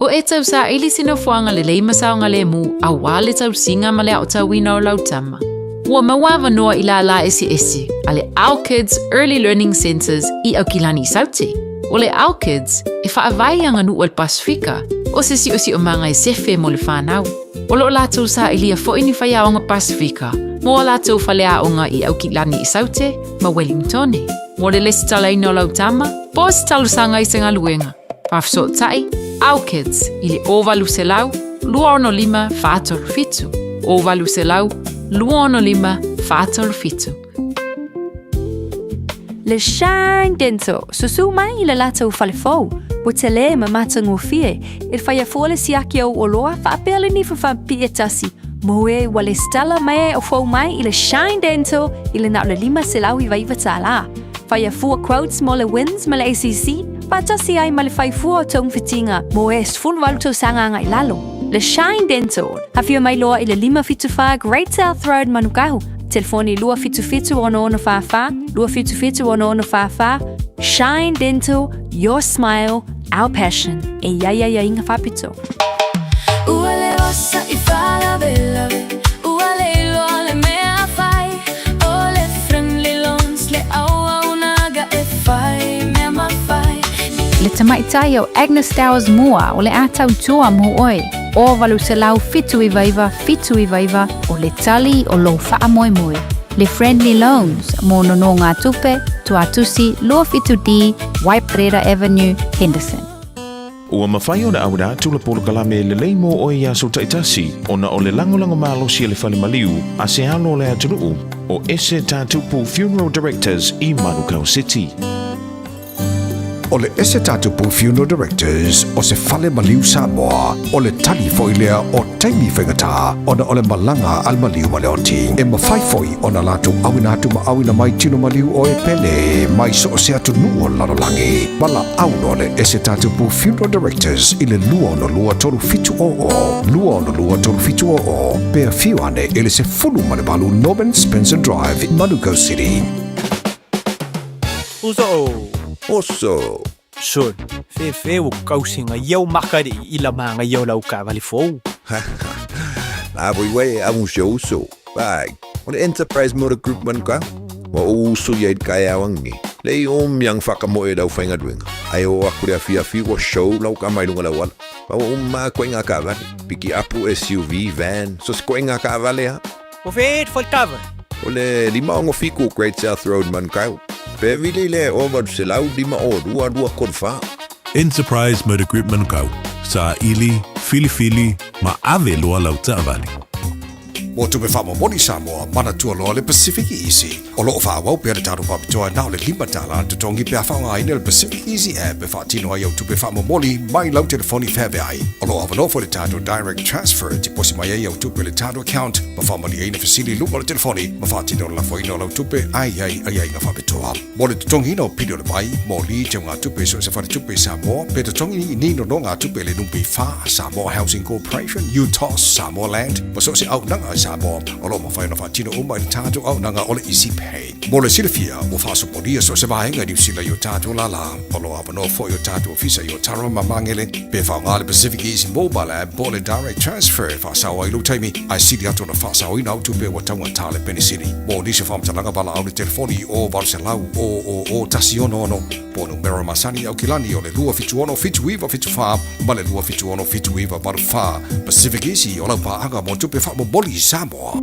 [SPEAKER 20] O e tausaili se nofoaga lelei ma saogalemu aua le tausiga ma le aotauina o lau tama. Ua maua avanoa i lālā eseese a le Our Kids Early Learning Centres i Aukilani i Saute. O le Our Kids, e faavae i aganuu a le Pasefika, o se siosiomaga e sefe mo le whanau. O lo o latou sailia foi ni faiaoga Pasefika mo a latou faleaoga i Aukilani i Saute ma Wellingtone. Mo le lesitalaina o lau tama, po o se talosaga i se galuega, faafesootai Our Kids i le 0800 265 437, 0800 265 437.
[SPEAKER 21] Le Shine Dental, susu mai i le latou fale fou, ua tele ma matagofie, e faia fua le siaki o oloa faapea le nifa faapipii e tasi, mo e ua lesitala mai ai o fou mai i le Shine Dental i le na o le $599 tālā. Faia fua quotes mo le WINZ ma le ACC, faatasi ai ma le fai fua o togafitiga mo e 18 tausaga agai lalo. Le Shine Dental, afio mai loa i le 574 Great South Road Manukau, telefoni 277 6644, 277 6644, Shine Dental, your smile, our passion. E i ai aiaiga faapito.
[SPEAKER 1] Ua le osa i faalavelave, ua le iloa le mea fai, o le Friendly Loans le auaunaga e fai mea mafai.
[SPEAKER 22] Le tamaitai o Agnes Towers mua o le a tautua mo oe, o 879 799 o le tali o lou faamoemoe. Le Friendly Loans mo nonogatupe, Tuatusi 27D, Waiparera Avenue, Henderson.
[SPEAKER 12] Ua mafai ona auina atu le polokalame lelei mo oe i aso taitasi ona o le lagolago malosi a le fale maliu a se alo o le atunuu o Ese Tatupu Funeral Directors i Manukau City.
[SPEAKER 23] O le Ese Tatupu Funeral Directors o se fale maliu Samoa, o le tali foi lea o taimi faigata ona o le malaga a le maliu ma le oti. E mafai foi ona latou auina atu ma auina mai tino maliu o e pele mai so o se atunuu o le lalolagi. Valaau loa le Ese Tatupu Funeral Directors i le 262 3700, 262 3700, pe afio ane i le 18 Norman Spencer Drive, Manukau City.
[SPEAKER 24] Uso!
[SPEAKER 25] Oso!
[SPEAKER 24] Son, fefe ua kausiga ia o makali'i i la magaia o lau taavale fou.
[SPEAKER 25] La voi wai a uso uso. Vai, o le Enterprise Motor Group Manukau. Ua ou uso ia i le kaeao angi. Le i o miang whakamoe lau whaingaluenga. Ai o aku le awhiawhi ua show lau ka mai lunga lau ala. Pa ua uma koe ngā kaavale. Piki apu SUV, van, so se koe ngā kaavale ha.
[SPEAKER 24] O whē te whare
[SPEAKER 25] O le 567 Great South Road Manukau. Pe vili le o 852 234.
[SPEAKER 4] Enterprise Motor Group Manukau, saili, filifili, ma ave loa lau taavale.
[SPEAKER 23] Mo tupe faamomoli Samoa, manatua loa le Pacific Easy. O lo o faaauau pea le tatou faapitoa na o le $5 le totogi pe a faaaogaina le Pacific Easy app e faatino ai au tupe faamomoli mai lau telefoni feaveai. O lo o avanoa foi le tatou Direct Transfer e tiposi mai ai au tupe i le tatou account ma faamalieina fesili i luga o le telefoni ma faatino le lafoina o lau tupe a i ai aiaiga faapitoa. Mo le totogiina o pili o le vai, moli, teugatupe i so o se faletupe i Samoa, pe totogi ni nonogatupe i le NPF, Samoa Housing Corporation, UTOS, Samoa Land, ma so o se auaunaga i Samoa, o lo o mafai ona faatino uma i le tatou auaunaga o le Easy Pay. Mo le silafia, ua faasopolia so o se vaega i Niu Sila i o tatou lālā. O lo o avanoa foi o tatou ofisa i Otaru ma Magele, pe faaaoga le Pacific Easy Mobile App po o le Direct Transfer e faasao ai lou taimi, ae sili atu ona faasaoina au tupe ua taugata le penisini. Mo nisi o faamatalaga valaau le telefoni o 800 000 166 po o numera masani i Aukilani o le 276 7974 ma le 276 7984. Pacific Easy o lau paaga mo tupe faamomoli i Samoa.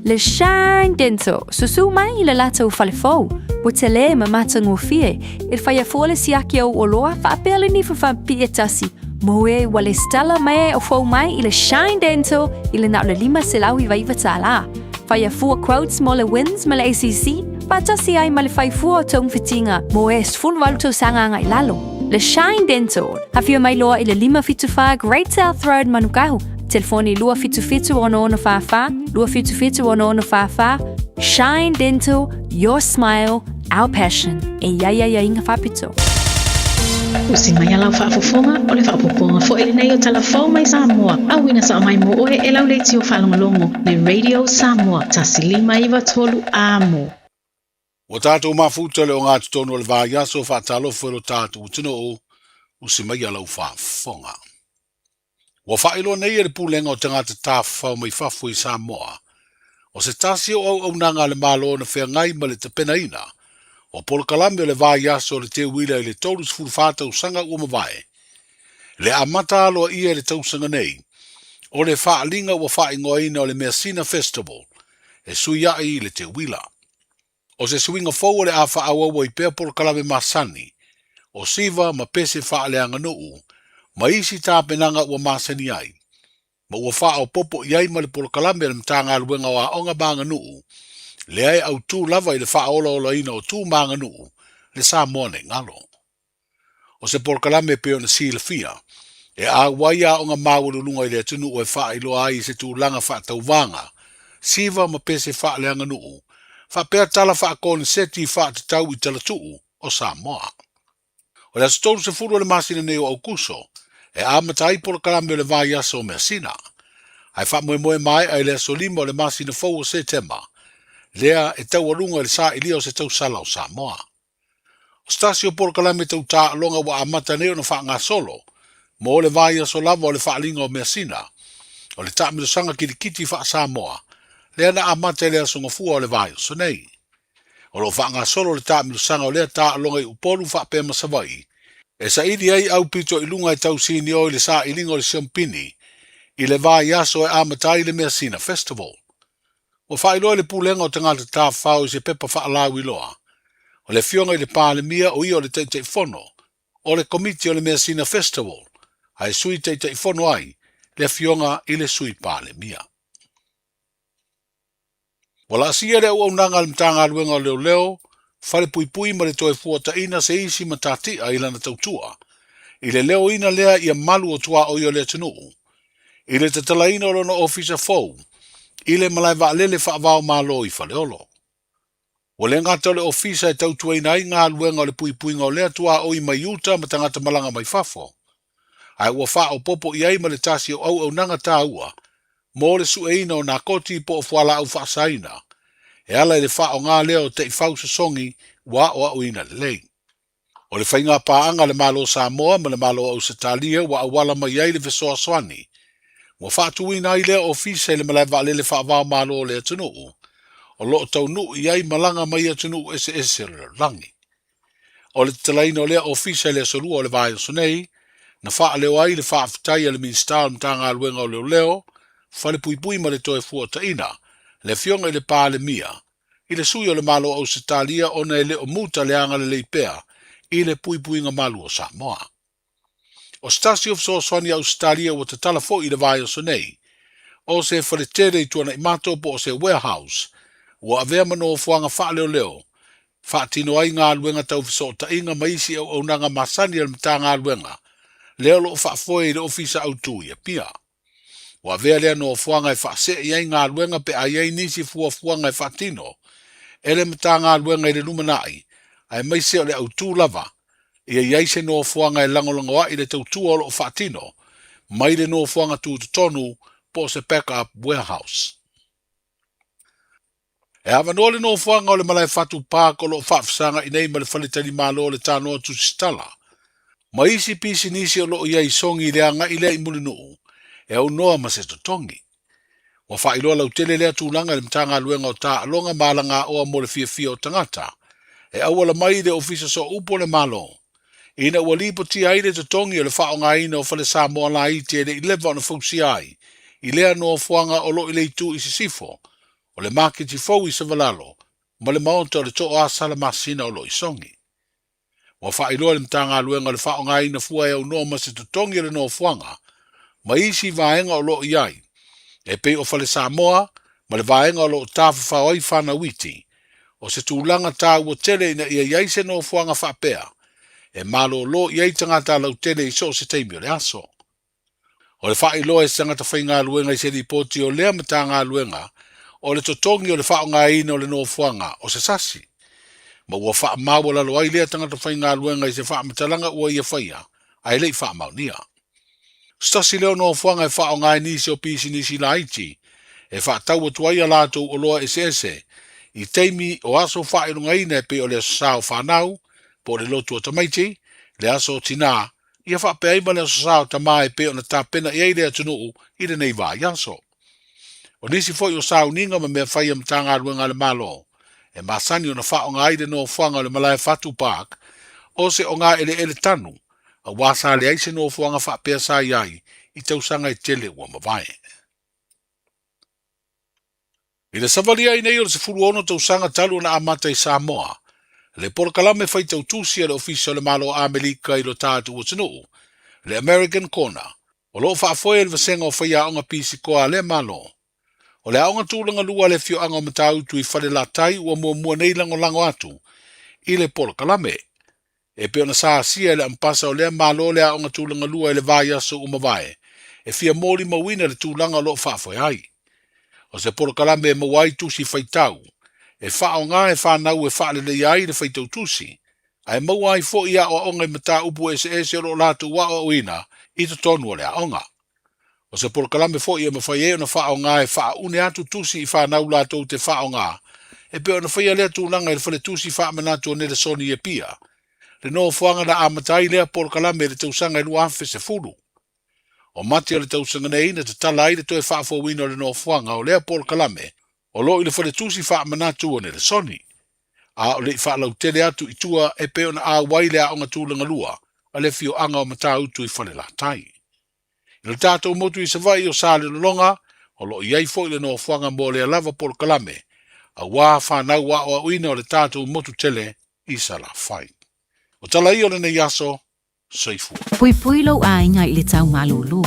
[SPEAKER 21] Le Shine Dental, susu mai i le latou fale fou, ua tele ma matagofie, i le fai afua le siaki o oloa faapea le nifa faapipii e tasi, mo e ua lesitala mai ai o fou mai i le Shine Dental i le na o le $599 tala. Fai afua quotes mo le WINZ ma le ACC, faatasi ai ma le fai fua o togafitiga mo e 18 tausaga agai lalo. Le Shine Dental, afio mai loa i le 574 Great South Road Manukau, telefoni 277 6644, 277 6644, Shine Dental, your smile, our passion. E i ai aiaiga faapito.
[SPEAKER 3] Usi mai a lau faafofoga, o le faaopoopoga foi lenei o tala fou mai Samoa, auina sao mai mo oe e lau leitio faalogologo, le Radio Samoa 1593 Amo.
[SPEAKER 5] Ua tatou mafuta le ogatotonu o le vaiaso faatalofa i lo tatou atunuu, usi mai a lau faafofoga. Ua faailoa nei e le Pulega o Tagata Tafafao mai Fafo i Samoa, o se tasi o auaunaga a le Malo na feagai ma le tapenaina o polokalame o le vaiaso o le teuila i le 34 tausaga ua mavae. Le amata aloaia i le tausaga nei, o le faaaliga ua faaigoaina o le Measina Festival e suiaʻi i le teuila. O se suiga fou o le a faaauau ai pea polokalame masani, o siva ma pese faaleaganuu, ma isi tapenaga ua masani ai, ma ua faaopoopo i ai ma le polokalame a le Matagaluega o Aoga ma Aganuu, lea e autū lava i le faaolaolaina o tu ma aganuu le Samoa nei galo. O se polokalame e pei ona silafia, e ʻau ai aoga maualuluga i le atunuu e faailoa ai i se tulaga faatauvaga, siva ma pese faaleaganuu, faapea tala faakoneseti faatatau i talatuu o Samoa. O le aso 30 o le masina nei o Aokuso, e amata ai polokalame o le vaiaso o Measina, ae faamoemoe maea i le aso 5 o le masina fou o Setema, lea e taualuga i le sailia o se tausala o Samoa. O se tasi o polokalame tau taaloga ua amata nei ona faagasolo mo le vaiaso lava o le faaaliga o measina, o le taamilosaga kilikiti faa-Samoa lea na amata i le aso Gafua o le vaiaso nei. O lo o faagasolo le taamilosaga o lea taaloga i Upolu faapea ma Savaii, e saili ai aupito i luga e tau sinio i le sailiga o le siompini i le vaiaso e amata ai le Measina Festival. Ua faailoa e le Pulega o Tagata Tafafao i se pepa faalauiloa, o le Afioga i le Palemia o ia o le Taitaifono o le Komiti o le Measina Festival, ae Sui Taitaifono ai le Afioga i le Sui Palemia. Ua laasia le auaunaga a le Matagaluega o Leoleo, Falepuipui ma le Toefuataina se isi matatia i lana tautua, i le leoina lea ia malu o tuaoi o le atunuu, i le tatalaina o lona ofisa fou i le malae vaalele faava-o-Malo i Faleolo. Ua le gata o le ofisa e tautuaina ai galuega o le puipuiga o lea tuaoi mai uta ma tagata malaga mai fafo, ae ua faaopoopo i ai ma le tasi o auaunaga taua mo le sueina o nakoti po o fualaau faasaina e ala i le faaaoga lea o taifau sosogi ua aoaoina lelei. O le faiga paaga a le Malo o Samoa ma le Malo o Ausetalia ua auala mai ai le fesoasoani ua faatuina ai lea ofisa i le malae vaalele faava-o-Malo o le atunuu o lo o taunuu i ai malaga mai atunuu eseese o le lalolagi. O le tatalaina o lea ofisa i le aso Lua o le vaiaso nei, na faaleo ai le faafetai a le Minisita o le Matagaluega o Leoleo, Falepuipui ma le Toefuataina, le Afioga i le Palemia, i le sui o le Malo o Ausetalia ona e le o muta le agalelei pea i le puipuiga malu o Samoa. O se tasi o fesoasoani a Ausetalia ua tatala foi i le vaiaso nei, o se faletele i Tuanaimato po o se warehouse ua avea ma nofoaga faaleoleo faatino ai galuega tau fesootaiga ma isi auaunaga masani a le Matagaluega lea o lo o faafoe i le Ofisa Autu i Apia. Ua avea lea nofoaga e faasee i ai galuega pe a i ai nisi fuafuaga e faatino e le Matagaluega i le lumanai, aemaise o le autū lava ia i ai se nofoaga e lagolago ai le tautua o lo o faatino mai le nofoaga tutotonu po o se back-up warehouse. E avanoa le nofoaga o le malae fatu park o lo o faafesagaʻi nei ma le faletalimalo o le Tanoa Tusitala ma isi pisinisi o lo o i ai i Sogi i le agai lea i Mulinuu e aunoa ma se totogi. Ua faailoa lautele lea tulaga i le Matagaluega o Taaloga ma Alagaoa mo le Fiafia o Tagata e auala mai i le Ofisa Sooupu o le Malo ina ua lipotia ai le totogi o le faaaogaina o fale Samoa laiti e le i leva ona fausia ai i lea nofoaga o lo o i le itu i sisifo. o le maketi fou i Savalalo ma le maota o le Tooasala masina o lo o i Sogi. Ua faailoa e le Matagaluega o le faaaogaina fua e aunoa ma se totogi o le nofoaga ma isi vaega o lo o i ai, e pei o Fale Samoa ma le vaega o lo o tafafao ai fanau iti, o se tulaga taua tele ina ia i ai se nofoaga faapea e malōlō i ai tagata lautele i so o se taimi o le aso. O le faailoa e se tagata faigaluega i se lipoti o lea Matagaluega o le totogi o le faaaogaina o le nofoaga o se sasi, ma ua faamaualalo ai lea tagata faigaluega i se faamatalaga ua ia faia ae le i faamaonia. O se tasi lea o nofoaga e faaaoga ai nisi o pisinisi laiti e faatau atu ai a latou oloa eseese i taimi o aso faailogaina e pei o le Aso Sa o Fanau po o le Lotu o Tamaiti, le Aso o Tinā, ia faapea ai ma le Aso Sa o Tamā e pei ona tapena i ai le atunuu i lenei vaiaso. O nisi foi o sauniga ma mea fai a Matagaluega a le Malo e masani ona faaaoga ai le nofoaga o le Malae Fatu Park o se ogaeleele tanu auā sa leai se nofoaga faapea sa i ai i tausaga e tele ua mavae. I le savalia ai nei o le 16 tausaga talu ona amata i Samoa, le polokalame faitau tusi a le Ofisa o le Malo o Amerika i lo tatou atunuu, le American Corner, o lo o faafoe e le Vasega o Faiaoga Pisikoa a lea Malo. O le aoga tulaga lua a le afioaga o Matautu i Falelatai ua muamua nei lagolago atu i le polokalame. E pei ona sa asia e le Ampasa o lea Malo le aoga tulaga lua i le vaiaso ua mavae, e fia molimauina le tulaga o lo o faafoe ai. O se polokalame e maua ai tusi faitau, e faaaoga e fanau e faaleleia ai le faitau tusi, ae maua ai foi aoaoga i mataupu eseese o lo o latou aoaoina i totonu o le aoga. O se polokalame foi e mafai ai ona faaaoga e faaune atu tusi i fanau latou te faaaoga, e pei ona faia lea tulaga i le Faletusi Faamanatu o Nelesoni i Apia, le nofoaga na amata ai lea polokalame i le tausaga e 2010. O Mati o le tausaga nei na tatala ai le toe faafouina o le nofoaga o lea polokalame o lo o i le Faletusi Faamanatu o Nelesoni, a o le i faalautele atu i tua e pei ona auai le Aoga Tulaga Lua a le Afioaga o Matautu i Falelatai. I lo tatou motu i Savaii o Salelologa, o lo o i ai foi le nofoaga mo lea lava polokalame, auā fanau aoaoina o le tatou motu tele i Salafai. O tala ia o lenei aso, soifua.
[SPEAKER 20] Puipui lou aiga i le tau malūlū.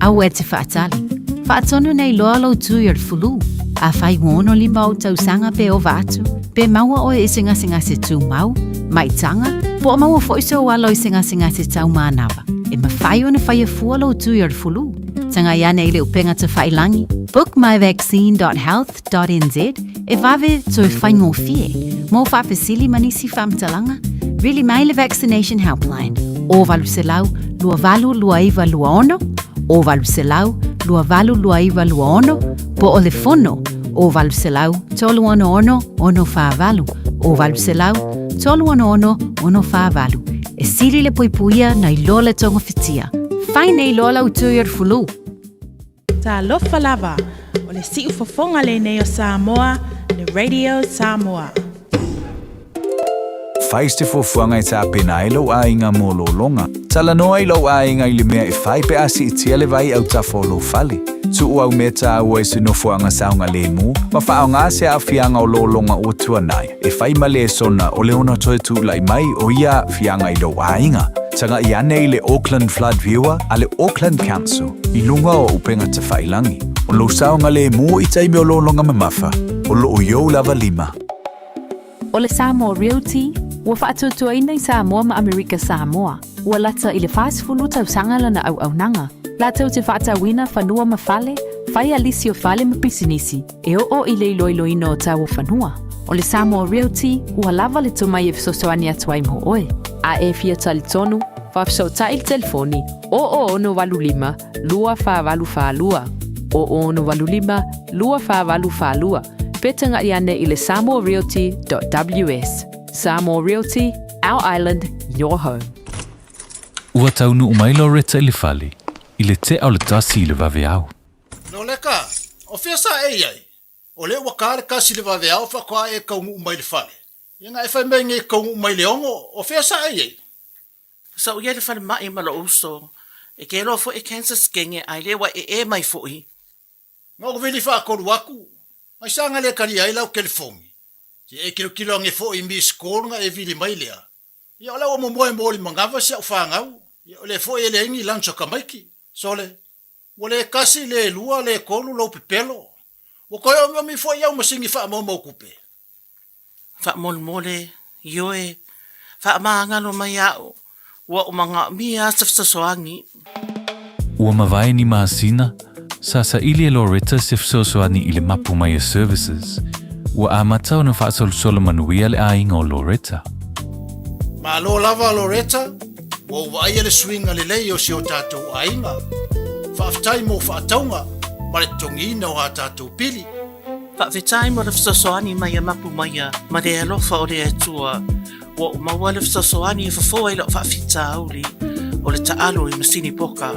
[SPEAKER 20] Aua e te faatali. Faatonu nei loa lou tui o le fulu. Afai ua 65 ou tausaga pe ova atu, pe maua oe i se gasegase tumau, maitaga, po o maua foi sou alo i se gasegase tau manava, e mafai ona faia fua lou tui o le fulu. Tagai ane i le upega tafailangi, bookmyvaccine.health.nz, e vave toe faigofie. Mo faafesili ma nisi faamatalaga, vili mai le Vaccination Helpline, 0800 282926, 0800 282926, po o le fono, 0800 366 648, 0800 366 648. E sili le puipuia nai lo le togafitia. Fai nei loa lau tui o le fulu.
[SPEAKER 6] Talofa lava, o le siufofoga lenei o Samoa, le Radio Samoa.
[SPEAKER 7] Fai se fuafuaga e tapena ai lou aiga mo lologa. Talanoa i lou aiga i le mea e fai pe a siitia le vai autafa o lou fale. Tuu au mea taua i se nofoaga saogalemu ma faaaoga se aafiaga o lologa ua tuanai e fai ma lesona o le ono toe tulai mai o ia aafiaga i lou aiga. Tagai ane i le Auckland Flood Viewer a le Auckland Council i luga o upega tafailangi. O lou saogalemu i taimi o lologa mamafa, o lo o i ou lava lima.
[SPEAKER 20] O le Samoa Realty, ua faatuatuaina i Samoa ma Amerika Samoa, ua lata i le 40 tausaga lana auaunaga, latou te faatauina fanua ma fale, fai a lisi o fale ma pisinisi, e oo i le iloiloina o tau o fanua. O le Samoa Realty, ua lava le tomai e fesoasoani atu ai mo oe. A e fia talitonu, faafesootai i le telefoni 0085 2482, 0085 2482, pe taga'i ane i le samoarealty.ws. Samoa Realty, our island, your home.
[SPEAKER 4] Ua taunuu mai Loretta i le fale i le tea o le tasi i le vaveao.
[SPEAKER 9] Loleka, o fea sa e i ai? O lea ua ka le kasi i le vaveao faatoa e taunuu mai i le fale. Ia na e fai mai nei taunuu mai i le ono, o fea sa e i ai?
[SPEAKER 10] Sa ou i ai i le falemai ma lou uso, e ke loa foi e cancer skenge ae le ua ee mai foi.
[SPEAKER 9] Na ou vili faatolu atu. Aisea na le talia ai lau kelefogi? Se i e kilokilo ane foi i missed call na e vili mai lea. Ia o la ua momoe mo le manava si au fanau. Ia o lea foi e leai ni lunch a tamaiti. Sole, ua le tasi, le lua, le tolu lou pepelo. Ua toe omiomi foi au masini faamaumau tupe.
[SPEAKER 10] Faamolemole, ioe, faamagalo mai au, ua ou manaomia lava se fesoasoani.
[SPEAKER 7] Ua mavae ni masina, sa saili e Loretta se fesoasoani i le Mapu Maia Services. Ua amata ona faasolosolo manuia le aiga o Loretta.
[SPEAKER 9] Malo lava Loretta, ua ou vaaia le suiga lelei o si o tatou aiga. Faafetai mo faatauga ma le totogiina o a tatou pili.
[SPEAKER 10] Faafetai mo le fesoasoani mai a Mapu Maia ma le alofa o le Atua. Ua ou maua le fesoasoani e fofo ai lau faafitauli o le taalo i masini poka.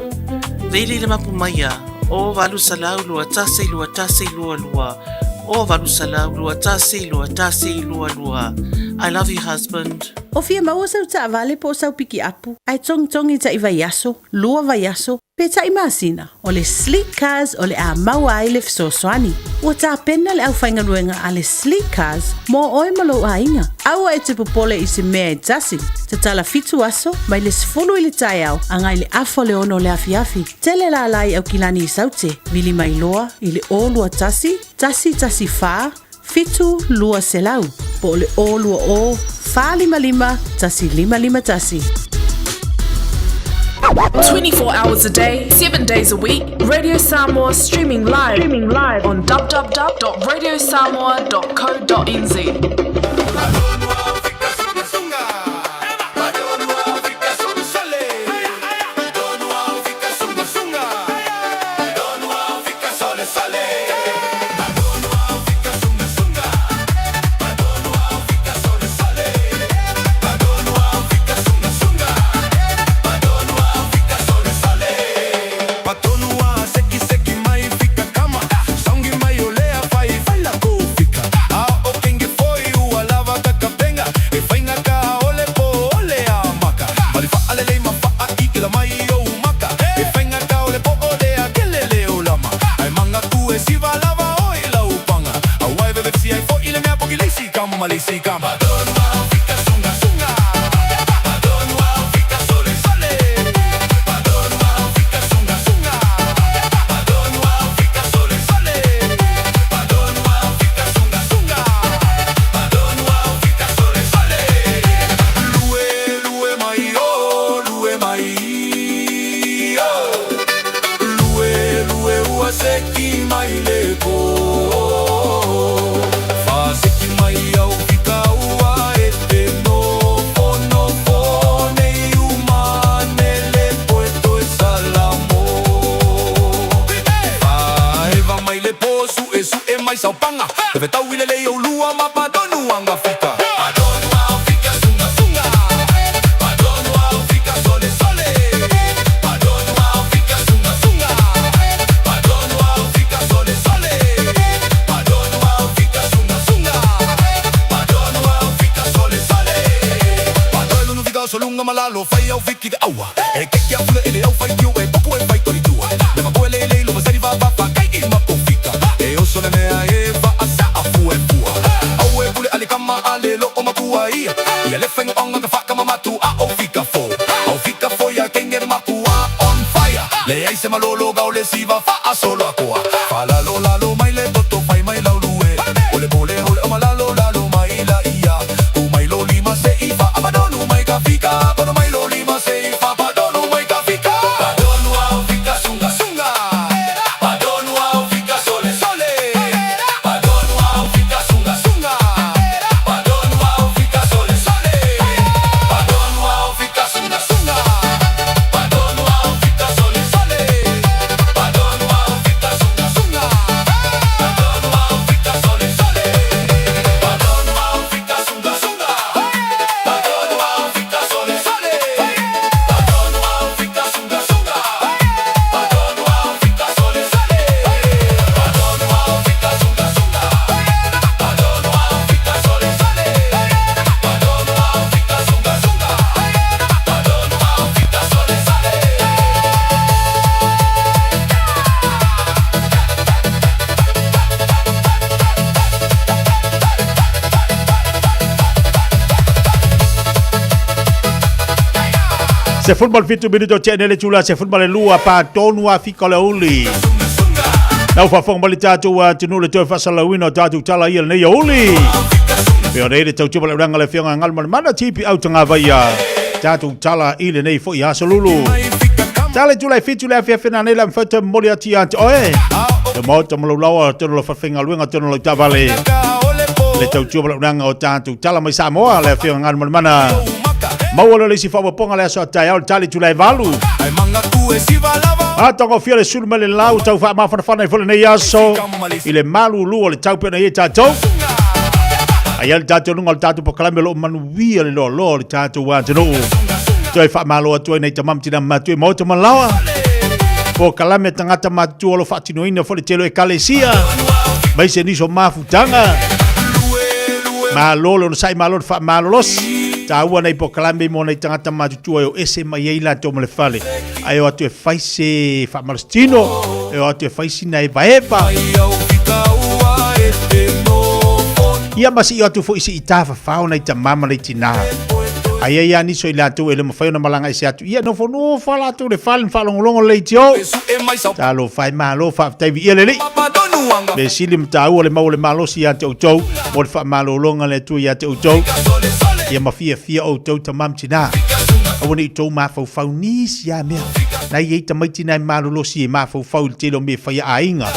[SPEAKER 10] Vili le Mapu Maia, 0 800 21 21 22, 0 800 21 21 22. I love you husband.
[SPEAKER 8] O fia maua sau taavale po o sau pikiapu, ae togitogi taʻi vaiaso, lua vaiaso, pe taʻi masina, o le Sleek Cars o le a maua ai le fesoasoani. Ua tapena le aufaigaluega a le Sleek Cars mo oe ma lou aiga. Aua e te popole i se mea e tasi. Tatala fitu aso, mai le 10 i le taeao agai le afa o le ono o le afiafi. Tele lala i Aukilani i Saute, vili mai loa i le 0 21 114 7200 po o le 020 455 1551.
[SPEAKER 11] 24 hours a day, 7 days a week, Radio Samoa streaming live, streaming live on www.radiosamoa.co.nz.
[SPEAKER 2] 17 minuto tea nei le itula 12 pa tonu a fika o le aoauli. Lau faafofoga mai le tatou atunuu le toe faasalalauina o tatou tala ia lenei aoauli. Pe o nei le tautua ma le ulaga le afioga Galumalemana TP au tagavaia tatou tala i lenei foi aso lulu. Tala i tula e fitu le afiafi na nei la mfai toe momoli atu ia te oe. Te maota ma laulaua tonu la whawhengaluenga tonu lau tavale. Le tautua ma le ulaga o tatou tala mai Samoa le afioga Galumalemana. Maua lea o le isi faaopoopoga le aso a taeao le tali tula e valu. Matagofie le sulu mai le lau tau faamafanafana ai foi lenei aso i le malulu o le tau pea ona i ai tatou. Ai le tatou luga o le tatou polokalame o lo o manuia le loaloa o le tatou atunuu. Toe faamalo atu ai nei tama ma tina matutua i maota ma laoa. Polokalame tagata matutua o lo o faatinoina foi le tele o ekalesia. Mai se nisi o mafutaga. Malo le onosai, malo le faamalolosi. Taua nei polokalame mo nei tagata matutua e o ese mai ai latou ma le fale. Ae o atu e fai se faamalositino, e o atu e fai sina evaeva. Ia ma sii o atu foi sii tafafao nai tamā ma nai tinā. Ai ai lava nisi o i latou e le mafai ona malaga ese atu. Ia nofonofo lava latou i le fale ma faalogologo le leitio. Talofa e malo faafetai viia le Alii. Mea sili ma taua le mau o le malosi ia te outou mo le faamalologa a le Atua ia te outou. Ia ma fiafia outou tamā ma tinā. Aua ne i outou mafaufau nisi lava mea. Na i ai tamaiti na e malolosi e mafaufau i le tele o mea e fai a aiga,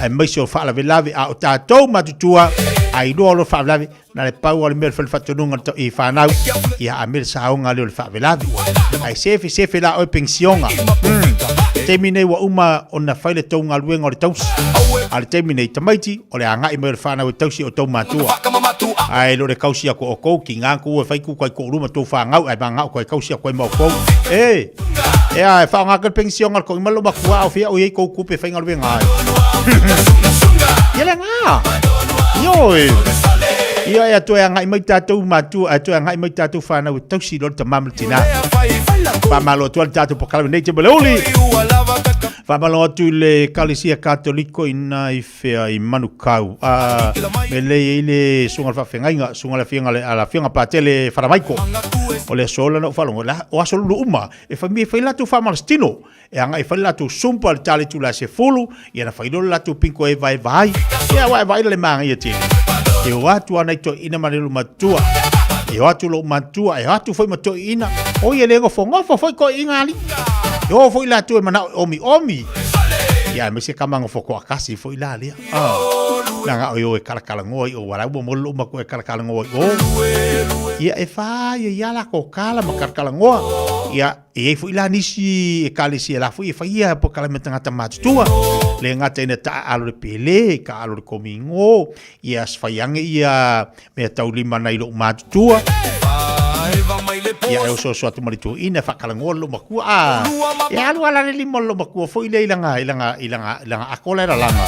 [SPEAKER 2] aemaise o faalavelave, a o tatou matutua, a iloa loa faalavelave, Na le pau o le mea o le faatonuga i whanau, ia a mea le saoga lea o le faavelavi. Ae sefe sefe la oe pensioga. Taimi nei ua uma ona fai le tou galuega o le tausi. A le taimi nei tamaiti o le agai mai o le whanau e tausi o tou matua. Ae lo le kausi aku o kou ki ngā ku e whai ku kai ko ruma tou whangau ai manga o koe kausi aku ai mau kou. E, e a e whaonga ke pensioga le ko ima lo makua au fia o iei kou kupe whai galuega ai. Ia le ngā. Ioe. Ia e atoe agai mai tātou matua, atoe agai mai tātou whānau e tausi loa le tamā ma le tinā. Whamalo atu le tātou polokalame nei te maleuli. Whamalo atu i le Ekalesia Katoliko i nā i whea i Manukau. Me lei i le sunga le whawhengaiga, sunga le whianga le, a la whianga pātele wharamaiko. O le aso ola na u whalongo, la, o aso lulu uma, e whamia e whai lātou whamalastino. E agai fai le latou sumpa i le tali itula e sefulu, ia na fai loa le latou pinko e vaevae ai. Ia aua e vaai le magaia tele. E o atu ana i toeaina ma le matua. E o atu lou matua, e o atu foi ma toeaina. O ia le gofogofo foi toeaina alii. E o foi latou e manao e omiomi. Ia aemaise kama gofo toatasi foi la lea. Ah. Na o e kalakalanoa i o wala ua mo lou matua e kalakalanoa i o. Ia e fai ia la ko kala ma kalakalanoa. Ia E i ai foi la nisi ekalesia la foi e faia polokalame tagata matutua, le gata ina taaalo le pele, taaalo le komigo, ia fai age ia mea taulima nai lou matutua. Ia e osoasoa atu ma le toeaina e faakalagoa le lou makua. A, e alu lava la le lima o le lou makua foi lea i laga, i laga, i laga, i laga ako la e lalaga.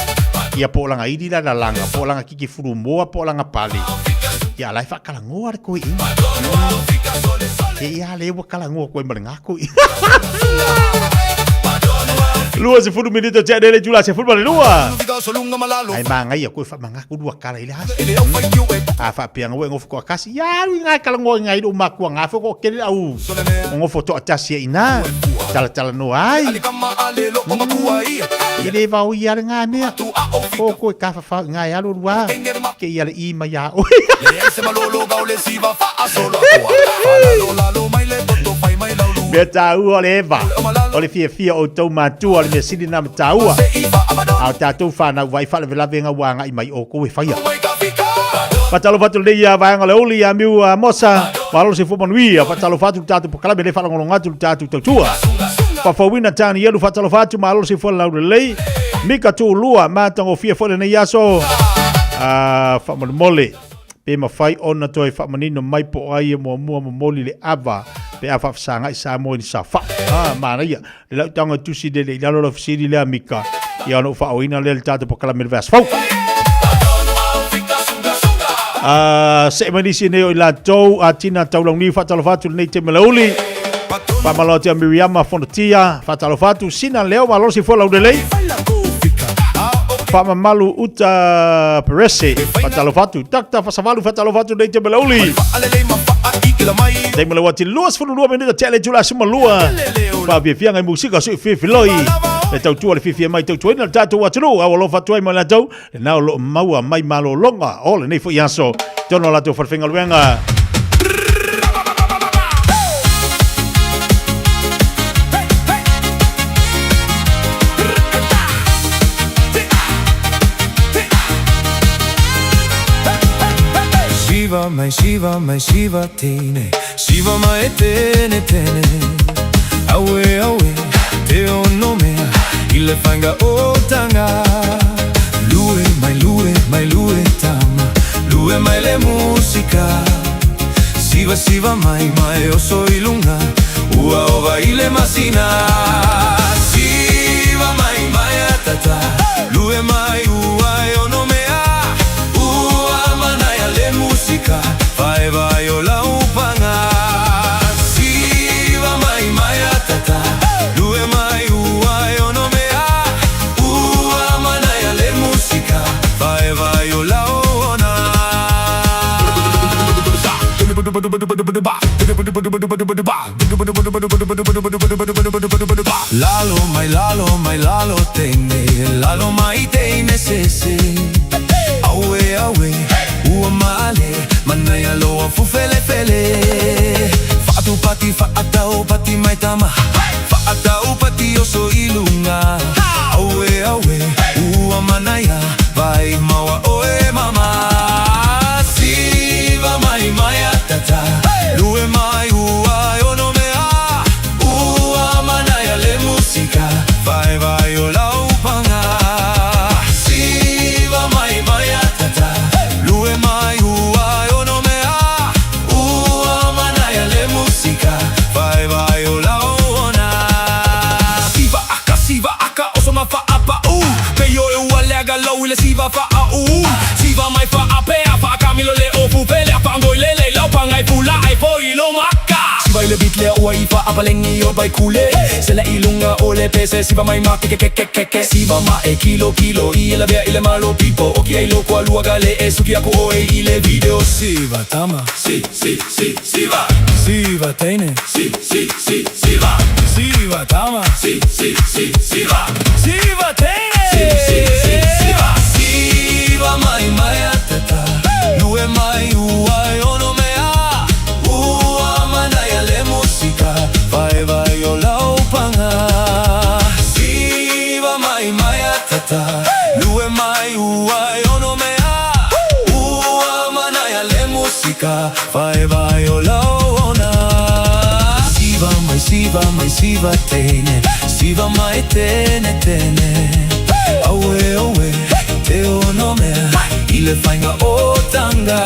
[SPEAKER 2] Ia po o laga ili la e lalaga, po o laga kiki fulumoa, po o laga pale. Ia a la e faakalagoa le toeaina. E ia le ua kalagoa koe ma le gako i. 20 minuto tea nei le itula 12. Ai magaia koe faamagaku lua kala i le aso. A faapea ua e gofo toatasi. Ia alu i ina e talanoa i ina i lou matua ga foi toatele le au o gofo toatasi ai i ina. Talatalanoa ai. E le vaoia le ga mea. O koe tafafao i ina e alu alu a. Ke ia le i mai iā oe. Mea taua o le eva, o le fiafia o outou matua, o le mea sili lena ma taua. A o tatou whanau vai faalavelave ua agai mai outou e faia. Faatalofa atu lenei ia vaega o le aoauli ia Miu Mosa, malo le soifua manuia. Faatalofa atu le tatou polokalame le faalogologo atu le tatou tautua. Faafouina Tanielu, faatalofa atu, malo le soifua laulelei. Mika Tuulua, matagofie foi lenei aso. Faamolemole, pe mafai ona toe faamanino mai po o ai e muamua momoli le ava pe a faafesagai Samoa i le saofai. Ah, manaia. Le lau tago e tusi lele i lalo lau fesili lea Mika, ia ona ou faaoina lea i le tatou polokalame i le vaiaso fou. See mai nisi nei o i latou a Tina Taulauniu, faatalofa atu lenei taimi o le aoauli. Faamalo atu ia Miriama Fonotia, faatalofa atu Sina Leo, malo le soifua laulelei. Faamamalu Uta Perese, faatalofa atu. Dr. Fasavalu, faatalofa atu lenei taimi o le aoauli. Taimi le wati 22 minita tea le itula aso ma lua. Faafiafiaga i musika sui fifiloi. Le tautua le fiafia mai tautuaina le tatou atunuu. Au alofa atu ai ma latou. Lena o lo o maua mai malologa o lenei foi aso. Tonu o latou falefaigaluega.
[SPEAKER 14] Siva mai, siva mai, siva teine Siva mai tene tene Aue aue, te ono mea I le whainga o tanga Lue mai, lue mai, lue tama Lue mai le musika Siva siva mai, mai oso i lunga Ua ova i le masina Siva mai, mai atata Lue mai ua e ono mea Ua manaia le musika Vaevae o lau panga Siva mai mai atata Lue mai ua e ono mea Ua manaia le musika Vaevae o lau ona Lalo mai lalo mai lalo teine Lalo mai teine sese Aue aue ua male Manaia loa fufelefele Faatu pati faatau pati mai tama Faatau pati oso i lunga Aue aue ua manaia Vai maua oe mama Siva mai mai atata Lue mai ua e ono mea Ua manaia le musika Vaevae o lau panga Siva mai mai atata Lue mai ua e ono mea Ua manaia le musika Vaevae o lau ona Siva aka siva aka oso ma faapau Peio e ua leaga lau i le siva faauu Siva mai faapea faakamilo le ofu pele Faangoi lele lau pangai fula ai foi lo maka Siva i le beat lea ua i faapalengi o baikule Sela i lunga o le pese siva mai ma keke keke keke Siva ma e kilo kilo i e lavea i le malo pipo Oki ai lo kua lua gale e suki aku oe i le video Siva tama si si si siva Siva teine si si si siva Siva tama si si si siva Siva teine si si si siva Siva mai mai atata Lue mai ua e ono mea Ua manaia le musika Vaevae o lau panga Siva mai mai atata Lue mai ua e ono mea Ua manaia le musika Vaevae o lau ona Siva mai siva mai siva teine Siva mai tene tene Aue aue te ono mea I le whainga o tanga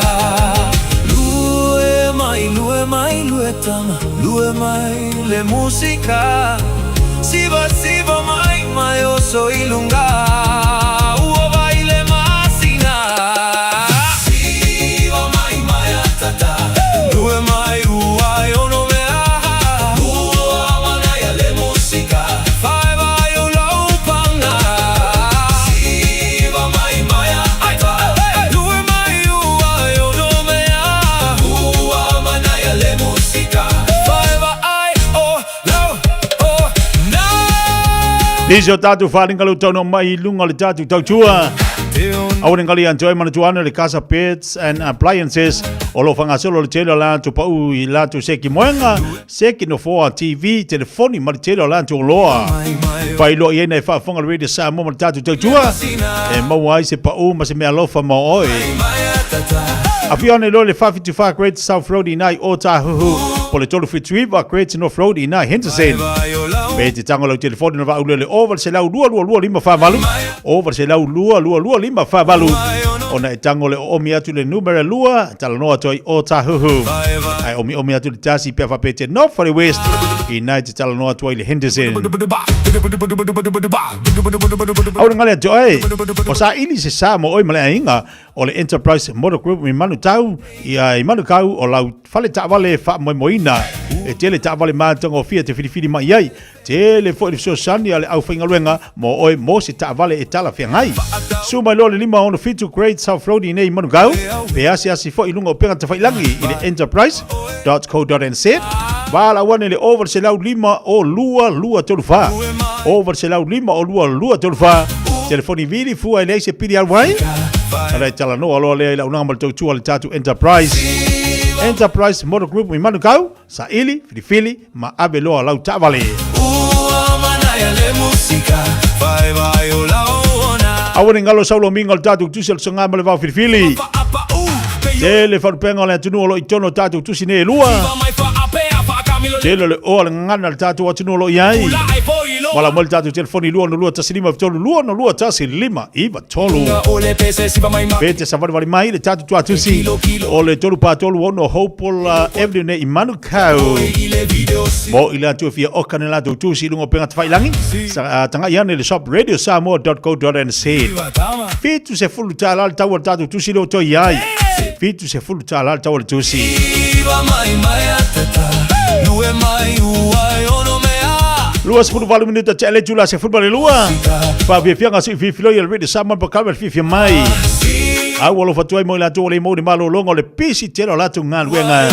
[SPEAKER 14] Lue mai lue mai lue tama Lue mai le musika Siva siva mai mai oso i lunga Ua vai le masina Siva mai mai atata Lue mai ua e ono mea Ua manaia le musika Vaevae o lau panga Siva mai mai atata Lue mai ua e ono mea Ua manaia le musika Vaevae o lau ona
[SPEAKER 2] Nisi o tatou faaaliga leu taunao mai i luga o le tatou tautua. Aua ne gali antoe manatua ane le Casa Pets and Appliances o lo whangasolo le tele o latou pau i latou seki moenga, seki nofoa, TV, telefoni ma le tele o latou oloa. Faailoa i ai nai faafofoga le Radio Samoa ma le tatou tautua e maua ai se pau ma se meaalofa mo oe. Afio ane loa le 474 Great South Road i nai Ōtāhuhu po le 379 Great North Road i nai Henderson. Pe te tango lau telefoni na vaaulele o 802 222 548 o 802 222 548 ona e tango le oomi atu le numera 2 talanoa atu ai Ōtāhuhu. Ae omiomi atu le tasi pea faapea te North le West i nai te talanoa atu ai le Henderson. Aua le gale atu oe, o saili se sa mo oe ma le aiga o le Enterprise Motor Group i Manutau, ia i Manukau o lau fale taavale faamoemoeina. E tele taavale matagofie te filifili mai ai. Tele foi le fesoasoani a le aufaigaluega mo oe mo se taavale e talafeagai. Susu mai loa le 567 Great South Road i inei i Manukau, pe asiasi foi i luga o upega tafailagi i le enterprise.co.nz. Valaau ane i le 0800 5 o 2 2 3 4. 0800 5 o 2 2 3 4. Telefoni vili fua e leai se pili alu ai. Ona e talanoa loa lea i le auaunaga ma le tautua a le tatou Enterprise. Enterprise Motor Group i Manukau. Saili, filifili ma ave loa lau taavale.
[SPEAKER 14] Ua manaia le musika, vaivai o lau ona.
[SPEAKER 2] Aua ne i galo sau lomiga o le tatou tusi o le soga ma le vao filifili. Tele faalupega o le atunuu o lo o i totonu o tatou tusi nei e lua. Tele o le oa le gagana a le tatou atunuu o lo o i ai. Valaau mai le tatou telefoni 262 15 262 15 93. Pe te savalivali mai le tatou tuatusi o le 343 6 Hopewell Avenue nei i Manukau. Mo i latou e fia oka ni latou tusi i luga o upega tafailagi, tagai ane i le shop radiosamoa.co.nz. $70 le tau o le tatou tusi lea ua toe i ai. $70 le tau o le tusi. 28 minuta tea le itula 12. Faafiafiaga se i filifiloi e le Radio Samoa pa kalma le fiafia mai. A ua alofa atu ai mo i latou ua le maua ni malologa o le pisi tele o latou galuega.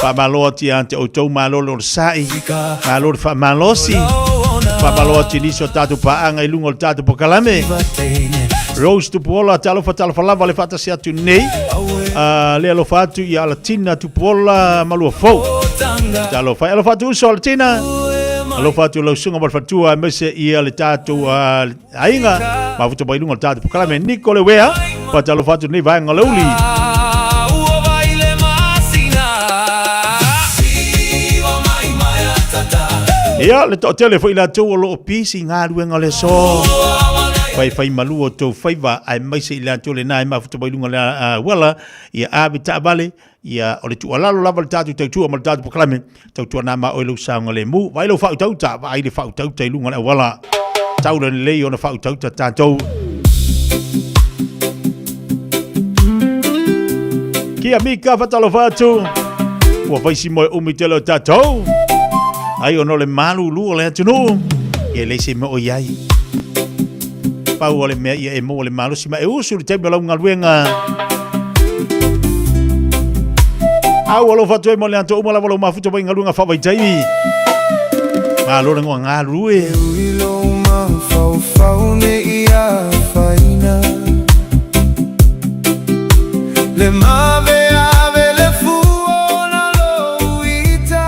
[SPEAKER 2] Faamalo atu ia te outou, malo le onosai, malo le faamalosi. Faamalo atu i nisi o tatou paaga i luga o le tatou polokalame. Rose Tupuola, talofa talofa lava le faatasi atu nei. Le alofa atu ia Alatina Tupuola Maluafou. Talofa, alofa atu uso Alatina. Alofa atu lau susuga ma le faletua aemaise ia le tatou aiga. Mafuta mai luga o le tatou polokalame Niko Lewea. Faatalofa atu nei vaega o le uli. Ia, le toatele foi latou o lo o pisi i galuega o le aso. Faifai malu o tou faiva aemaise i latou lena e mafuta mai luga o le auala, ia ave taavale, ia o le tuualalo lava le tatou tautua ma le tatou polokalame, tautua na ma oe lou saogalemu. Vaai lou faautauta, vaai le faautauta i luga o le auala. Tau le lelei ona faautauta tatou. Kia mika faatalofa atu. Ua fai si moe umi tele o tatou. Ai ona o le malulu o le atunuu. Ia e leai se mea o i ai. Pau o le mea ia e maua le malosi ma e usu i le taimi o lau galuega. Au alofa atu ai mo le atoa uma lava lou mafuta mai galuega faavaitaimi. Malo le ngoa galulue.
[SPEAKER 14] E ui lou mafaufau ne i afaina Le maveave le fua ona lou ita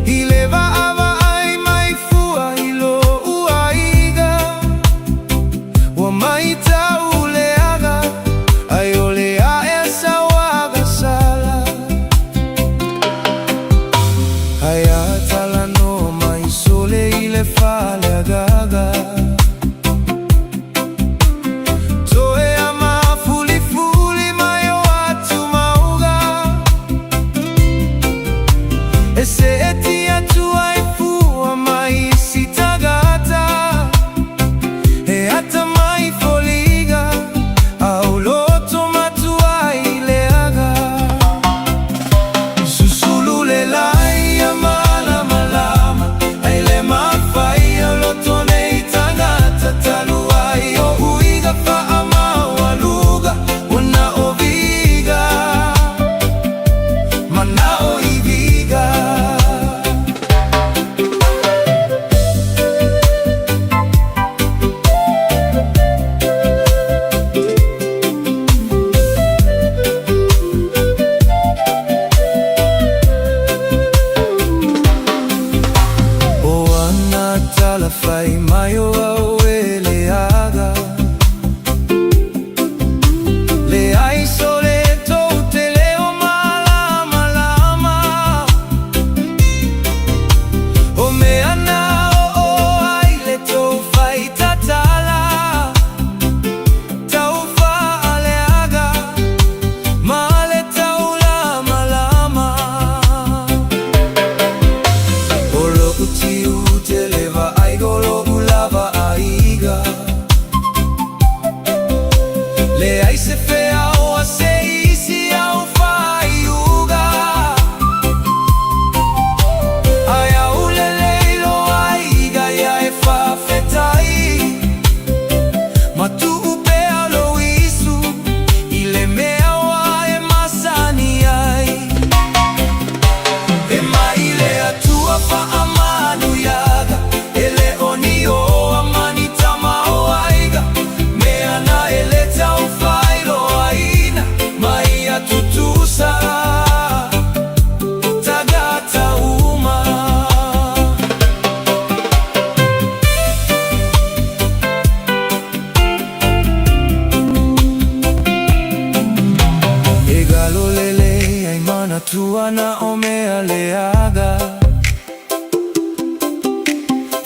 [SPEAKER 14] I le vaavaai mai fua i lou aiga Ua maitau leaga ai o le ae sauaga sala Ai a talanoa mai sole i le fale agaga.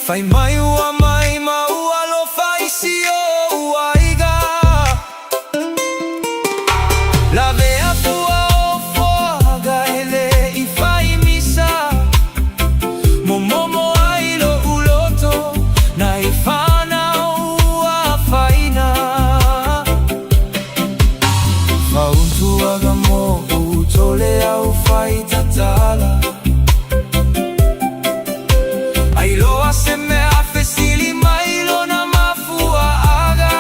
[SPEAKER 14] Fai mai ua mai ma ua alofa i si ou aiga. Lavea fua o foaga e le i fai misa. Momomo ai loʻu loto nai whanau ua afaina. Fauntuaga moʻu tole au fai tatala. Ai loa se mea fesili mai lona mafuaaga.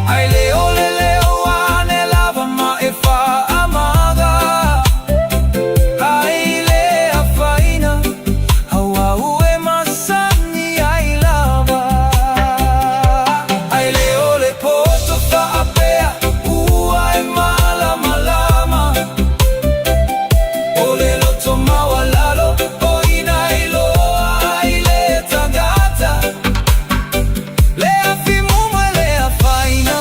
[SPEAKER 14] Ai le ole leo ane lava ma e faamaga. Ai le afaina au e masani ai lava. Ai le ole poto faapea ua e malamalama. O le loto maualalo o ina i loa ai le tagata. Le afi mumu e le afaina,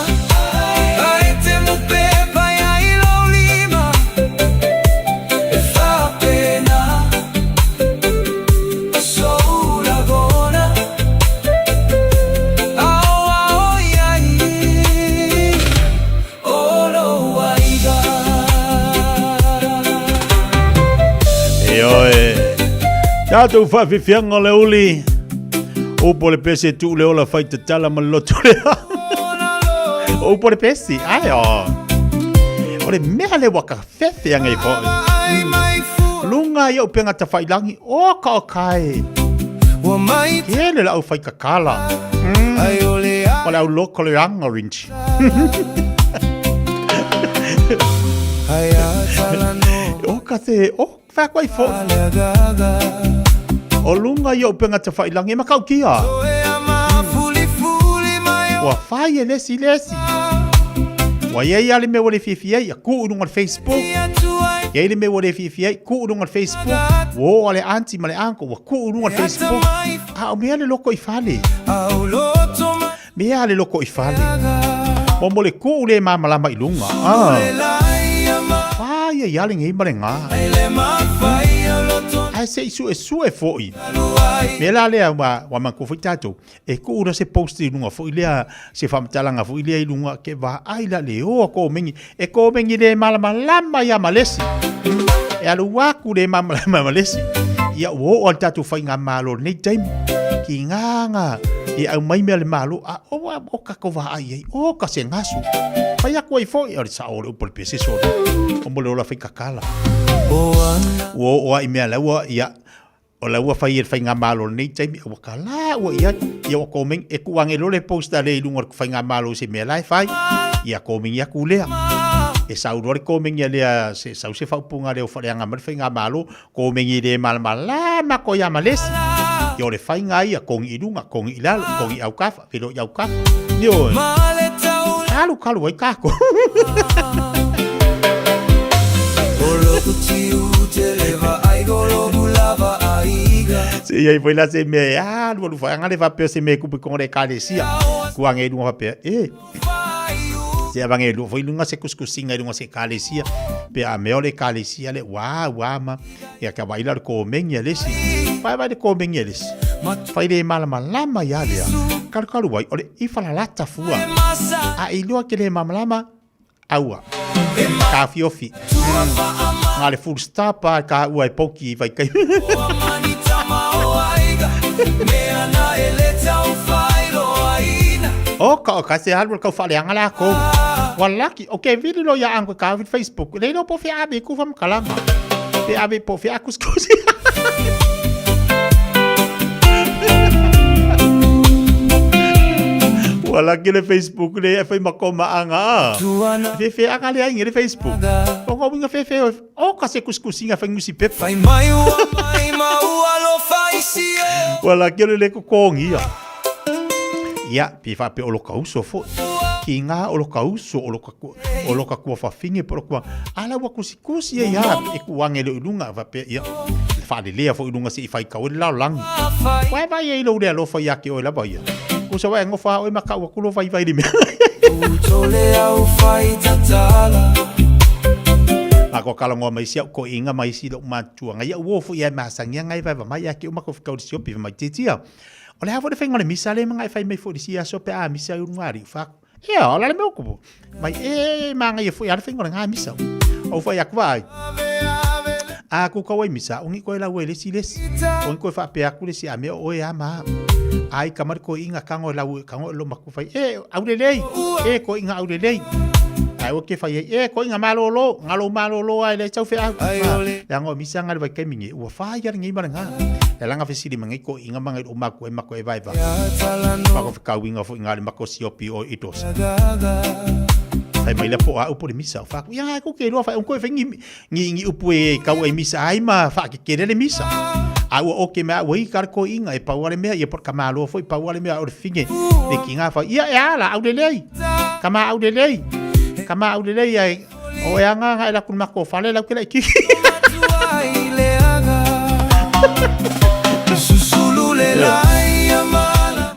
[SPEAKER 14] a e te mupe pai ai lou lima. E faapena sou lagona, aoao i ai o lou aiga.
[SPEAKER 2] Ioe. Tatou faafiafiaga o le uli. Upu o le pese tuu le ola fai tatala ma le loto lea. Upu o le pese, ai o. O le mea le waka fefe anga i foi. Lunga i au penga tawhailangi, o ka o kai. Kele la au whai kakala. O le au loko le anga rinchi. O ka te, o whea koe i fo. O lunga i au penga tawhailangi, e makau kia. Ua whai e lesi lesi. Ua iai a le mea ua le fiafia ai, ia kuu i luga o le Facebook. Iai le mea ua le fiafia ai, kuu i luga o le Facebook. Ua oo a le aunty ma le uncle, ua kuu i luga o le Facebook. A o mea le loko i fale. Mea le loko i fale. Mo mo le kuu le malamalama i luga. Ah. Whai ai a le ngei ma le ngā. Ae se i suesue foi. Mea la lea ua, ua manatua foi tatou. E tuu la se post i luga foi lea, se faamatalaga foi lea i luga, ke vaai la le o a komeni. E komeni le malamalama ia ma lesi. E alu aku le malamalama ma lesi. Ia ua oo a le tatou faigamalo lenei taimi. Ki ngā e aumai mea le malo, a o, o ka ko vaai ai, o ka se gasu. Fai aku ai foi, o le sao o le upu o le pese sole. O mo le ola fai kakala. Ua oo a i mea laua, ia, O la ua fai e le faigamalo o lenei taimi, ua kalā ua i ai. Ia ua komeni, e tuu ane loa le post a le i luga o le faigamalo i se mea la e fai. Ia komeni aku lea. E sau loa le komeni a lea, se sau se faaupuga a lea ua faaleaga mai le faigamalo, komeni le malamalama ko ia ma lesi. Ia o le faiga ia, kogi i luga, kogi i lalo, kogi i autafa, feiloai i autafa. Ioe. Kalu kalu ai kākou. Se i ai foi la se mea e alu alu whaanga le whapea se mea kupu kongo le ekalesia. Kua nge lunga whapea, e. Se awange lua foi lunga se kuskusinga i lunga se ekalesia. Pe a mea o le ekalesia le wā wā ma. Ia kia waila le kōmengi a lesi. Whai wai le kōmengi a lesi. Whai le malama lama ia lea. Kalu kalu wai, o le i whalalata fua. A i lua ke le malamalama, aua. Ka fiofi. Ngā le full stop a ka ua e poki i vai kai. O ka o ka se alu kau whaleanga la kou. Wa laki, o ke vili lo ia ango ka vili Facebook. Le lo po fe ave ku fam kalanga. Fe ave po fe akuskusi. Ua laki le Facebook le e whai makoma anga a. Fe fe anga le ainge le Facebook. O ngā winga fe fe o ka se kuskusinga whai ngusi pepa.
[SPEAKER 14] Fai mai ua mai ma ua alofa i si o.
[SPEAKER 2] Ua laki le le kokongi ia. Ia, pe whape o loka uso fo. Ki ngā o loka uso, o loka, o loka kua whawhinge, po kua, ala ua kusi kusi e ia, e kuange le ulunga, whape, ia, le whaalelea fo ulunga se i whai kau e le lao langi. Wai vai e ilo ule alofa ia ke oe lava ia. Kusa wai ngofa oe maka ua kulo vai vai le mea.
[SPEAKER 14] Utole au whai tatala.
[SPEAKER 2] Ma ko kalongoa mai si au koiinga ma isi lou matua ngai au uo foi ai masangia ngai vaeva mai a ke uma ko fekau le siopi mai titia. O le a foi le whainga o le misa le mga e whai mai foi le si aso pe a misa i urunga ari uwhaku. Ia, o la le mea kupu. Mai e manga ia foi a le whainga o le ngā misa. O whai aku ai. A ku kau ai misa, ongi koe lau e lesi lesi. Ongi koe whaapea aku lesi a mea o oe a ma. Ai kamari koe inga kango e lau kango e lo maku whai. E, aurelei. E, koe inga aurelei. Ai o ke whai ai. E, koe inga malolo. Ngalo malolo ai le tau wheau. Le anga o misa ngari vai kaimingi. Ua whai ara ngei mara ngā. Le langa fesili mangai ko inga manga i o maku e mako e vaeva. Mako whakau inga fo inga le mako siopi o itosa. Whai mai le po a upo le misa o whaku. Ia ko ke roa whai onko e whai ngi, ngi, ngi upu e kau ai misa ai ma wha ke kere le misa. A ua oke mea ua i kare ko inga e pau ale mea ia por ka maloa foi pau ale mea o le finge le ki ngā whai. Ia e ala au le lei. Ka ma au le lei. Ka ma au le lei ai o e anga anga e la kun mako whale lau ke lai ki.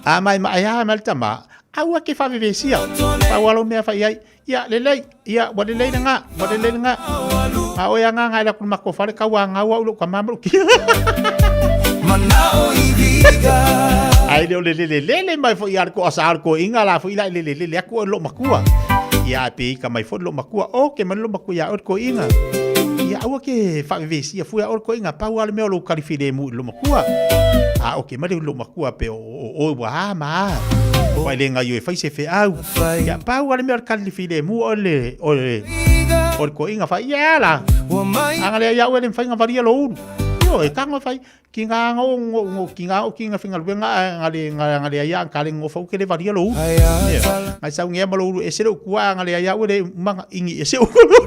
[SPEAKER 2] A mai ma ai a mai tama aua ke whawewesia. Pau alo mea whai ai. Ia, lelei, ia, ua lelei le ngā, ua lelei le ngā. A oe a ngā ngā e la kuru mako whare kau a ngā ua ulo ka māmaru ki. Ai leo le lele lele mai fo i ar ko asa ar ko inga la fo i la lele lele aku o lo makua. Ia pe ka mai fo lo makua o ke mai lo makua ia o ko inga. Ia aua ke whawewesia fua o ko inga pau ale mea o lo kariwhire mu i lo makua. A o ke mai lo makua pe o o o wa ma. Wai le ngai e whai se wheau. Ia pau ale mea o le kalilifi le mu o le o le o le koinga whai ia la. Anga lea ia ue le whainga varia lo uru. Io e tango whai ki ngā ngo ngo ngo ki ngā o ki ngā whinga luenga nga le nga nga le ia ka le ngo fau ke le varia lo uru. Ngai sau ngea ma lo uru e se lo kua anga le ia ue le manga ingi e se uru.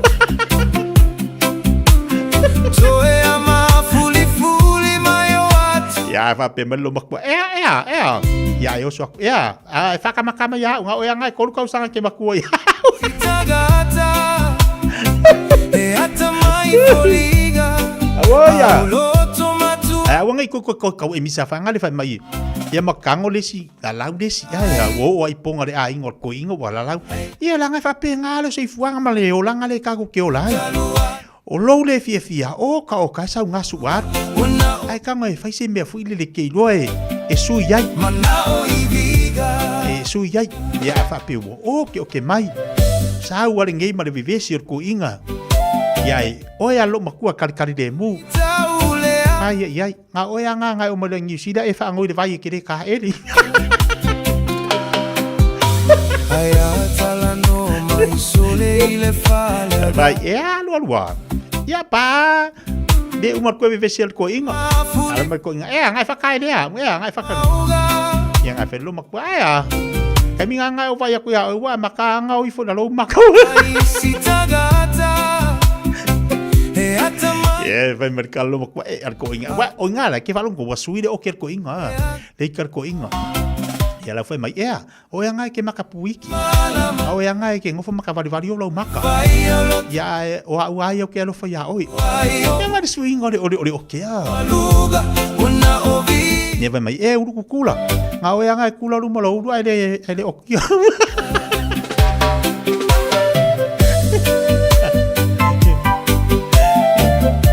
[SPEAKER 2] Ia wha pe mai lo makua. Ea ea ea. Ia e oso aku. Ea. A e whakamakama ia au, nga oe anga e koru kausanga ke makua ia au. Aua ia. Ai aua ngai ko ko ko kau e misa whanga le whai mai. Ia makango le si, la lau le si. Ai ia o o ai ponga le a ingo ko ingo wa la lau. Ia la ngai whape ngā le sei fuanga ma le olanga le kako ke ola ai. O lou le fiafia, o ka o ka sau ngasu atu. Ai kanga e whai se mea fui le le ke iloa e, e sui ai. E sui ai. Ia a whape ua, o ke o ke mai. Sa au ale ngei ma le vevesi o le ko inga. Ia e, oe a lo makua kari kari le mu. Ai ai ai, ngā oe a ngā ngai o mai le New Zealand e whaangoi le vai e kere ka eli. Vai, e a lua lua. Ia pa, le uma koe vevesi al ko inga. Ala mai ko inga, e a ngai whakae lea, e a ngai whakae. Ia ngai whenua makua, e a. Kei mi ngā ngai o vai aku ia, o ua maka anga o ifo na lou maka. Ia, vai mai ka lou makua, e al ko inga. Wa, o inga la, ke whalongo, wa sui le o ke al ko inga. Le ika al ko inga. Ia lau whai mai, ea, o ea ngai ke maka puiki. A o ea ngai ke ngofo maka varivari o lau maka. Ia e, o au ai au ke alofa ia oi. Ia ngai le sui inga ole ole ole o ke a. Ia vai mai, e uru kukula. Ngā o ea ngai kula ruma lo uru ai le, ai le okia.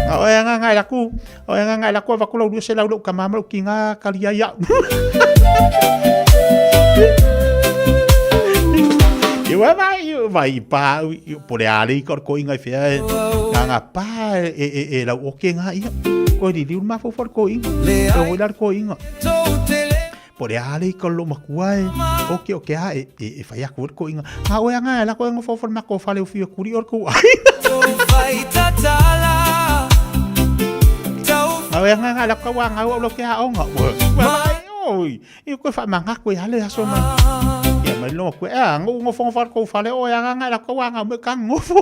[SPEAKER 2] Ngā o ea ngai laku, o ea ngai laku a vakula uru se lau lau ka mama ki ngā karia ia. I wai vai, vai pa, po le ale i ko ko inga i whea e, ngā ngā pa e, e, e lau oke ngā ia. Ko e riri uru mawhau ko inga. E o ila ko inga. Po le ale i ko lo makua e, oke oke a e, e, e whai aku ko inga. Ngā oe anga e la ko e ngofo fo mako whale u whio kuri or ko ai. Ngā oe anga la ko wa ngā ua lo ke a onga. Oi, i koe wha manga koe hale aso mai. Ia mai lo koe, a ngo ngo fo fo ko fale o anga nga la ko wa nga me ka ngofo.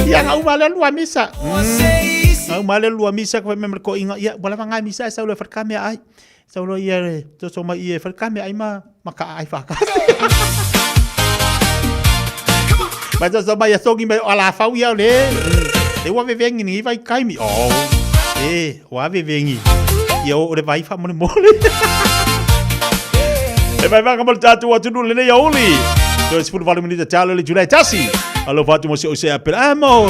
[SPEAKER 2] Ia nga uma le lua misa. Nga uma le lua misa ko me ko inga ia wala nga misa sa lo farka me ai. Sa lo ia to so mai ia farka me ai ma maka ai fa ka. Mai so mai songi mai ala fau ia le. Le ua vevengi ni vai kai mi. Oh. E, ua vevengi. Ia o le vai fa mole mole. E vai vanga mo le tātou atunuu lenei auli. Toe 18 minita talo le July tasi. Alofa atu mo se o se apela. Ah, mo.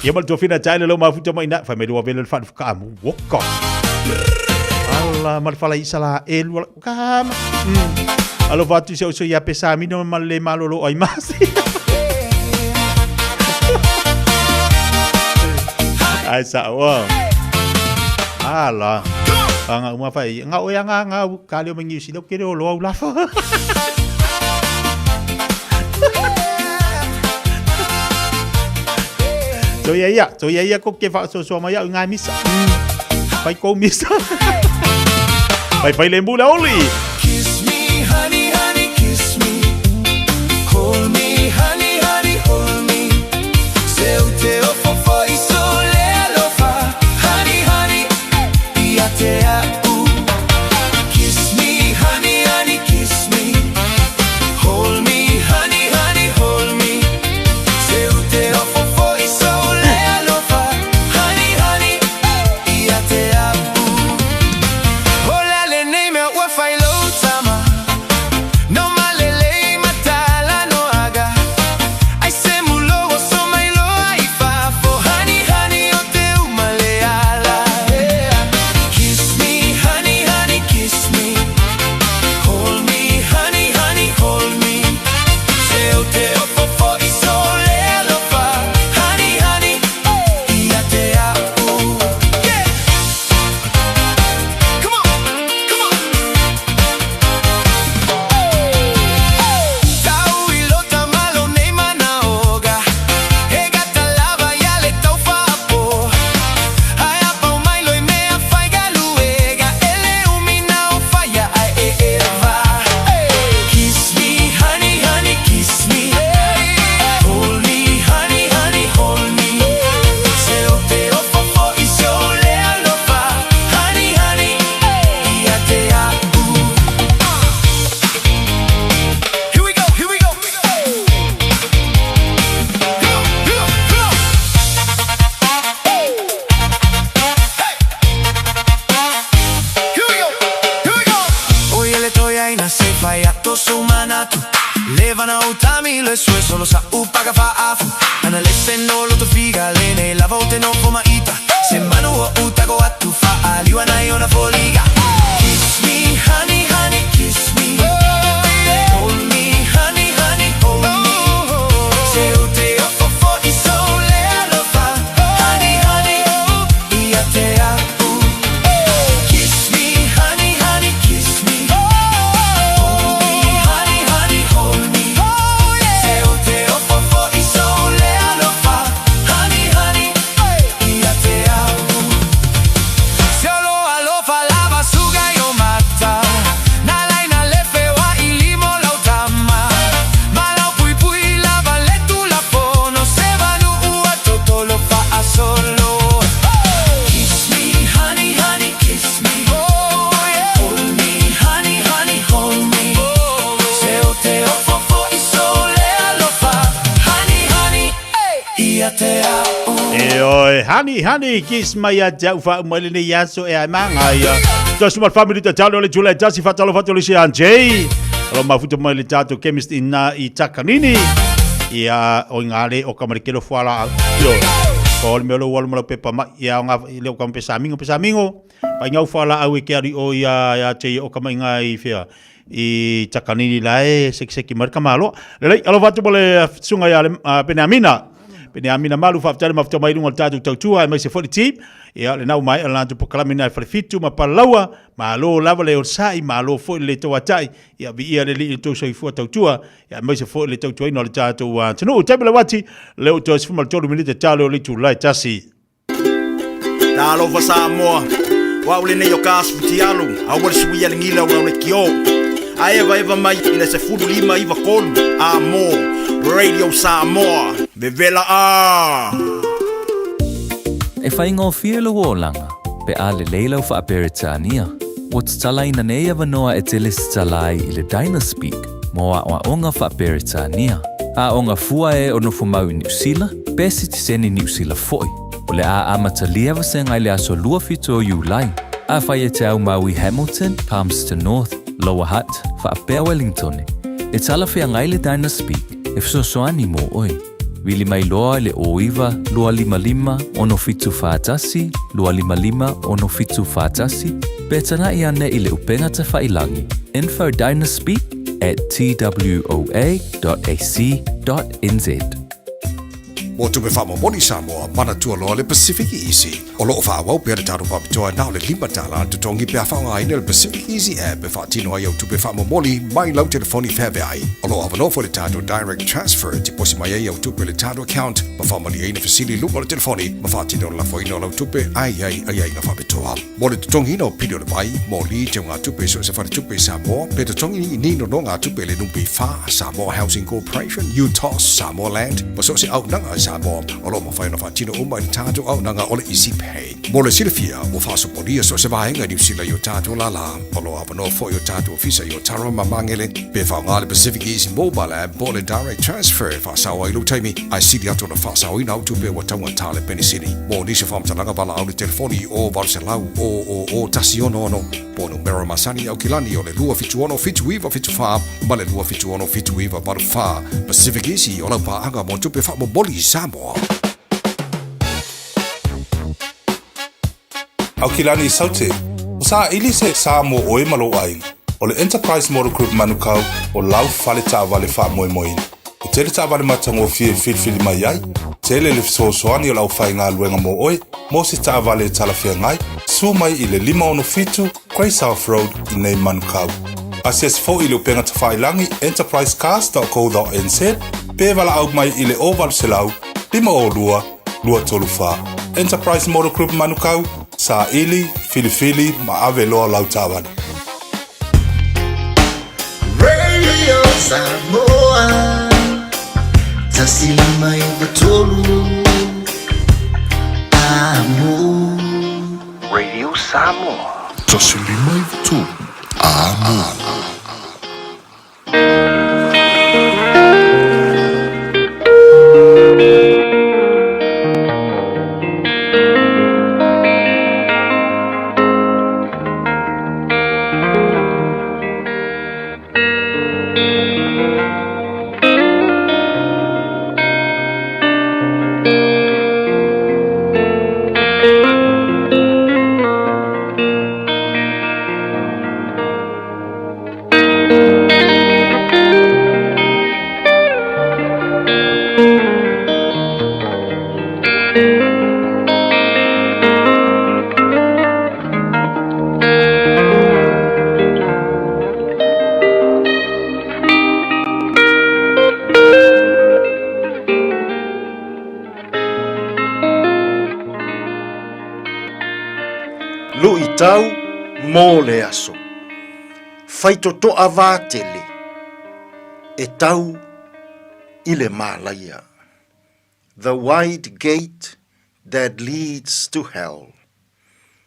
[SPEAKER 2] Ia ma le tuafina taele lo mafuta mai na. Fai mai lua vele le whaanu whakaamu. Woka. Ala, ma le whala isa la e lua. Kama. Alofa atu se o se ia pesa amino ma le malolo ai masi. Ai sa wa. Ala. Anga uma fai. Nga o ya nga nga ka leo mangi si lo kere o lo au lafa. So ia ia, so ia ia ko ke fa so so mai au ngai misa. Fai ko misa. Fai fai le mula oli.
[SPEAKER 14] Kiss me, honey, honey, kiss me. Hold me, honey, honey, hold me. Se u te ofofo i so le alofa. Honey, honey, ia te au. Kiss me, honey, honey, kiss me. Hold me, honey, honey, hold me. Se u te ofofo i so le alofa. Honey, honey, ia te au. O le a lenei mea ua fai lou tama. No malelei matala no aga. Ai se mulo o so mai loa i fafo. Honey, honey, o te uma le ala. Kiss me, honey, honey, kiss me. Hold me, honey, honey, hold me. Se o te ofofo i so le alofa. Honey, honey, ia te au. Yeah! Come on, come on. Tau i lota malo nei manaoga. He gata lava ia le tau faapo. Ai a pau mai loi mea fai galuega. Ele umi na o faia ai e eva. Kiss me, honey, honey, kiss me. Hold me, honey, honey, hold me. Se o te ofofo i se o le alofa. Honey, honey, ia te au. Here we go, here we go. Here we go, here we go. O ia le toe aina se fai ato sou manatu. Leva na utami le sue solo sa upaga faafu. Ana le se no loto figa le nei lava o te no foma ita. Se manu o utago atu faaliua nai ona foliga. Kiss me, honey, honey, kiss me. Hold me, honey, honey, hold me. Se o te ofofo i so le alofa. Honey, honey, ia te au. Kiss me, honey, honey, kiss me. Hold me, honey, honey, hold me. Se o te ofofo i so le alofa. Honey, honey, ia te au. Se o lo alofa lava suga i o mata. Na laina lefe wa i limo lau tama. Ma lau pui pui lava le tula fono. Se vanu ua totolo fa a solo. Kiss me, honey, honey, kiss me. Hold me, honey, honey, hold me. Se o te ofofo i so le alofa. Honey, honey, ia te au.
[SPEAKER 2] E oi, honey, honey, kiss mai ia te au wha umai lenei aso e ai manga ia. Tosi mal family ta talo le July tasi whatalo whatalo se Anjay. Alo mafuta mai le tato chemist ina i Takanini. Ia o ngā le o kamarikelo fuala au. Io. Ko le mea lo walu mala pepa mai ia o ngā le o kampe samingo pe samingo. Pai ngau fuala au e ke ari o ia ia te o kama i ngā i whia i Takanini la e sekiseki mai ka malo. Lelei, alo whatu mo le sunga ia le Peneamina. Peneamina malu whaafutale mafuta mai runga o le tātou tautua e mai se fori ti. Ia le nau mai o le nātu pokalame nai whare ma palaua. Malo lava le o sai, malo foi le tauatai. Ia vi ia le li i le tau soifua tautua. Ia mai se foi le tautuaina o le tātou atunuu. Taimi le wati, le o toe 13 minute talo le tūlai tasi.
[SPEAKER 15] Talofa Samoa, o au lenei o ka asu futialu, aua le suia le gila o lau lekiō. A evaeva mai i le 15 93 a mo Radio Samoa, vevela a!
[SPEAKER 7] E faigofie lou olaga pe a lelei lau Faa-Peretania. Ua tatalaina nei avanoa e te lesitala ai i le Dynaspeak mo aoaoga Faa-Peretania. Aoga fua e o nofomau i Niu Sila, pe sitiseni Niu Sila foi. O le a amatalia vasega i le aso 27 o Iulai. Afai e te aumau i Hamilton, Palmerston North, Lower Hutt, faapea Wellington.
[SPEAKER 13] E talafeagai le Dynaspeak e fesoasoani mo oe. Vili mai loa i le 09 255 6741 255 6741 pe tanaʻi ane i le upega tafailangi info dynaspeak at twoa.ac.nz.
[SPEAKER 23] Mo tupe faamomoli Samoa, manatua loa le Pacific Easy. O lo o faaauau pea le tatou faapitoa na o le $5 le totogi pe a faaaogaina le Pacific Easy app e faatino ai au tupe faamomoli mai lau telefoni feaveai. O lo o avanoa foi le tatou Direct Transfer e tiposi mai ai au tupe i le tatou account ma faamalieina fesili i luga o le telefoni ma faatino le lafoina o lau tupe ae i ai aiaiga faapitoa. Mo le totogiina o pili o le vai, moli, teugatupe i so o se faletupe i Samoa, pe totogi ni nonogatupe i le NPF, Samoa Housing Corporation, UTOS, Samoa Land, ma so o se auaunaga i Samoa, o lo o mafai ona faatino uma i le tatou auaunaga o le Easy Pay. Mo le silafia, ua faasopolia so o se vaega i Niu Sila i o tatou lālā. O lo o avanoa foi o tatou ofisa i Otaru ma Magele, pe faaaoga le Pacific Easy Mobile App po o le Direct Transfer e faasao ai lou taimi, ae sili atu ona faasaoina au tupe ua taugata le penisini. Mo nisi o faamatalaga valaau i le telefoni o 800 000 166 po o numera masani i Aukilani o le 276 7974 ma le 276 7984. Pacific Easy o lau paaga mo tupe faamomoli i Samoa.
[SPEAKER 16] Aukilani i Saute, ua saili se sa mo ʻoe ma lou ʻaiga. ʻO le Enterprise Motor Group Manukau o lau fale taavale faamoemoeina. E tele taavale matagofie e filifili mai ai, tele le fesoasoani o le aufaigaluega mo ʻoe mo se taavale e talafeagai, susu mai i le 567 Grey South Road i nei Manukau. Asiasi foi i le upega tafailagi enterprisecars.co.nz pe valaau mai i le 0800 502 234. Enterprise Motor Group Manukau, saili, filifili ma ave loa lau taavale.
[SPEAKER 17] Radio Samoa 153 Amo.
[SPEAKER 18] Radio Samoa.
[SPEAKER 5] 153 Amo.
[SPEAKER 19] Luʻitau mō le aso. Faitotoa vātele e tau i le mālaia. The wide gate that leads to hell.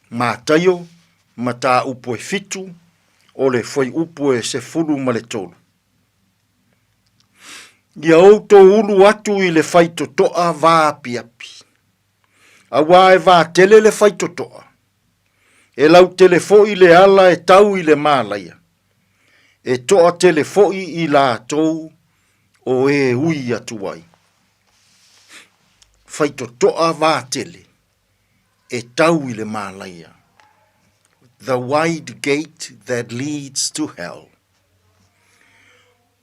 [SPEAKER 19] Mataio, mataupu e fitu, o le fuaiupu e 13. Ia outou ulu atu i le faitotoa vaapiapi. Auā e vātele le faitotoa, e lautele foi le ala e tau i le mālaia, e toatele foi i latou o e ui atu ai. Faitotoa vātele e tau i le mālaia, the wide gate that leads to hell.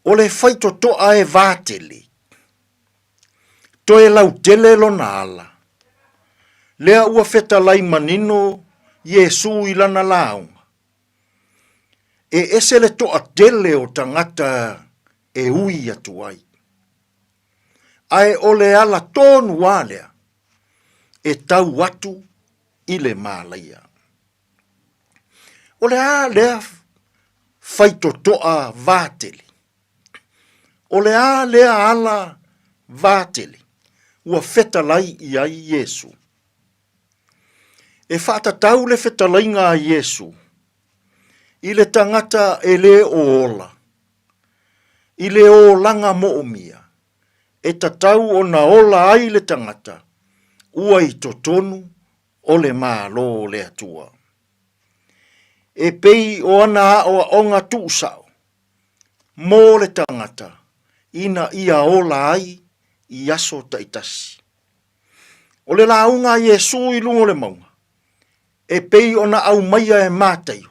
[SPEAKER 19] O le faitotoa e vātele, Toe lautele lona ala. Lea ua fetalai manino Iesū i lana lauga. E ese le toatele o tagata e ui atu ai. Ae o le ala tonu a lea e tau atu i le mālaia. O le a lea faitotoa vātele? O le a lea ala vātele ua fetalai i ai Iesū? E faatatau le fetalaiga a Iesū i le tagata e lē o ola, i le olaga moomia e tatau ona ola ai le tagata ua i totonu o le Malo o le Atua. E pei o ana aoaoga tuusao. mo le tagata ina ia ola ai i aso taitasi. O le lauga a Iesu i luga o le mauga, e pei ona aumaia e Mataio,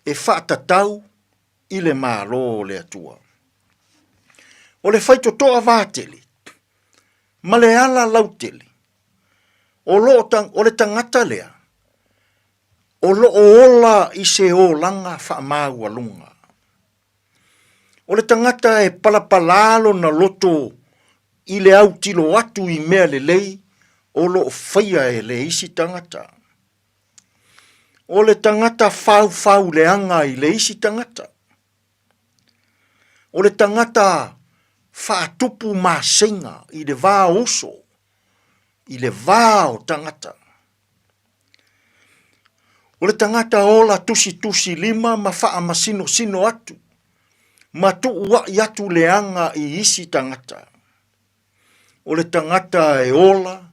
[SPEAKER 19] e faatatau i le Malo o le Atua. O le faitotoa vatele ma le ala lautele, o, lo, o le tagata lea, o lo o ola i se olaga faamaualuga. O le tagata e palapala lona loto i le autilo atu i mea lelei o lo o faia e le isi tagata. O le tagata faufau leaga i le isi tagata. O le tagata faatupu maseiga i le va o uso, i le va o tagata. O le tagata ola tusitusi lima ma faamasinosino atu, ma tuuaʻi atu leaga i isi tagata. O le tagata e ola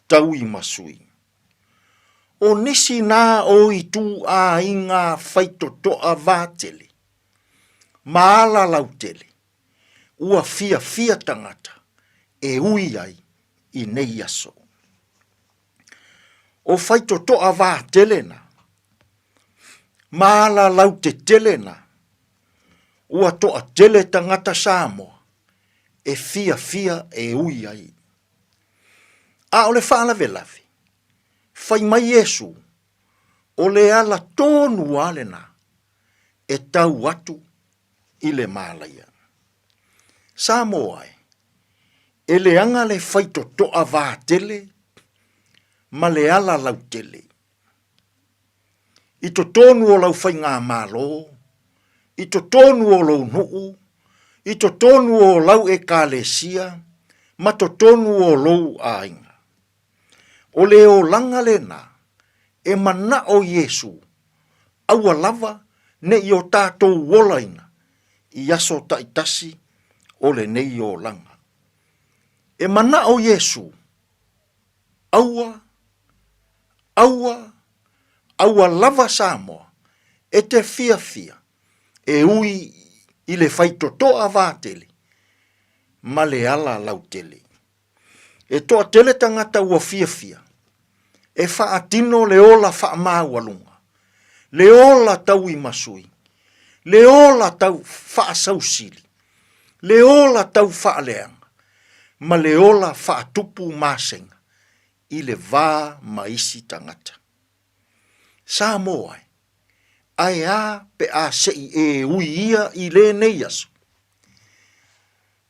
[SPEAKER 19] taui ma sui. O nisi na o ituaiga faitotoa vatele ma ala lautele ua fiafia tagata e ui ai i nei aso. O faitotoa vatele na, ma ala lautetele na, ua toatele tagata Samoa e fiafia e ui ai. A o le faalavelave, fai mai Iesu, o le ala tonu lava lena e tau atu i le malaia. Samoa e, e leaga le faitotoa vatele ma le ala lautele. I totonu o lau faigamalo, i totonu o lou nuu, i totonu o lau ekalesia, ma totonu o lou aiga. O le olaga lena e manao Iesu, aua lava ne i o tatou olaina i aso taitasi o lenei olaga. E manao Iesu, aua, aua, aua lava Samoa e te fiafia e ui i le faitotoa vatele ma le ala lautele. E toatele tagata ua fiafia e faatino le ola faamaualuga, le ola tauimasui, le ola tau faasausili, le ola tau faaleaga, ma le ola faatupu masega i le va ma isi tagata. Samoa e, ae a pe a se i e ui ia i lenei aso?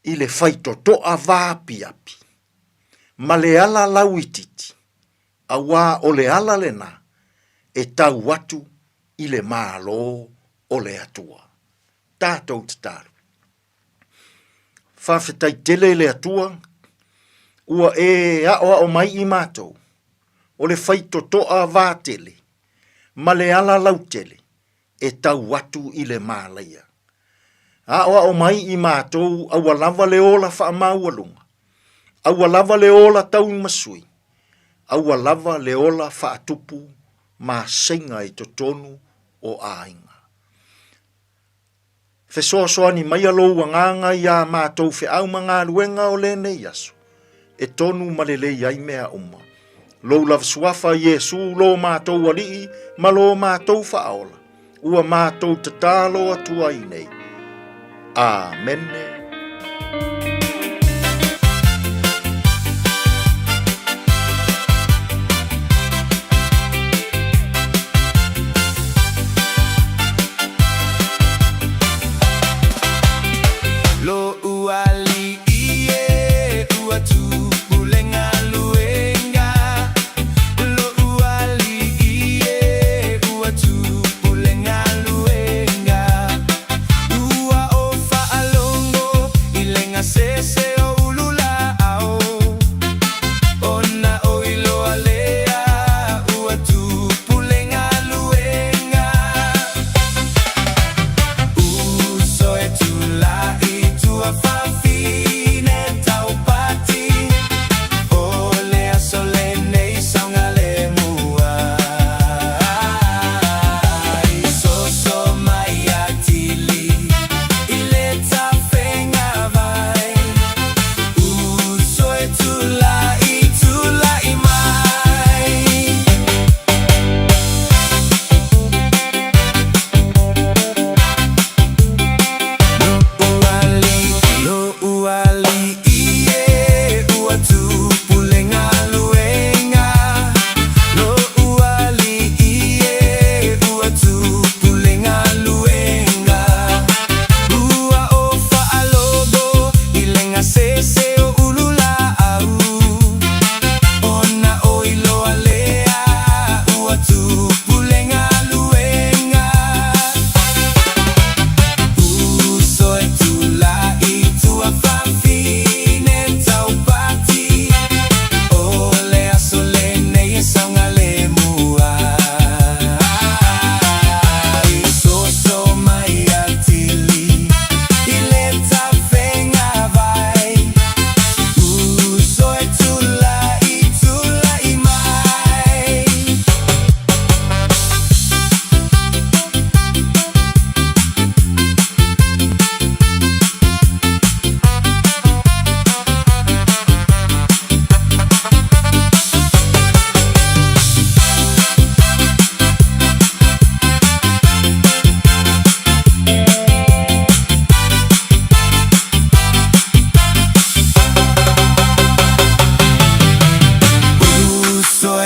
[SPEAKER 19] I le faitotoa vaapiapi, ma le ala lauititi, auā o le ala lena e tau atu i le Malo o le Atua. Tatou tatalo. Faafetai tele i le Atua ua e aʻoaʻo mai i matou, o le faitotoa vatele ma le ala lautele e tau atu i le malaia. Aʻoaʻo mai i matou aua lava le ola faamaualuga, aua lava le ola tauimasui, aua lava le ola faatupu maseiga i totonu o aiga. Fesoasoani maia lou agaga i ā mātou feau ma galuega o lenei aso, e tonu ma lelei ai mea uma. Lou lava suafa Iesū lo mātou Alii ma lo mātou Faaola, ua mātou tatalo atu ai nei. Āmene.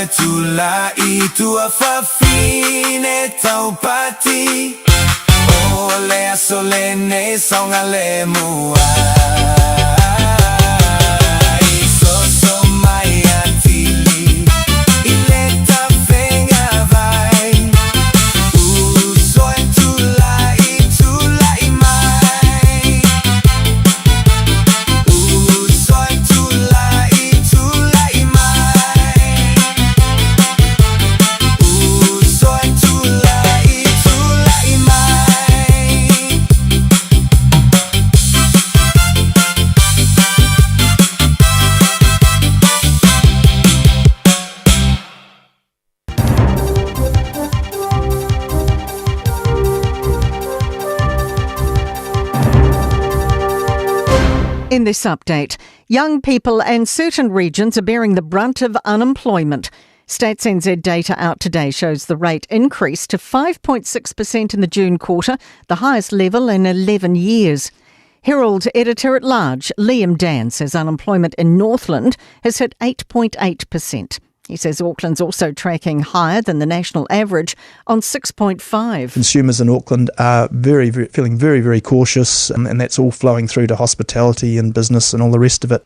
[SPEAKER 14] Uso e tula'i tua fafine taupati O le aso lenei saogalemu ai Soso mai atili i le tafega vai Uso e tula'i tula'i mai Uso e tula'i tula'i mai Uso e tula'i tula'i mai.
[SPEAKER 1] In this update, young people and certain regions are bearing the brunt of unemployment. Stats NZ data out today shows the rate increased to 5.6% in the June quarter, the highest level in 11 years. Herald editor at large Liam Dan says unemployment in Northland has hit 8.8%. He says Auckland's also tracking higher than the national average on 6.5.
[SPEAKER 12] Consumers in Auckland are very, very feeling very, very cautious, and, and that's all flowing through to hospitality and business and all the rest of it.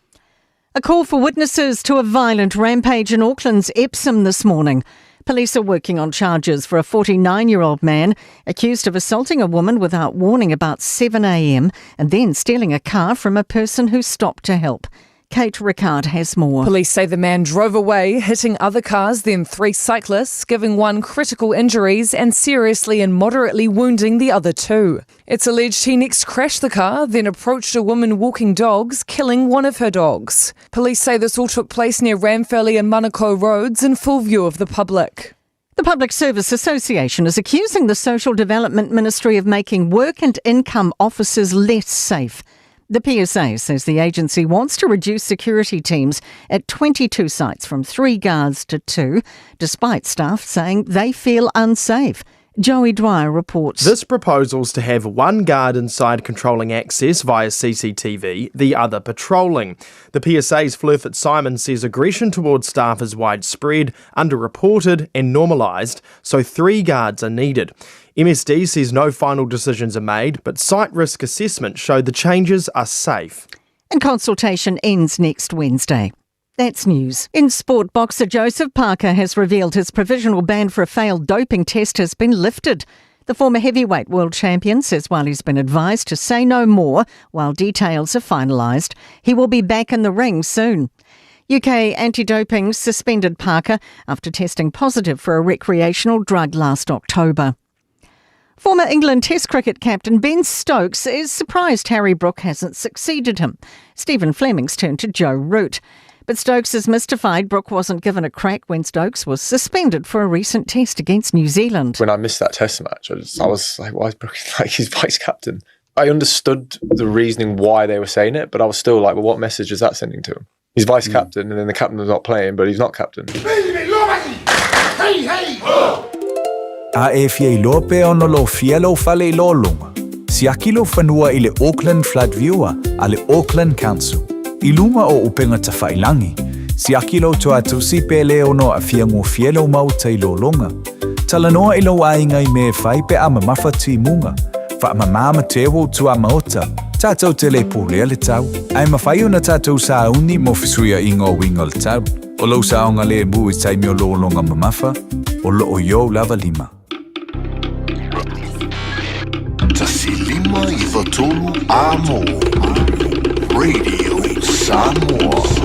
[SPEAKER 1] A call for witnesses to a violent rampage in Auckland's Epsom this morning. Police are working on charges for a 49 year old man accused of assaulting a woman without warning about 7am and then stealing a car from a person who stopped to help. Kate Rickard has more.
[SPEAKER 22] Police say the man drove away, hitting other cars, then three cyclists, giving one critical injuries and seriously and moderately wounding the other two. It's alleged he next crashed the car, then approached a woman walking dogs, killing one of her dogs. Police say this all took place near Ramfurly and Manukau roads in full view of the public.
[SPEAKER 1] The Public Service Association is accusing the Social Development Ministry of making work and income offices less safe. The PSA says the agency wants to reduce security teams at 22 sites from three guards to two, despite staff saying they feel unsafe. Joey Dwyer reports.
[SPEAKER 24] This proposal's to have one guard inside controlling access via CCTV, the other patrolling. The PSA's Fleur Fitzsimon says aggression towards staff is widespread, underreported, and normalised, so three guards are needed. MSD says no final decisions are made, but site risk assessment showed the changes are safe.
[SPEAKER 1] And consultation ends next Wednesday. That's news. In sport, boxer Joseph Parker has revealed his provisional ban for a failed doping test has been lifted. The former heavyweight world champion says while he's been advised to say no more while details are finalised, he will be back in the ring soon. UK anti doping suspended Parker after testing positive for a recreational drug last October. Former England Test cricket captain Ben Stokes is surprised Harry Brook hasn't succeeded him. Stephen Fleming's turned to Joe Root. But Stokes is mystified Brook wasn't given a crack when Stokes was suspended for a recent test against New Zealand.
[SPEAKER 25] When I missed that test match, I, just, I was like, why is Brook like he's vice captain? I understood the reasoning why they were saying it, but I was still like, well, what message is that sending to him? He's vice hmm. captain, and then the captain was not playing, but he's not captain.
[SPEAKER 7] A e fia iloa pea ona lo fia lou fale i lologa. Siaki lou fanua i le Auckland Flood Viewer a le Auckland Council. I luga o upega tafailangi, siaki lou toatusi pe le ono aafia gofie lou maota i lologa. Talanoa i lou aiga i mea e fai pe a mamafa timuga. Faamamā ma teu ou tuamaota, tatou te le pulea le tau, ae mafai ona tatou sauni mo fesuiaiga o uiga o le tau. O lou saogalemu i taimi o lologa mamafa, o loo i ou lava lima.
[SPEAKER 18] 153 Amo Radio Samoa.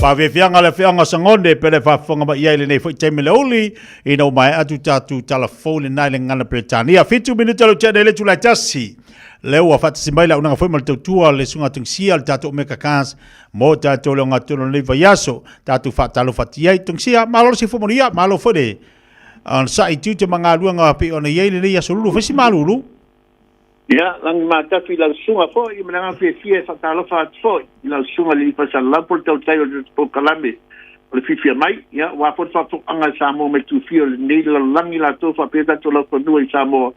[SPEAKER 2] Pāfiafiaga le afioaga o Sagone pe le faafofoga mai ai lenei foi taimi le uli ina ua maea atu tatou tala fou lena i le gagana Peretania. 7 minute le tea nei le itula e tasi. Lea ua faatasi mai le auaunaga foi ma le tautua le susuga Tongisia o le tatou Omega Cars mo tatou le ogatotonu o lenei vaiaso. Tatou faatalofa atu i ai. Tongisia, malo le soifua manuia, malo foi le onosai i tiute ma galuega pei ona i ai lenei aso lulu. Fai si malulu.
[SPEAKER 3] Ia, lagi matatu i lau susuga foi, ma le agaga fiafia e faatalofa atu foi i lau susuga i le Alii Faisalalapo le tautai o le polokalame o le fiafia mai, ia, aua foi le faafofoga a Samoa mai tufia o lenei lalolagi latou faapea tatou laufanua i Samoa,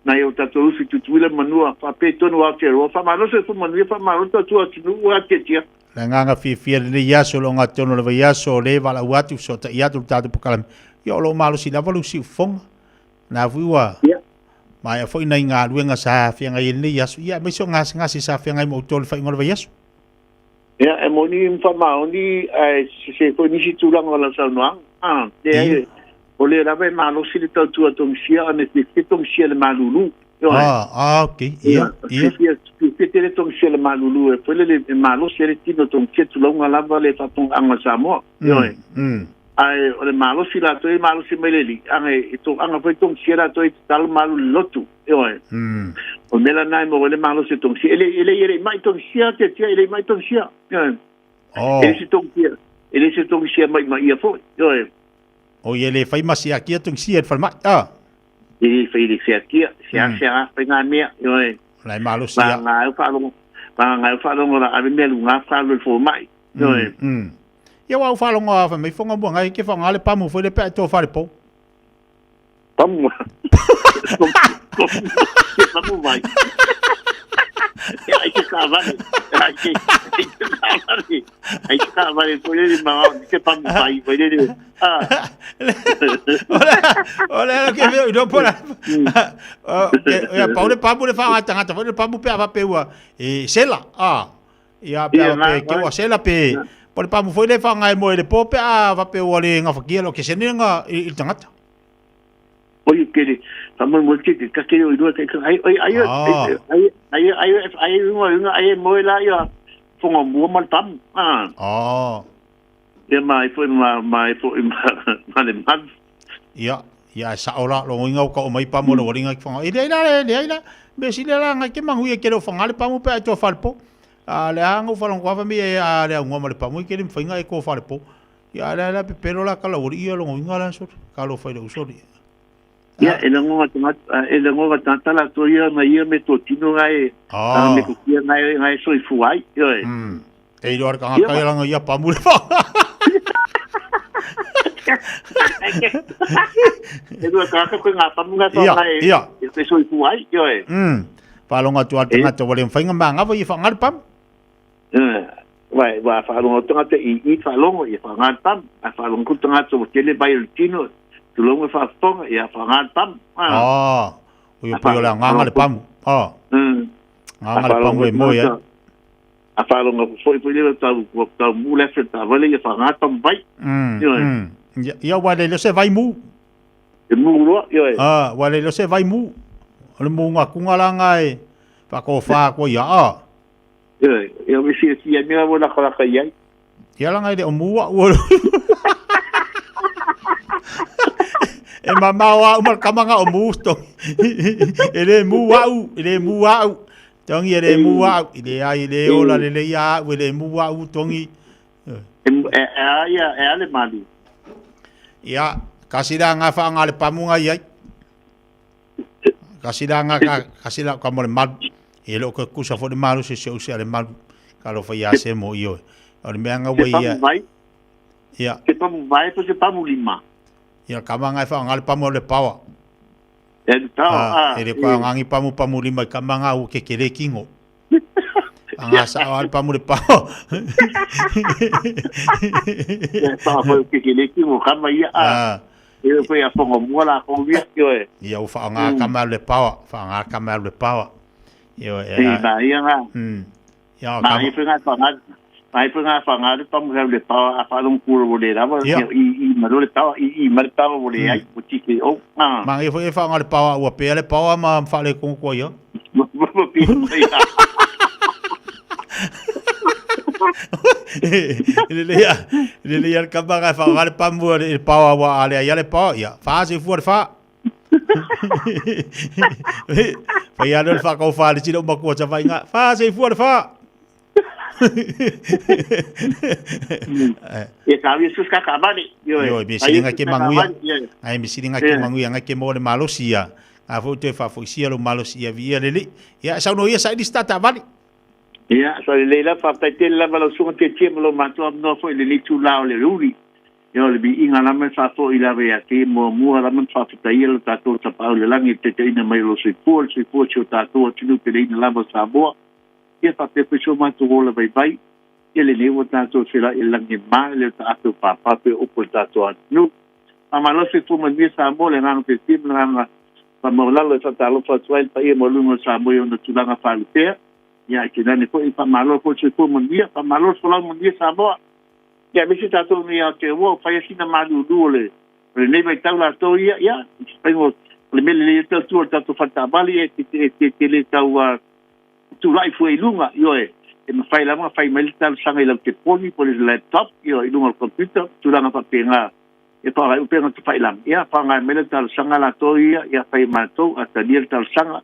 [SPEAKER 3] nai o tatou ufi Tutuila ma Manua, faapea tonu Aotearoa, faamalo soifua manuia, faamalo tautua atunuu, ua atiatia.
[SPEAKER 2] Le agaga fiafia i lenei aso, le ogatotonu o le vaiaso, o lea e valaau atu, fesootai atu le tatou polokalame, ia o lo o malosi lava lou siufofoga. Na foi ua maea foi nai galuega sa feagai ai lenei aso, ia aemaise o gasegase sa feagai ma outou i le faaiuga o le vaiaso.
[SPEAKER 3] Ia, e moni ma faamaoni, ae sese foi nisi tulaga o lau saunoaga. Ah, leai, o lea lava e malosi le tautua togisia ona e fiafia togisia i le malulu. Ioe.
[SPEAKER 2] Ah, ah, okay. Ia, ia.
[SPEAKER 3] Fiafia, fiafia tele togisia i le malulu e foi lele e malosi ai le tino togisia tulauga lava le faafofogaaga a Samoa. Ioe. Ae o le malosi latou e malosi mai le Alii, aga e toaga foi togisia latou e tatalo ma alu i le lotu. Ioe. O le mea la lena e maua ai le malosi o togisia. E le e le e le i mai togisia tiatia e le i mai togisia. Ioe.
[SPEAKER 2] Oh.
[SPEAKER 3] E le se togisia, e le se togisia maimaia foi. Ioe.
[SPEAKER 2] O ia le fai ma siakia togisia i le falemai. Ah.
[SPEAKER 3] E le fai le siakia, sea sea fai ngā mea. Ioe.
[SPEAKER 2] La e malosi ia.
[SPEAKER 3] Ngā ngā faalogo, ngā ngā faalogo la ave mea lunga whaalu i fomai. Ioe.
[SPEAKER 2] Ia ua ou faalogo a fai mai fonga mua ngai ke whaonga le pamu foi le pea i tō whare pou.
[SPEAKER 3] Pamu. Pamu mai. Ia ai te kāware. Ai te kāware. Ai te kāware foi le ma te pamu mai foi le. Ah.
[SPEAKER 2] Ole ala ke veo ino pora. Ia pau le pamu le whaonga tangata foi le pamu pea whapeua e sela. Ah. Ia pe a pe ke ua sela pe po le pamu foi le whaonga e moe le po pe a whapeua le ngawhakia lo ke sene nga i le tangata.
[SPEAKER 3] Oi ke le fa mo mo ke ke ka ke o ilua ke ai ai ai ai ai ai ai unga unga ai moe la ia fonga mua ma le pamu. Ah.
[SPEAKER 2] Oh.
[SPEAKER 3] Ia mai foi ma mai foi ma ma le malu.
[SPEAKER 2] Ia, ia e sao la longo inga o ka o mai pamu le waringa ki whanga. E lea ila, le lea ila, me si lea la ngai ke mangu ia ke leo whanga le pamu pe ai toa whare po. A le anga u whalongo awa mi e a le aunga ma le pamu i ke le mwhainga e ko whare po. Ia lea la pepelo la kala wari ia longo inga la sori, ka lo whaile usori.
[SPEAKER 3] Ia, e lango nga tangata, e lango nga tangata la to ia na ia me to tino ngai, ah. me ko kia ngai ngai soifua ai, ioe.
[SPEAKER 2] E iloa le kanga kai langa ia pamu le wha.
[SPEAKER 3] E rua tangata koe ngā pamu ngā toa ngai e te soifua ai, ioe.
[SPEAKER 2] Whalonga atu a tangata wale mwhainga mā ngawa i wha ngā pamu.
[SPEAKER 3] Wai, wā whaalongo tangata i i whaalongo i wha ngā pamu, a whaalongo ku tangata o tele bai o le tino, tulongo e whaafonga i a wha ngā pamu.
[SPEAKER 2] Ah, o ia pui o le nganga le pamu. Ah. Nganga le pamu e moe ai.
[SPEAKER 3] A whaalongo foi foi le tau tau mu le fe ta vale i wha ngā pamu vai.
[SPEAKER 2] Ia wa le se vai mu.
[SPEAKER 3] E mu roa, ioe.
[SPEAKER 2] Ah, wa le se vai mu. O le mu ngā kunga la ngai. Whakowha ko ia. Ah.
[SPEAKER 3] Ioe, ia me fia fia mea mo laka laka i ai.
[SPEAKER 2] Ia langa i le o mua ua E mamao au ma le kamanga o mu tongi. E le mu au, e le mu au. Tongi e le mu au, i le ai le ola le le ia au, e le mu au tongi.
[SPEAKER 3] E e a ia e ale malu.
[SPEAKER 2] Ia, kasi la ngā whaanga le pamunga i ai. Kasi la nga ka kasi la ka mo le malu. E lo ka kusa fo le malu se se use ale malu. Ka lo fa ia se mo io. O le mea nga
[SPEAKER 3] Se
[SPEAKER 2] wai ia.
[SPEAKER 3] pamu vai.
[SPEAKER 2] Ia.
[SPEAKER 3] Se pamu vai po se pamu lima.
[SPEAKER 2] Ia ka manga e wha nga le pamu o le pawa.
[SPEAKER 3] E le pawa,
[SPEAKER 2] Ah, e le kwa ngangi pamu pamu lima i ka manga u ke kele kingo. Anga sa o ale pamu le pawa.
[SPEAKER 3] Ia pawa foi ke kele kingo kama ia.
[SPEAKER 2] Ah.
[SPEAKER 3] E foi a fongo mua la ko ia ioe.
[SPEAKER 2] Ia u wha nga kama le pawa, wha nga kama le pawa. Ia e.
[SPEAKER 3] E ba ia nga.
[SPEAKER 2] Ia
[SPEAKER 3] Ma i whenga whanga, ma i whenga whanga le pamu hau le pawa a whalong kura wo le rawa,
[SPEAKER 2] Ia.
[SPEAKER 3] i i maro le pawa, i i mare pawa wo le ai, o tike o. Ah.
[SPEAKER 2] Ma i foi e wha nga le pawa ua pea le pawa ma wha le kongo koa ia.
[SPEAKER 3] Ma pea ia.
[SPEAKER 2] Lelei a, lelei a le kama nga e whaonga le pamu le pao a wa a le ai a le pao, ia, wha se fua le wha. Whai a le whakau wha le tino makua ta whai nga, wha se fua le wha.
[SPEAKER 3] Ia ka wi sus ka ka mani.
[SPEAKER 2] Ioe, me sili nga ke manguia. Ai me sili nga ke manguia nga ke mo le malosi ia. Nga fo te fa fo sia lo malosi ia via lele. Ia sau no ia sa ni stata vali.
[SPEAKER 3] Ia, so le la fa tai tele lava lau suga tietie ma lou matou avanoa foi i lenei itulā o le uli. Ia, o le viiga lava e faafo'i lava ia te muamua lava ona faafetaia lo tatou Tapaau i le lagi i le taitaiina mai o lou soifua, le soifua o si o tatou atunuu peleina lava o Samoa. Ia faapea foi si o matou ola vaivai, ia lenei ua tatou feiloai i le lagi e mā, e le o taape o pāpā pei o upu a le tatou atunuu. Faamalo le soifua manuia Samoa, le agaga fiafia ma le agaga faamaualalo e faatalofa atu ai i le paia maualuga o Samoa i ona tulaga faalupea. Ia, ae tainane foi, faamalo foi le soifua manuia, faamalo le folau manuia Samoa. Ia, aemaise tatou nei Aotearoa, ua fai lava sina malulu o le o lenei vaitau latou ia, ia, faiga o le mea lelei e tautua o le tatou fale taavale, ia, e te, te le tau tulai fua i luga, ioe, e mafai lava ona fai mai le talosaga i lau telefoni po o le laptop, ioe, i luga o le computer, tulaga faapena e faaaoga ai upega tafailagi, ia, faaaoga mai le talosaga latou ia, ia fai e matou, a talia le talosaga,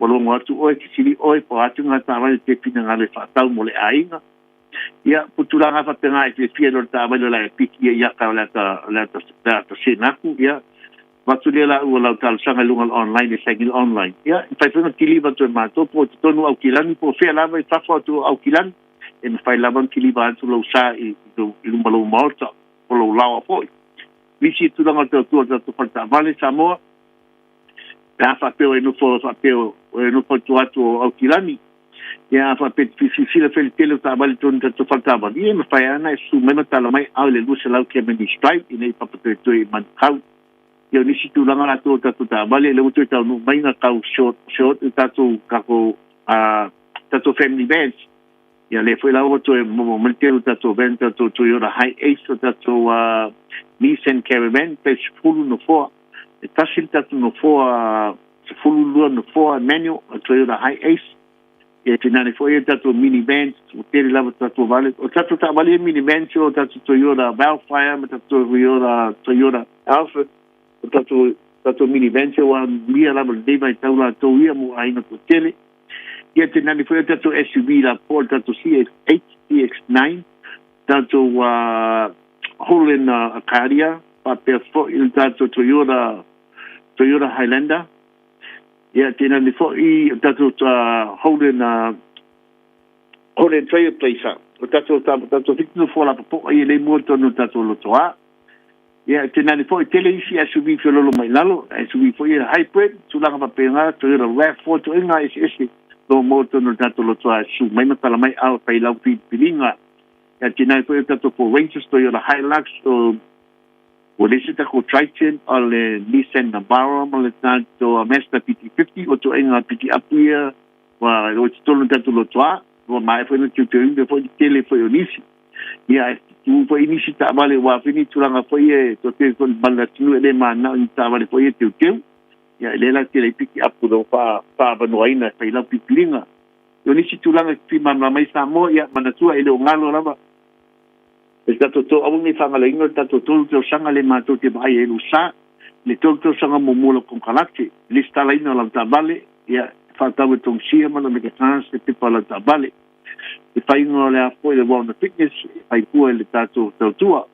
[SPEAKER 3] ua logo atu oe, fesili oe, po o a atu ngā taavale te finagalo e faatau mo le aiga. Ia, po tulaga faapena e fiafia i lo le taavale o le a e piki ia i aka o le ata, o le ata, le ata sena aku, ia, avatu lea la ua lau talosaga i luga o le online e saini le online. Ia, e mafai foi ona kiliva atu e matou po o totonu o Aukilani po o fea lava i fafo atu o Aukilani, e mafai lava ona kiliva atu lou sa i, i luma lou maota po o lou laoa foi. Nisi tulaga o le tautua o le tatou fale taavale Samoa, pe a faapea o e nofo faapea o e nofo i tua atu o Aukilani, ia a faapea e te fia silasila fai le tele o taavale i totonu o tatou fale taavale, ia e mafai lava ona e susu mai ma tala mai au i le 200 Cavendish Drive ina ia papatoetoe i Manukau. Ia o nisi tulaga latou o tatou taavale, lea ua toe taunuu mai ngā tau short, short i tatou, tatou, tatou family vans. Ia lea foi la ua toe momo mai le tele o tatou van, tatou Toyota Hi-Ace, o tatou Nissan Caravan, tai 10 nofoa. E tasi le tatou nofoa, 12 nofoa manual, o Toyota Hi-Ace. Ia tinane foi ia tatou minivans, ua tele lava tatou vale. O tatou taavale ia minivans o tatou Toyota Vellfire ma tatou Toyota, Toyota Alphard, o tatou, tatou minivans ia ua mia lava lenei vaitau latou ia mo aiga toatele. Ia tinane foi o tatou SUV la po o tatou CX-8, CX-9, tatou Holden Acadia, faapea foi le tatou Toyota, Toyota Highlander. Ia, tēnā foi o tātou Holden, Holden Trailblazer, o tātou, tātou whitu no fō la papoa i e lei mua tonu o tātou loto a. Ia, tēnā foi tele isi SUV whiololo mai lalo, SUV foi e hybrid, tūlanga papenga, Toyota RAV4, to inga ese ese, lo mo tonu o tātou loto a su mai matala mai au pai lau pilinga. Ia, tēnā foi o tātou Ford Rangers, Toyota Hilux, o Ua leai se takou Triton, o le Nissan Navara ma le tatou Mazda PT50, o ituaiga pikiapu ia ua o i totonu o le tatou lotoa, ua maea foi ona teuteuina foi le tele foi o nisi. Ia, ae tutu foi nisi taavale aua foi ni tulaga foi ia e toatele foi le male atunuu e le mananao i ni taavale foi ia teuteu. Ia, e lea la tele ai pikiapu o lo o faaavanoaina e fai lau pilipiliga. O nisi tulaga e fia malamalama ai Samoa, ia manatua e le o galo lava E tatou tou aua nei faagaloina le tatou tolu tausaga lea matou te vaai ai i lou sa, le tolu tausaga muamua o lau konekarate, le lesitalaina o lau taavale, ia, e faatau e Tongsia ma le Mega-Trans le pepa o lau taavale. Le faiga o le a foi le Warrant of Fitness e fai pua i le tatou tautua.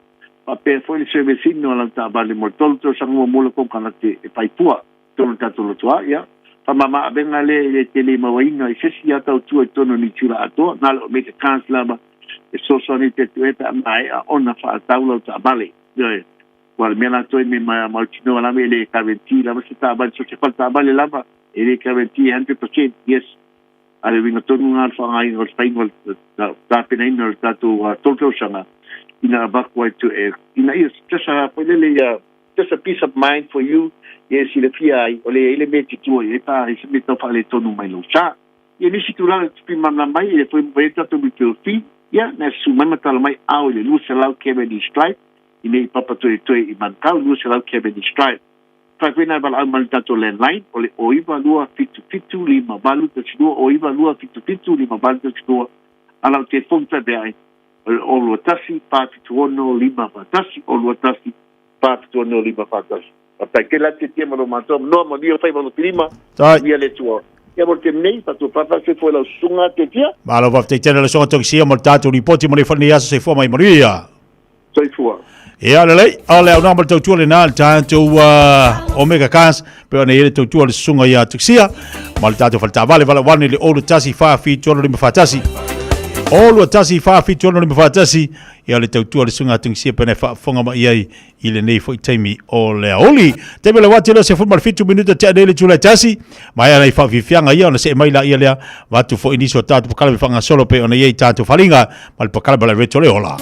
[SPEAKER 3] Faapea foi le service ina o lau taavale mo le tolu tausaga muamua o lau konekarate e fai pua. Tonu tatou lotoa, ia. Faamama avega lea e le tele mauaina i se isi a tautua i totonu o Niu Sila atoa, na o le Mega Cars lava e fesoasoani atu atu ai pe a maea ona faatau lau taavale. Ioe. Aua o le mea latou e mea mautinoa lava e le guarantee lava se taavale, so o se fale taavale lava e le guarantee 100%, yes. A o le uiga tonu lena o le faaaogaina o le faiga o le tapenaina o le tatou tolu tausaga ina avatu ai to ina ia just a foi lele ia just a peace of mind for you, ia e silafia ai, o lea e i ai le mea e te tua i ai pe a i se mea tau faaletonu mai lou sa. Ia nisi tulaga e tupi malamalama ai, e toe mai ai tatou refill fee, ia, na susu mai ma tala mai ao i le 200 Cavendish Drive, i nei Papatoetoe i Manukau, 200 Cavendish Drive. Whai koe nā walaau mai le tatou landline, o le 0 9 2 7 7 5 8 1 2, 0 9 2 7 7 5 8 1 2, a lau telefoni faapea ai, O le 0 2 1 4 7 6 5 4 1, 0 2 1 4 7 6 5 4 1. Faafetai tele lava Tietie ma lo matou avanoa, manuia faiva o lo tilima, manuia le Atua. Ia mo le taimi nei, faatu papa soifua i lau susuga Tietie.
[SPEAKER 2] Malo faafetai tele lau susuga Togisia mo le tatou lipoti mo lenei aso, soifua ma ia manuia.
[SPEAKER 3] Soifua.
[SPEAKER 2] Ia lelei, o le aunoa ma le tautua lena le tatou Omega Cars, pe ona i ai le tautua le susuga ia Tuxia, ma le tatou faletaavale vala wane le 0 1 4 7 6 5 4 1. 0 1 4 7 6 5 4 1, ia le tautua le susuga a Tuxia pe ona e faafofoga mai ai i lenei foi taimi o le aoauli. Taimi o le uati lea 17 minuta tea nei le itula e tasi, maea nai faafiafiaga ia ona see mai laia lea, vaeatu foi nisi o tatou pakalame faagasolo pei ona i ai tatou faliga ma le pakalame o le Reto le Ola.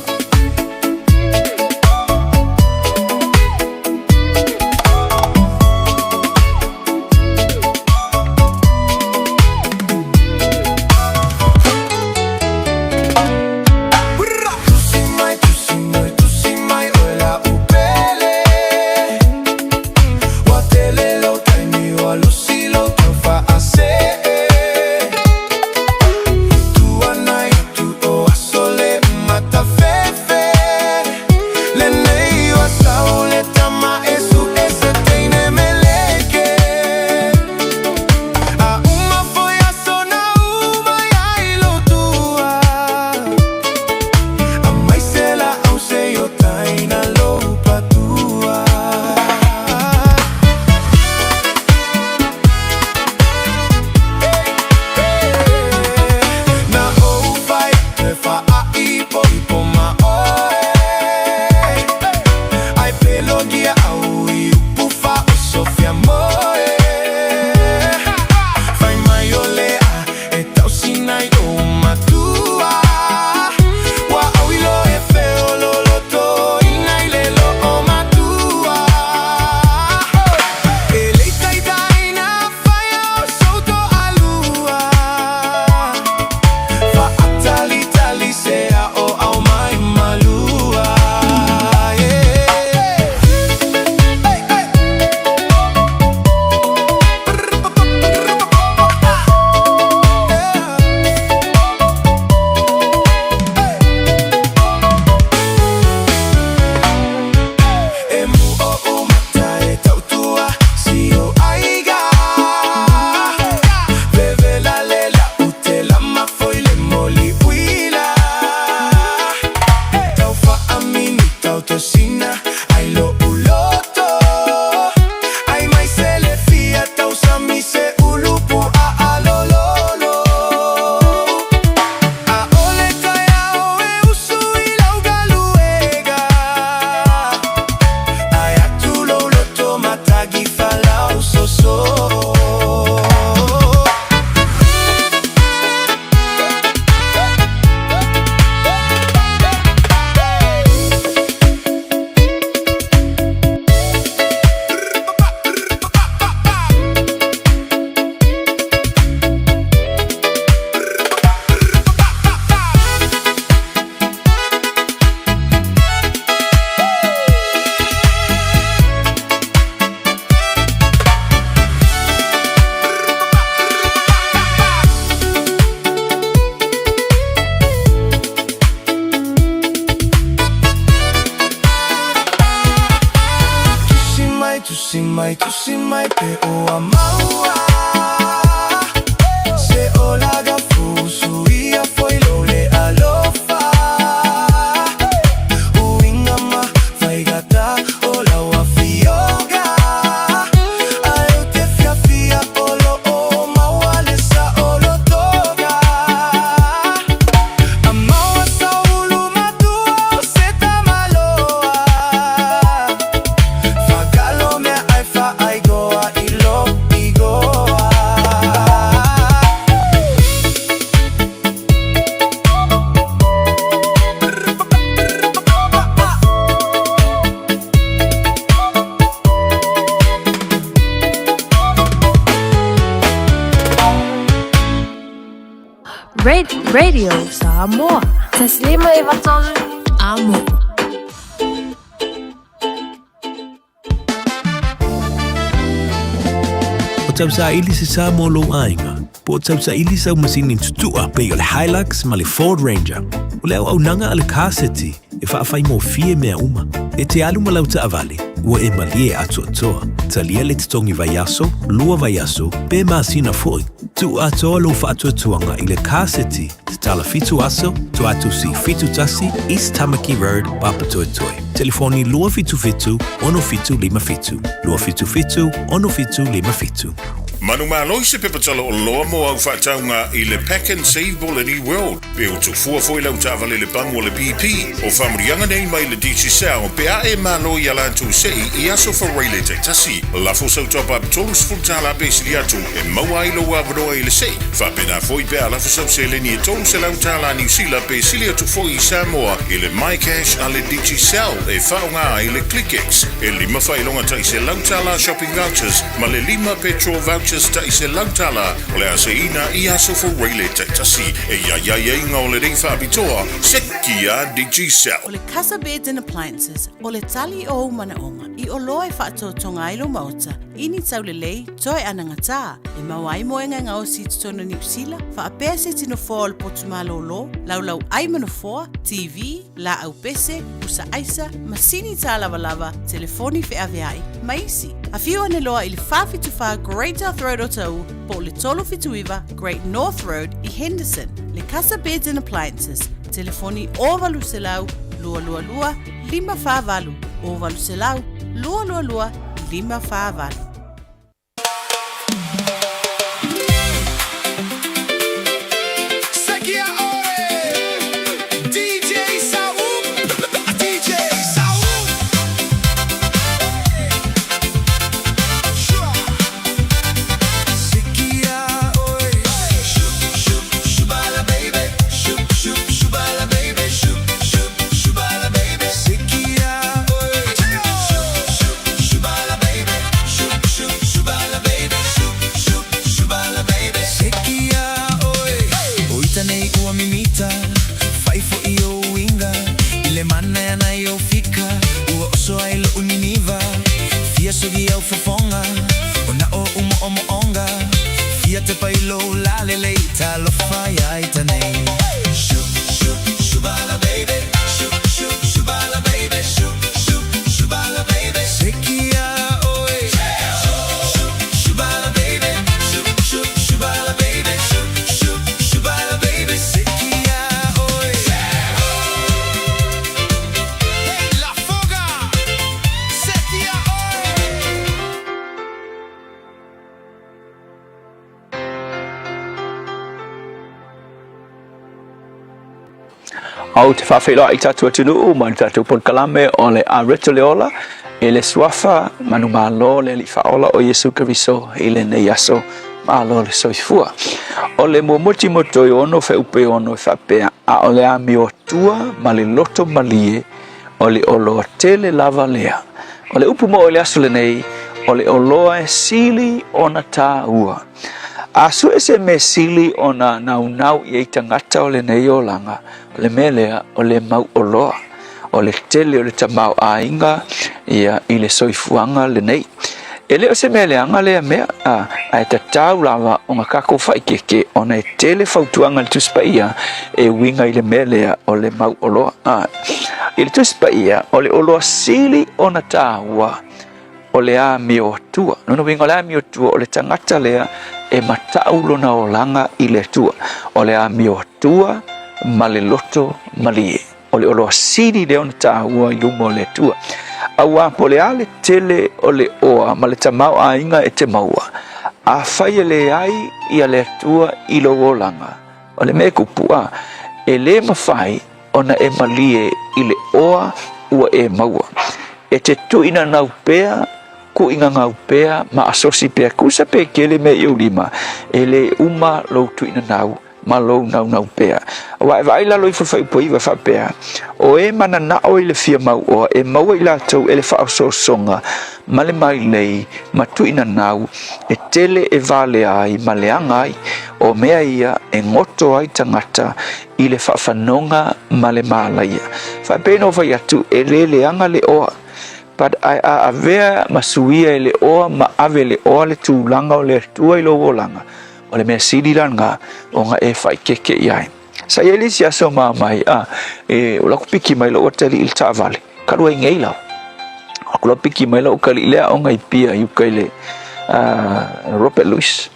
[SPEAKER 11] Radio Samoa. Taslima Ivatolu Amo.
[SPEAKER 4] O tausaili se sa mo lou aiga, po o tausaili sau masini tutua pei o le Hilux ma le Ford Ranger. O le auaunaga a le Car City e faafaigofie mea uma. E te alu ma lau taavale, ua e malie atoatoa. Talia le totogi vaiaso, lua vaiaso, pe masina foi. Tuu atoa lou faatuatuaga i le Car City, tatala fitu aso, Tuatusi 71, East Tamaki Road, Papatoetoe. Telefoni 277 6757, 277 6757.
[SPEAKER 6] Manumalo i se pepa tala oloa mo au faatauga i le Pack and Save po o le New World, pe ua tufua foi lau taavale i le pamu o le BP. O faamanuiaga nei mai le Digicel pe a e malo i a latou sei i aso Faraile taitasi. Lafo sau top up $30 pe sili atu e maua ai lou avanoa i le sei. Faapena foi pe a lafo sau seleni e $300 Niu Sila pe sili atu foi i Samoa i le MyCash a le Digicel e faaaoga ai le ClickX. E lima faailoga tai $100 shopping vouchers ma le lima petrol vouchers tai $100 o le a seiina i aso Faraile taitasi. E i ai aiaiga o lenei faapitoa, sekia Digicel.
[SPEAKER 8] O le Casa Beds and Appliances, o le tali o ou manaoga i oloa e faatoatoga ai lou maota i ni taulelei toe anagatā e maua ai moega e gaosi i totonu o Niu Sila, faapea se tino foa o le potu malōlō, laulau ai ma nofoa, TV, laau pese, pusa aisa, masini tālavalava, telefoni feaveai, ma isi. Afio ane loa i le 474 Great South Road o Taʻu po o le 379 Great North Road i Henderson. Le Casa Beds and Appliances, telefoni 0800 222 548, 0800 222 548.
[SPEAKER 9] Ou te faafeiloai i tatou atunuu ma le tatou polokalame o le Areto le Ola i le Suafa Manumalo le Alii Faaola o Iesu Keriso i lenei aso. Malo le soifua. O le muamua Timoteo 6 fuaiupu 6 e faapea, A o le amiotua ma le loto malie o le oloa tele lava lea. O le upu moʻo i le aso lenei, o le oloa e sili ona tāua. A sue se mea sili ona naunau i ai tagata o lenei olaga, o le mea lea, o le mau oloa, o le tele o le tamaoaiga ia i le soifuaga lenei. E le o se mea leaga lea mea, a, ae tatau lava ona tatou faaeteete ona e tele fautuaga a le Tusi Paia e uiga i le mea lea o le mau oloa. A, i le Tusi Paia, o le oloa sili ona taua o le amioatua. Lona uiga o le amioatua o le tagata lea e matau lona olaga i le Atua. O le amioatua ma le loto malie. O le oloa sili lea ona taua i luma o le Atua. Auā po o le a le tele o le oa ma le tamaoaiga e te maua, afai e leai ia le Atua i lou olaga, o le mea e kupu, a, e le mafai ona e malie i le oa ua e maua. E te tuuinanau pea, kuuingangau pea ma asosi pea kusa pe kele mea i ou lima, e le uma lou tuuinanau ma lou naunau pea. Aua e vaai lalo ifo le fuaiupu 9 e faapea, O e mananao i le fia mauoa, e maua i latou e le faaosoosoga ma le mailei ma tuuinanau, e tele e valea ai ma leaga ai, o mea ia e goto ai tagata i le faafanoga ma le malaia. Faapea ona fai atu, e le leaga le oa, but ae a avea ma suia e le oa ma ave e le oa le tulaga o le Atua i lou olaga, o le mea sili la lena ona e faaeteete i ai. Sa i ai le isi aso ma mai, a, e, o la ku piki mai lou atalii i le taavale, talu ai nei lava. Aku la piki mai lou atalii le aoga i Apia i uka i le Robert Louis.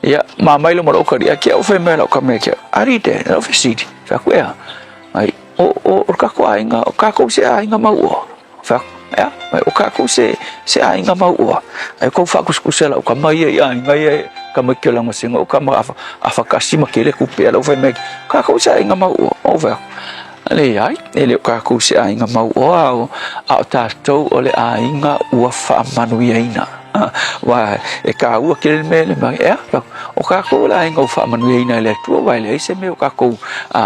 [SPEAKER 9] Ia, ma mai lo ma lou atalii, a ke au fai mai lau ka mea ke, ari te, lau fesili, fai atu ea, ai, o, o, o le kākou aiga, o kākou se aiga mauoa. Fai atu, ea, mai o kākou se, se aiga mauoa. Ai kou faakusekusa lau kama ia i aiga ia, kama i ke langa singa o kama afa, afa kasi ma kele kupe lau fai mai, kākou se aiga mauoa. O fai atu, leai, e le o kākou se aiga mauoa, o, a o tātou o le aiga ua faamanuiaina. Aua e kāua kele le mea le mai, ea, o kākou o le aiga ua faamanuiaina e le Atua, aua e leai se mea o kākou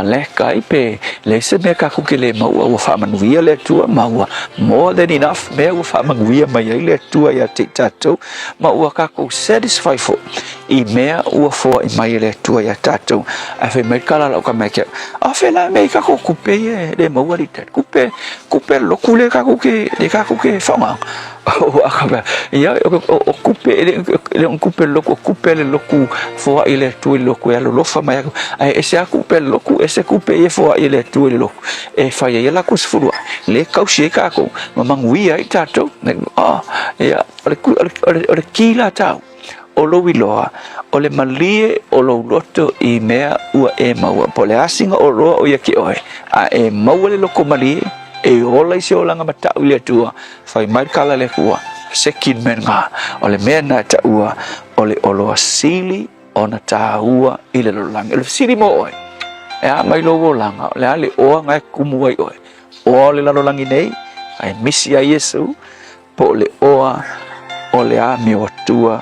[SPEAKER 9] lack ai, pe leai se mea kākou ke le maua, ua faamanuia le Atua, ma ua more than enough mea ua faamanuia mai ai le Atua ia te i tātou, ma ua kākou satisfy foi i mea ua foai mai e le Atua ia tātou. Ae fai mai le kala lau ka mea kia, a whē la mea i kākou kupe ia e le maua li tēt, kupe, kupe loku le kākou ke, le kākou ke whaonga. Ia, o kupe, e le o kupe loku, o kupe le loku foai le Atua i le loku e alolofa mai aku. Ae ese a kupe le loku, ese kupe ia foai le Atua i le loku. E fai ai e lakou sefulu ae, le kausi ai kākou, ma manuia ai tātou. Ia, o le, o le, o le, o le ki la tāu, o lou iloa, o le malie o lou loto i mea ua e maua. Po o le asiga o loa o ia ke oe, a e maua le loko malie, e ola i se olaga mataʻu i le Atua, Fai mai le kala le Akua, second man ngā, o le mea na e taua, o le oloa sili ona tāua i le lalolagi. O le fesili mo oe, e a mai lou olaga, o le a le oa nga e kumu ai oe? Oa o le lalolagi nei, ae misi ai Iesu, po o le oa o le amio atua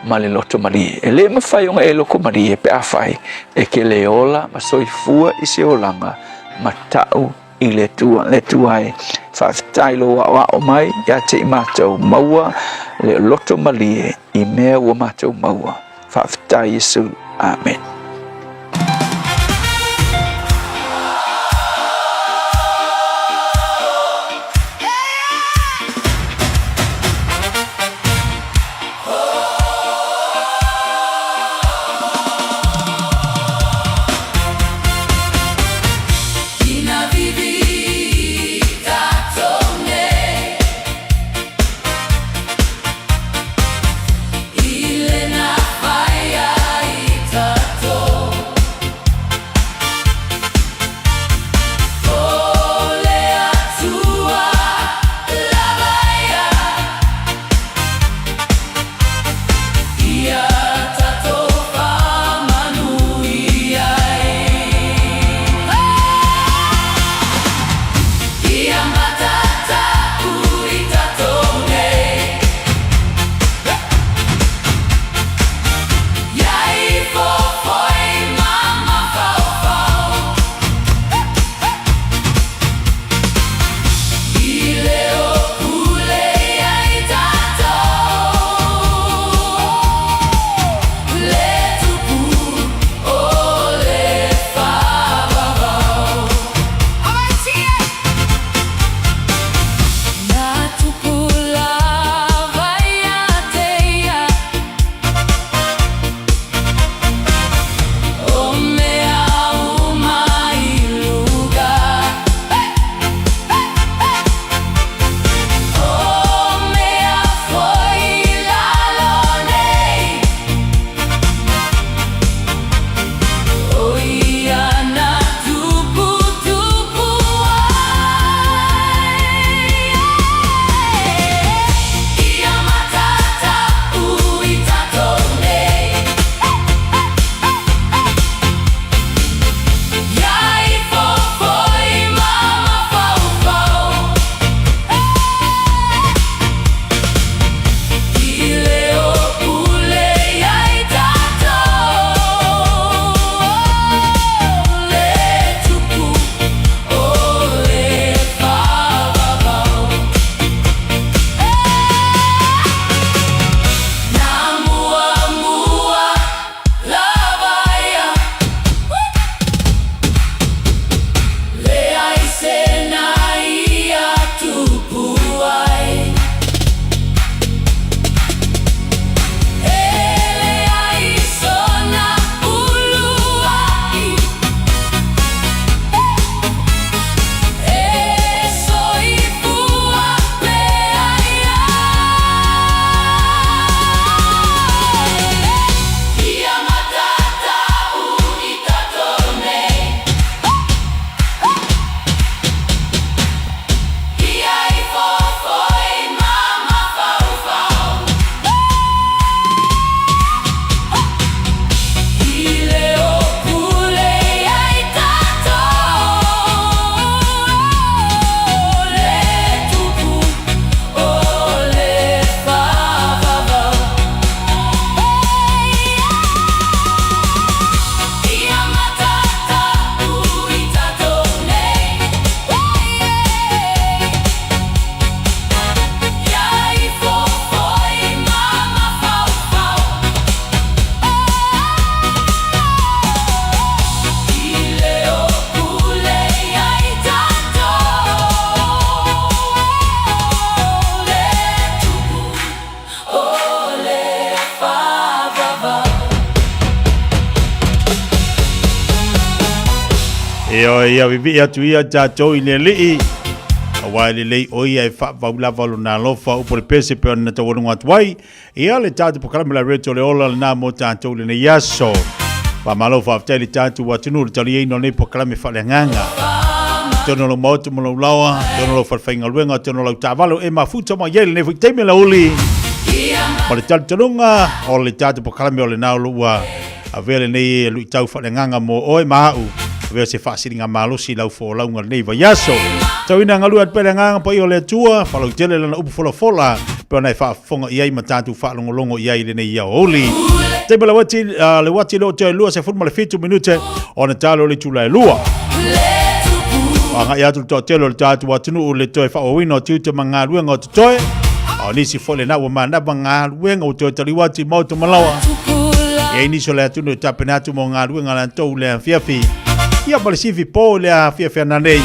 [SPEAKER 9] ma le loto malie. E le mawhai ona e loko malie pe a whai, e ke le ola ma soifua i se olaga ma tau i le Atua, le Atua e faafetai lou aoao mai ia te i matou maua le loto malie i mea ua matou maua. Faafetai Iesu. Amen.
[SPEAKER 2] Ioe, ia vivii atu ia tatou i le Alii, auā e lelei o ia e faavau lava lona alofa. Upu o le pese pe ona taualuga atu ai, ia le tatou polokalame la Radio le Ola lena mo tatou i lenei aso. Faamalo faafetai le tatou atunuu le taliaina o lenei polokalame faaleagaga. Tonu lau maota ma lau laoa, tonu lau falefaigaluega, tonu lau taavale o e mafuta mai ai lenei foi taimi lauli. Ma le talitonuga o le tatou polokalame o lena o lo ua Avea lenei luitau faaleagaga mo oe ma a'u, avea se faasiliga malosi i lau folauga lenei vaiaso. Tauina galue atu pea le agaga paia o le Atua, faalautele lana upu folafola, pe ona e faafofoga i ai ma tatou faalogologo i ai i lenei aoauli. Taimi le uati, le uati le o toe 27 minute ona talo o le itula e lua. Agai atu le toatele o le tatou atunuu le toe faaauauina o tiute ma galuega o totoe. A o nisi foi lena ua manava galuega ua toe taliu atu i maota ma laoa. E ai nisi o le atunuu e tapena atu mo galuega latou le afiafi. Ia ma le sifi po le afiafi ana nei.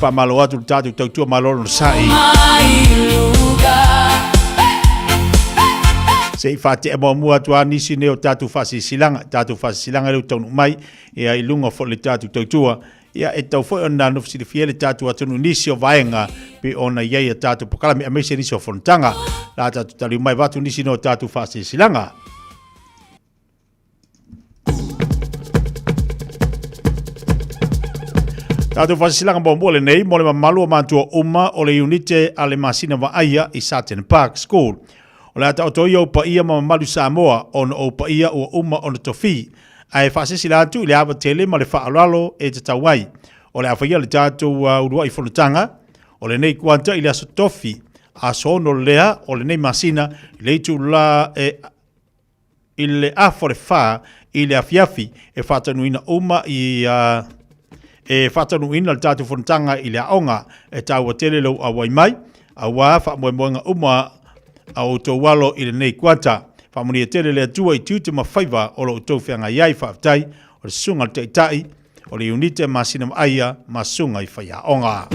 [SPEAKER 2] Faamalo atu le tatou tautua malolo na sa'i. Se i faatea muamua atu a nisi nei o tatou faasilasilaga, tatou faasilasilaga lea ua taunuu mai ia i luga foi o le tatou tautua. Ia, e tatau foi ona nofo silafia le tatou atunuu i nisi o vaega pei ona i ai a tatou polokalame aemaise nisi o fonotaga. La tatou taliu mai avatu nisi no tatou faasilasilaga. Tatou faasilasilaga muamua lenei mo le mamalu o matua uma o le iunite a le masina vaaia i Sutton Park School. O le a taoto ia ou paia ma mamalu Samoa ona ou paia ua uma ona tofi Ae faasilasila atu i le ava tele ma le faaaloalo e tatau ai. O le a faia le tatou uluai fonotaga o lenei kuata i le aso tofi, aso 6 lea o lenei masina i le itula e i le afa o le 4 i le afiafi e faataunuuina uma i e faataunuuina le tatou fonotaga i le aoga. E taua tele lou auai mai auā faamoemoega uma a outou alo i lenei kuata. Faamanuia tele le Atua i tiute ma faiva o lo outou feagai ai. Faafetai o le Susuga i le Taitai o le Iunite Masina Vaaia ma Susuga i Faiaoga.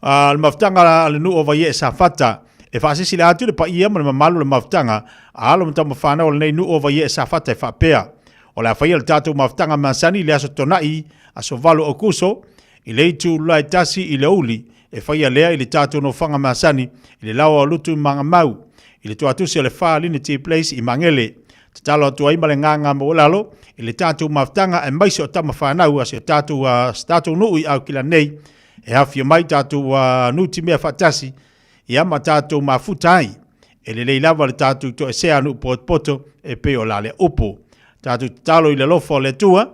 [SPEAKER 2] A le mafutaga a le nuu o Vaiee Safata. E faasilasila atu le paia ma le mamalu o le mafutaga a alo ma tama fanau o lenei nuu o Vaiee Safata e faapea, O le a faia le tatou mafutaga masani i le aso Tona'i, aso 8 Aokuso, i le itula e tasi i le aoauli, e faia lea i le tatou nofoaga masani i le laoa o Lutu Magamau, i le tuatusi o le Far Linity Place i Magele. Tatalo atu ai ma le gaga maualalo i le tatou mafutaga aemaise o tama fanau a si o tatou, si tatou nuu i Aukilani nei, e afifio mai tatou nutimea faatasi ia ma tatou mafuta ai. E lelei lava le tatou toesea nuu potopoto e pei o la lea upu. Tatou tatalo i le alofa o le Atua,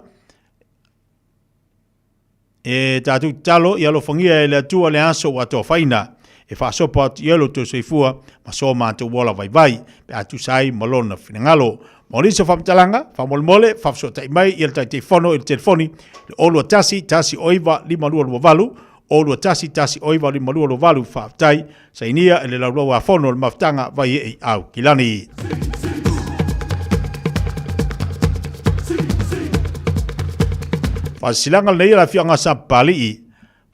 [SPEAKER 2] E tatou tatalo ia alofagia e le Atua le aso ua atoafaina, e faasopo atu i ai lo outou soifua ma so matou ola vaivai, pe a tusa ai ma Lona finagalo. Mo nisi o faamatalaga, faamolemole, faafesootai mai i le Taitaifono i le telefoni i le 021 19 5228, 021 19 5228. Faafetai. Sainia e le Laulau-a-Fono le Mafutaga Vaiee Aukilani. Faasilasilaga lenei a le afioaga Sapapalii.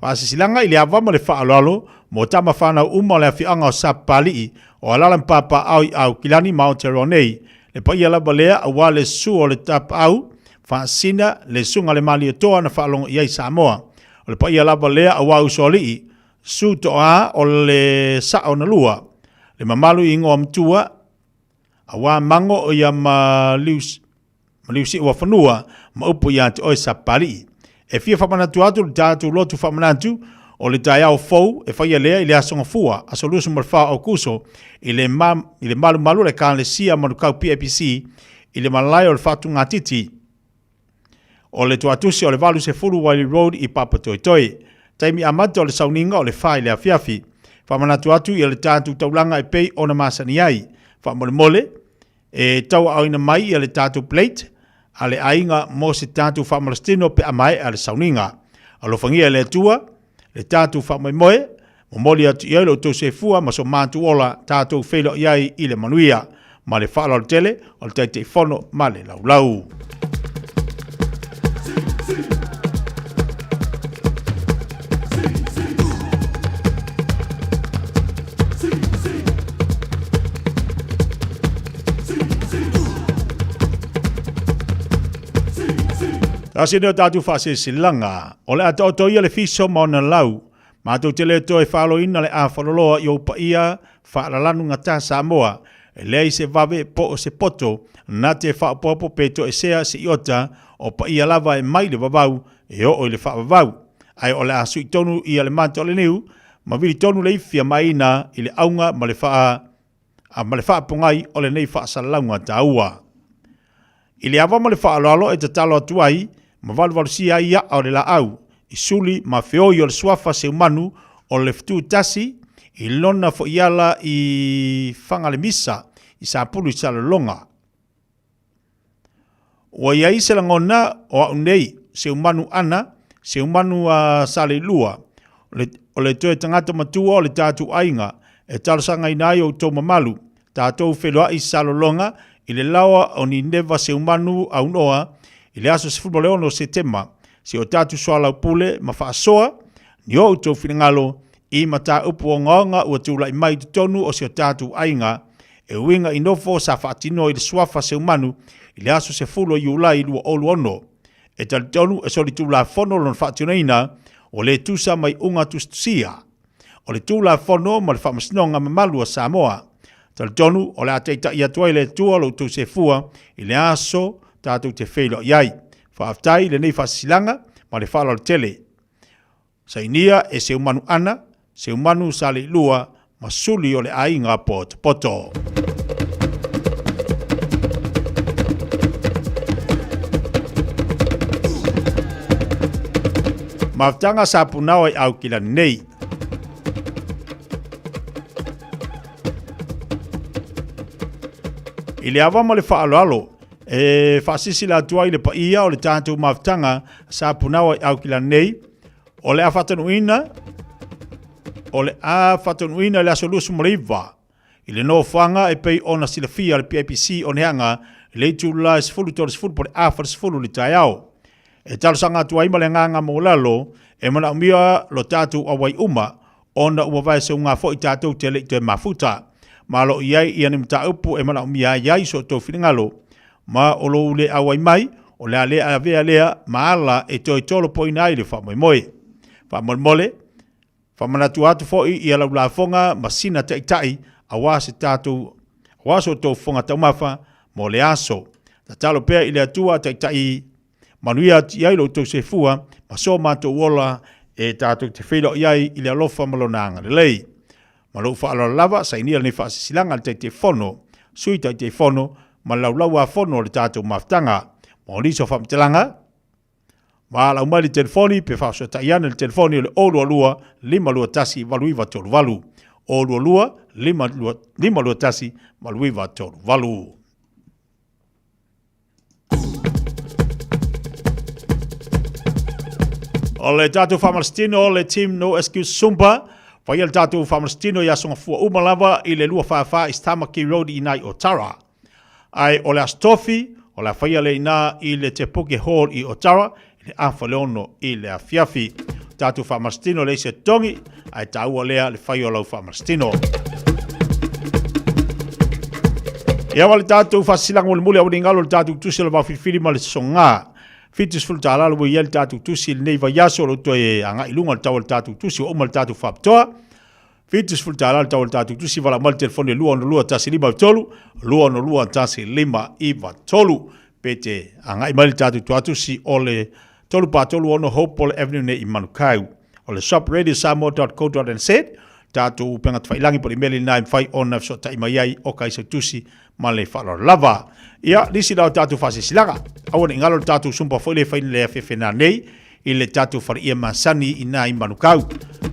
[SPEAKER 2] Faasilasilaga i le ava ma le faaaloalo mo tama fanau uma o le afioaga o Sapapalii o alaala ma papaaao i Aukilani ma Aotearoa nei. Le paia lava lea aua le susu o le tapaau faasina le susuga le Malietoa na faalogo i ai Samoa. O le paia lava lea aua Usoalii Su toa o le sao na lua, le mamalu i ingoa matua, auā mango o ia ma liusiʻu fanua ma upu ia te oe Sapapalii. E fia faamanatu atu le tatou lotu faamanatu o le taeao fou e faia lea i le Aso Gafua, aso 24 o Aokuso, i le i le malumalu o le Ekalesia Manukau PAPC i le malae o le Faatugatiti. O le tuatusi o le 80 Wiley Road i Papatoetoe. Taimi amata o le sauniga o le fa i le afiafi. Faamanatu atu ia le tatou taulaga e pei ona masani ai. Faamolemole, e tauaaoina mai ia le tatou plate a le aiga mo se tatou faamalositino pe a maea le sauniga. Alofagia e le Atua le tatou faamoemoe, momoli atu i ai lo outou soifua ma so matou ola tatou feiloai ai i le manuia. Ma le faaaloalo tele o le Taitaifono ma le Laulau. Tasi nei o tatou faasilasilaga, o le a taoto ia le fiso ma ona lau, matou te le toe faaloina le afaloloa i ou paia faalalanu gata Samoa, e leai se vave po o se poto na te faaopoopo pe toesea se iota o paia lava e mai le vavau e oo i le faavavau. Ae o le a sui tonu ia le mata o le niu ma vili tonu le ifi a maina i le auga ma le faa a ma le faapogai o lenei faasalalauga taua. I le ava ma le faaaloalo e tatalo atu ai ma valuvalusia ai a'a o le laau i suli ma feoi o le suafa seumanu o le fetu tasi i lona foiala i Fagalemisa i Sapulu i Salelologa. Ua i ai se lagona o a'u nei seumanu ana, seumanu a Saleilua, o le toe tagata matua o le tatou aiga e talosagaina ai outou mamalu, tatou feiloai i Salelologa i le laoa o Nineva Seumanu aunoa i le aso 16 o Setema, si o tatou soalaupule ma faasoa ni o outou finagalo i mataupu ogaoga ua tulai mai i totonu o si o tatou aiga e uiga i nofo sa faatino i le suafa Seumanu i le aso 10 o Iulai 2026. E talitonu e solitulafono lona faatinoina ua le tusa ma iuga tusitusia o le Tulafono ma le Faamasinoga Mamalu a Samoa. Talitonu o le a taitai atu ai le Atua lo outou sefua i le aso tatou te feiloai ai. Faafetai i lenei faasilasilaga ma le faaaloalo tele. Sainia e Seumanu Ana, Seumanu Saleilua ma Suli o le Aiga Potopoto. Mafutaga sa punao ai Aukilani nei. I le ava ma le faaaloalo e faasilasila atu ai le paia o le tatou mafutaga sa punao ai Aukilani nei, o le a faatanuuina o le a faataunuuina i le aso 29 i le nofoaga e pei ona silafia le PIPC o Neaga i le itula e 10:30 po o le 4:40 i le taeao. E talosaga atu ai ma le agaga maualalo e manaomia lo tatou auai uma ona ua vaeseuga foi tatou te le i toe mafuta. Ma o lo o i ai ia ni mataupu e manaomia ai ai so outou finagalo ma o lou le auai mai, o le a le avea lea ma ala e toe tolopoina ai le faamoemoe. Faamolemole, faamanatu atu foi ia lau lafoga ma sina taitai aua se tatou aua so outou fofoga taumafa mo le aso. Tatalo pea i le Atua taitai manuia atu i ai lo outou soifua ma so matou ola e tatou te feiloai ai i le alofa ma lona agalelei. Ma lou faaaloalo lava, sainia lenei faasilasilaga a le Taitaifono, Sui Taitaifono ma le Laulau-a-Fono o le tatou mafutaga. Mo nisi o faamatalaga, valaau mai le telefoni pe faafesootai ane le telefoni o le 022 521 8938. 022 521 8938. O le tatou faamalositino o le Team No Excuse Zumba, faia le tatou faamalositino i aso gafua uma lava i le 244 East Tamaki Road i inā i Otara. Ae o le Aso Tofi, o le a faia lea inā i le Te Puke Hall i Otara i le afa le ono i le afiafi. Tatou faamalositino leai se togi, ae taua lea le fai o lau faamalositino. Ia ma le tatou faasilasilaga mulimuli aua ne i galo le tatou tusi o le vaofilifili ma le sosoga. $70 le ua i ai le tatou tusi i lenei vaiaso o lo o toe agai i luga le tau o le tatou tusi ua uma le tatou faapitoa. $70 le tau o le tatou tusi valaau mai le telefoni e 262 1593 262 1593 pe te agai mai le tatou tuatusi o le 336 Hopewell Avenue nei i Manukau. O le shop radiosamoa.co.nz tatou upega tafailangi po o le imeli lena e mafai ona fesootai mai ai o ka tusi ma le faaaloalo lava. Ia, nisi la o tatou faasilasilaga. Aua ne i galo le tatou sumpa foi le fai le afeafena nei i le tatou faleia masani i nā i Manukau.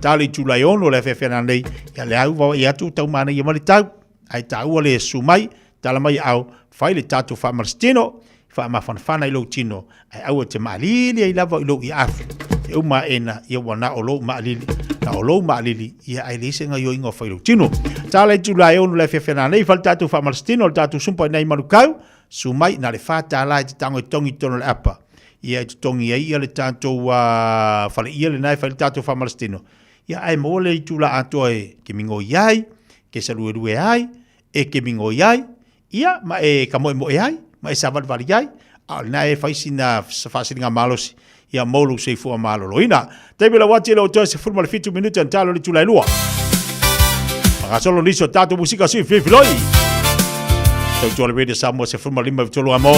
[SPEAKER 2] Ta le itula e ono le afeafena nei, ia le au vaai atu tau manaia ma le tau. Ai taua le su mai, tala mai au, fai le tatou faamalositino, faamafanafana i lou tino, ae aua e te maalili ai lava i lou iafu. E uma aena, ia ua na o lou maalili, na o lou maalili, ia ae leai se gaioiga o fai lou tino. Ta le itula e ono le afeafena nei, fai le tatou faamalositino, le tatou sumpa i nai Manukau, su mai, na le $4 e te tago e togi i totonu o le apa. Ia e totogi ai ia le tatou faleia lena e fai le tatou faamalositino. Ia ae maua le itula atoa e ke migoi ai, ke saluelue ai, e ke migoi ai, ia ma e kamoemoe ai, ma e savalivali ai, A o lena e fai sina faasiligamalosi ia mo lou soifua maloloina. Taimi lau ati e le o toe 17 minute ona talo le itula e lua. Fagasolo nisi o tatou musika sui filifiloi. Tautua le Radio Samoa 15 tolu amo.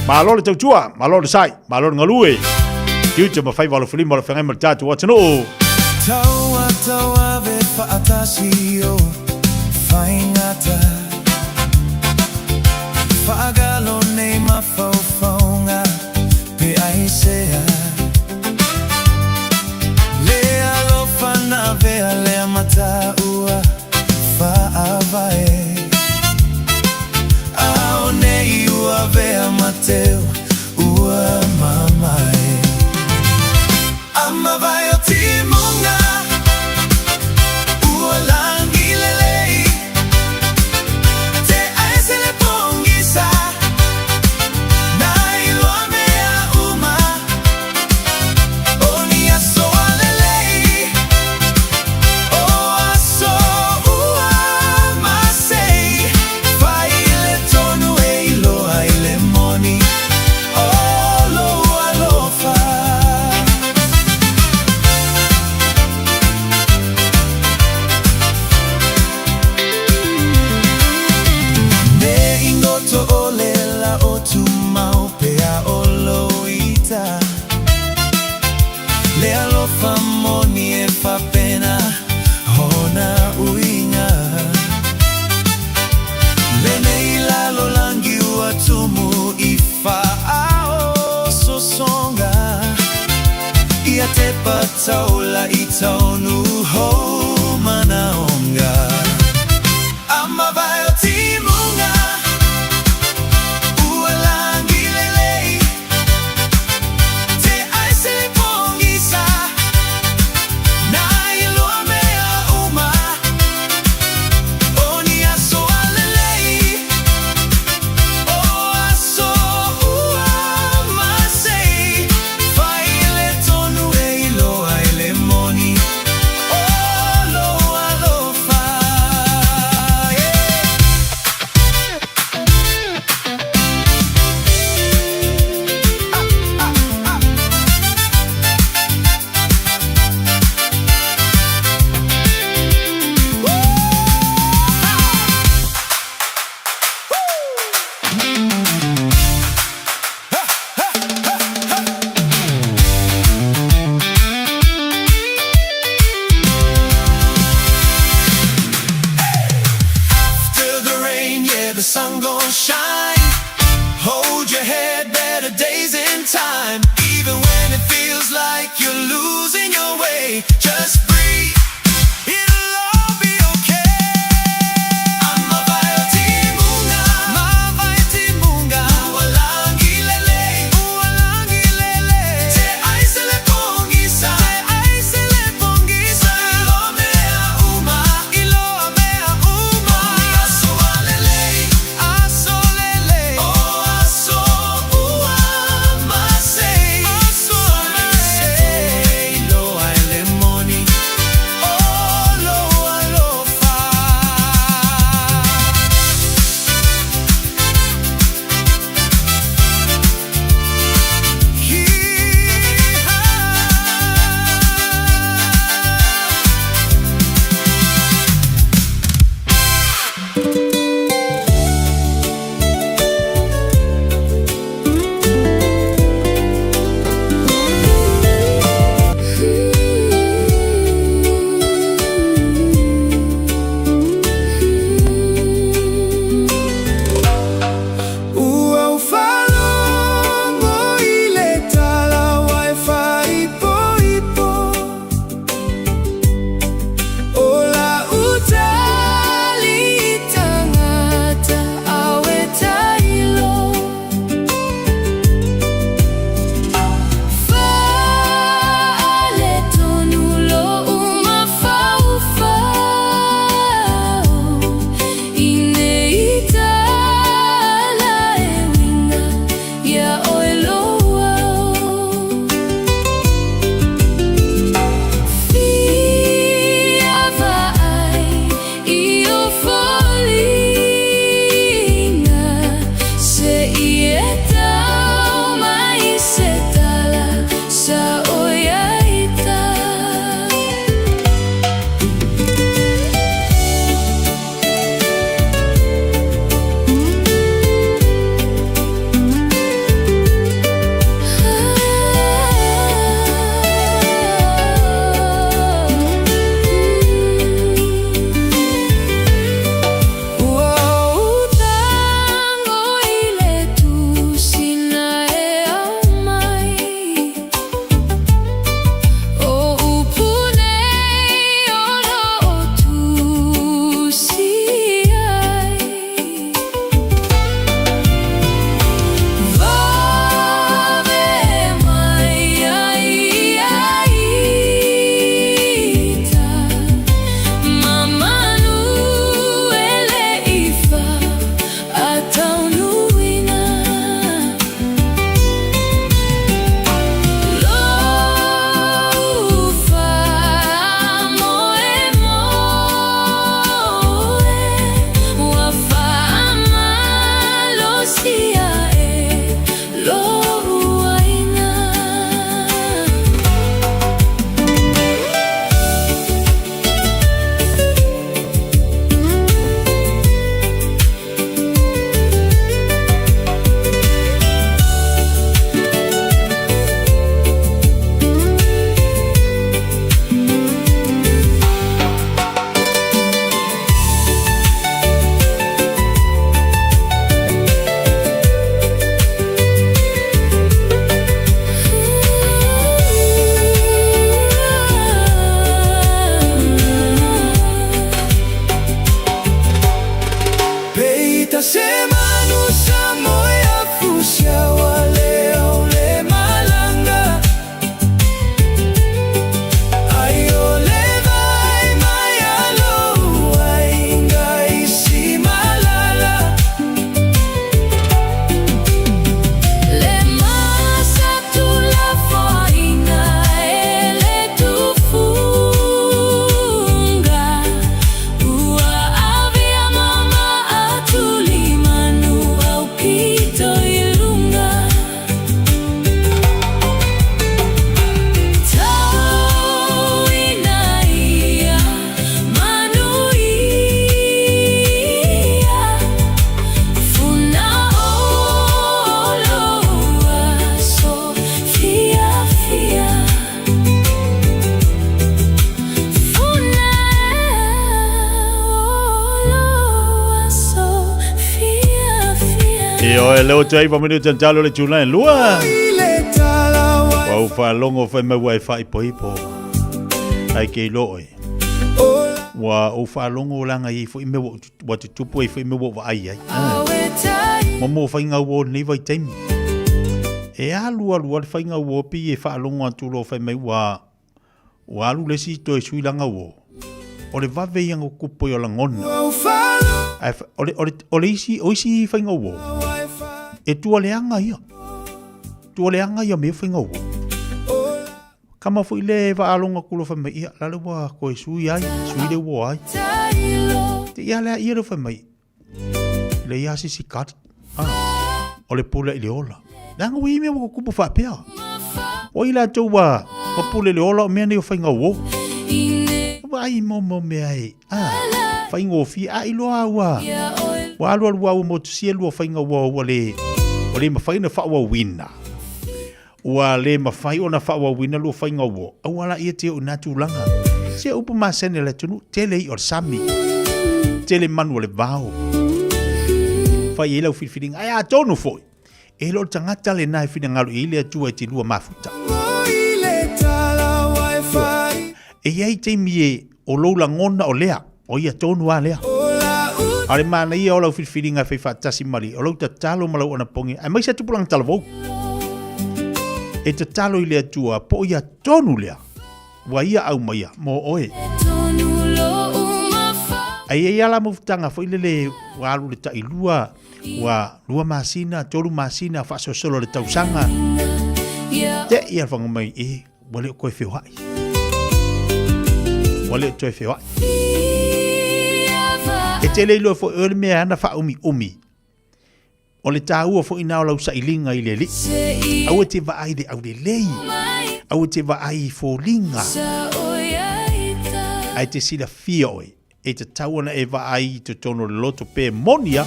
[SPEAKER 2] Malo le tautua, malo le sai, malo le galue. Tiute ma faiva alofilima o le feagai ma le tatou atunuu.
[SPEAKER 14] Taua tauave faatasi o faigata Faagalo nei mafaufauga pe aisea Le alofa na avea lea mataua faavae Ao nei ua avea mateu ua mamae Amavae o timuga ua langi lelei Te aese le pogisa na iloa mea uma O ni aso a lelei O aso ua masei Fai le tonu e iloa ai le moni O lou alofa. Me ingoto o le la o tumau pea o loita Le alofa moni e fapena hona uiga Lenei lalolangi ua tumu i faaososoga Ia tepa taula i taunu hou manaonga Amavae o timuga ua langi lelei Te aese le pogisa na iloa mea uma O ni aso a lelei O aso ua masei Fai le tonu e iloa ai le moni O lou alofa yeah. After the rain, yeah, the sun gon' shine. Hold your head, better days in time. Even when it feels like you're losing your way, just breathe. It'll all be okay. Amavae o timuga, mavae timuga. Ua langi lelei, ua langi lelei. Te aise le pogisa, te aise le pogisa. Iloa mea uma, iloa mea uma. O ni aso a lelei, aso lelei. O aso ua masei, aso masei. Iloa
[SPEAKER 2] Ioe, leo te aiwa minute an talo le tūlai lua. Wa u whaalongo whai maua e whaipoipo. Ai ke iloa e. Ua ou faalogo laga i ai foi mea ua tutupu ai foi mea ua ou vaai ai. Ma mo faiga uo o lenei vaitaimi. E alu alu lava le faiga uo pei e faalogo atu loa fai mai ua ua alu le isi toe sui laga uo. O le vave ia na tutupu ai o lagona. Ae o le, o le, o le isi, o isi faiga uo, e tua leaga ia. Tua leaga ia mea faiga uo. Kama foi le vaaloga atu loa fai mai, ia, la le ua toe sui ai, sui le ua ai. Te ia lea ia le fai mai, le ia se isi kali. Ah, o le pule i le ola. Leaga ua i ai mea ua tutupu faapea. O i latou ua, ua pule i le ola o mea nei o faiga uo. Ua ai mo mo mea e, ah, faigofie, a iloa ua, ua alu alu ua motusia lua faiga ua, ua le, ua le mafai ona faaauauina. Ua le mafai ona faaauauina lua faiga uo, aua la ia te oo i na tulaga. Se upu masani a le atunuu, tele i'a o le sami, tele manu o le vao. Fai i ai lau filifiliga, ae atonu foi, e le o le tagata lena e finagalo i ai le Atua e te lua mafuta. E i ai taimi e o lou lagona o lea, o ia tonu lava lea. A o le manaia o lau filifiliga e fai faatasi ma le, o lau tatalo ma lau anapogi, aemaise a tupulaga talavou. E tatalo i le Atua po o ia tonu lea ua ia aumaia mo oe. Ae i ai lava la mafutaga foi lele ua alu le tailua, ua lua masina, tolu masina, faasolosolo le tausaga. Te i a le fanga mai, e, Ua le o toe feoai. Ua le o toe feoai. E te le iloa foi oe le mea e ana faaumiumi. O le tāua foi nā o lau sailiga i le Alii. Aua e te vaai i le aulelei. Aua e te vaai i foliga. Ae te silafia oe e tatau ana e vaai i totonu o le loto pe moni a,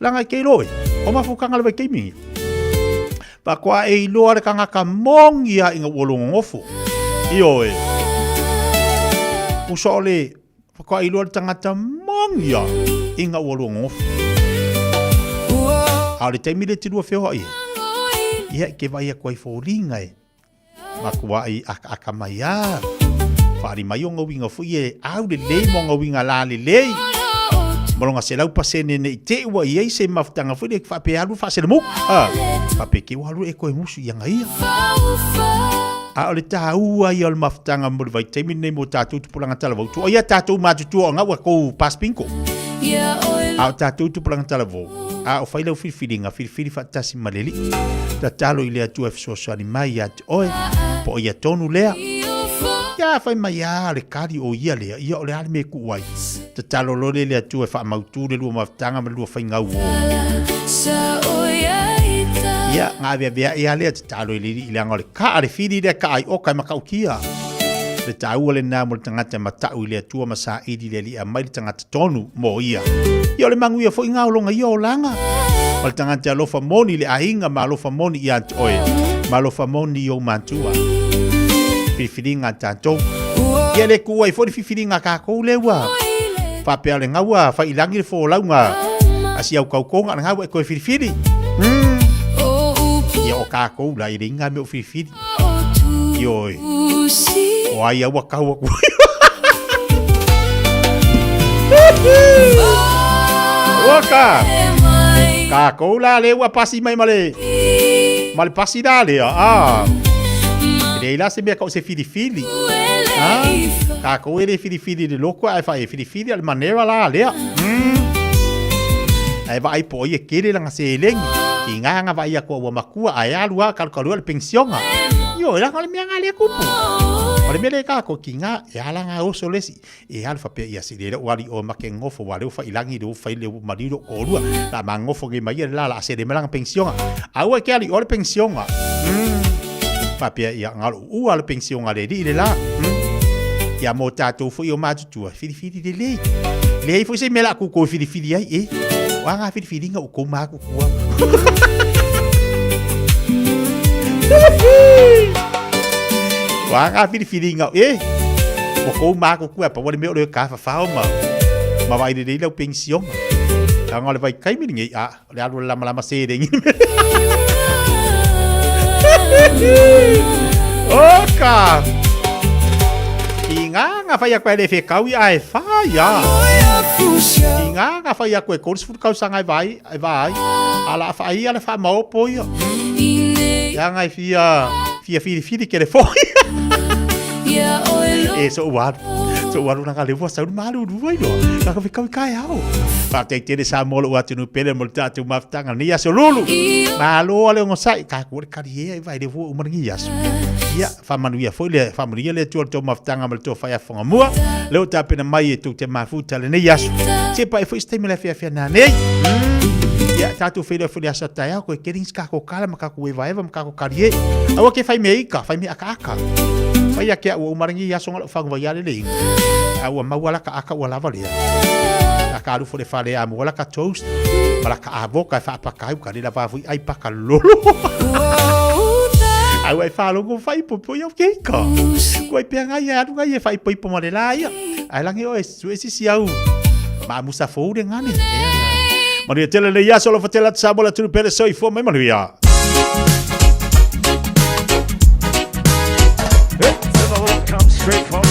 [SPEAKER 2] leaga e ke iloa oe, o mafukaga le vaitaimi. Faatoa e iloa le tagata moni a ina ua logogofo. Ioe. Uso o le faatoa iloa le tagata moni a ina ua logogofo. A o le taimi le te lua feoai ai, ia e ke vaai atu ai foliga e. Matuai akaaka mai a. Whaari mai o ngauinga foi e au lelei mo ngauinga la lelei. Ma longa 100% nei te ua i ai se mafutanga foi le whaape alu whaasele Ah, whaape ke ua alu e koe musu i anga ia. A o le tāua ia o le mafutanga mo le vaitaimi nei mo tātou tupulaga talavou. Tua ia tātou matutua o ngau a kou paspinko. A o tātou tupulaga talavou. A o whai lau filifiliga, filifili whaatasi ma le Alii. Tatalo i le Atua e fesoasoani mai ia te oe, po o ia tonu lea. Ia fai mai a le kali o ia lea, ia o le a le mea e kuu ai. Tatalo loa lea i le Atua e faamautu le lua mafutaga ma le lua faigau o. Ia, gaaveaveaʻi a lea, tatalo i le Alii leaga o le kaa le fili lea kaa i oka e matautia. Le taua lena mo le tagata e matau i le Atua ma saili i le Alii e aumai le tagata tonu mo ia. Ia o le manuia foi ngā o longa ia olaga. Ma le tagata e alofa moni i le aiga ma alofa moni ia te oe. Ma alofa moni i ou matua. Filifiliga a tatou. Ia le kuu ai foi le filifiliga a kākou le ua faapea le gaua faiilagi le folauga a si au kaukoga le gaua e toe filifili. Ia o kākou la i le inga me o filifili. Ioe. O ai aua kau aku. Waka! Kākou la le ua pasi mai ma le ma le pasi la lea. Ah. E leai la se mea kau se filifili. Ah. Kākou e le filifili le loko ae fa e filifili a le manera la lea. Ae vaai po o ia kele langa seleni. Ki ngā nga vaai aku a ua makua ae alu a kalukalu a le pensiona. Io, e langa o le mea ngā lea kupu. O le mea lea kākou ki ngā e ala ngā oso le isi. E alu faapea ia si le lou ali o make ngofo wa leu failangi leu fai leu maliu lou koʻolua la ma ngofo nei mai ia le la la sele mai lana pensiona aua ke ali o le pensiona faapea ia nga lou ua le pensiona le alii le la ia mo tatou foi o matutua filifili lelei leai foi se mea la kukou e filifili ai e o a nga filifiliga o kou makukua O a ngā whiriwhiringa e o kou mākukua pa wale mea o leo ka whawhao ma ma vai rerei lau pensionga. Ka ngā le vai kaimiri ngei a le alu le lama lama sērengi. O ka! I ngā ngā whai aku e le whekau i a e whai a. I ngā ngā whai aku e 30 kausanga e vai, e vai. A la whai a le wha maopo ia. Ia ngai fia, fia whiriwhiri ke le foi. E so uaru. So uaru nanga le ua sauru malu rua i loa. Ka ka whekau i kai ao. Whātei tele sa molo ua tunu pele mo le tātou mafutanga ni aso lulu. Malo ale ongo sai. Ka kua le kari ea i vai le vua umarangi aso. Ia, whamanuia foi le, whamanuia le tua le tō mafutanga ma le tō whai afonga mua. Leo tāpena mai e tō te mafuta le nei aso. Se pa e foi se taimi le awhia nā nei. Ia, tātou whaira foi le asa tae ao, koe kerings ka ko kala ma ka ko ewa ewa ma ka ko kari e. Aua ke whai mea ika, whai mea aka aka. Whai ake a ua umarangi i aso ngalo whangu vai ale le inga. A ua maua la ka aka ua lava lea. A ka alu fo le whare a mua la ka toast. Ma la ka avoka e whaapaka ai, ka rera wā ai paka lolo. Au ai whārongo whaipopo i au keika. Kua i pea ngai alu ngai e whaipoipo ma le la ia. Ai langi oe sue sisi au. Ma musa fōure ngane. Manuia tele nei aso alofa tele atu Samoa le atunu pele soifua mai manuia.
[SPEAKER 10] Come straight from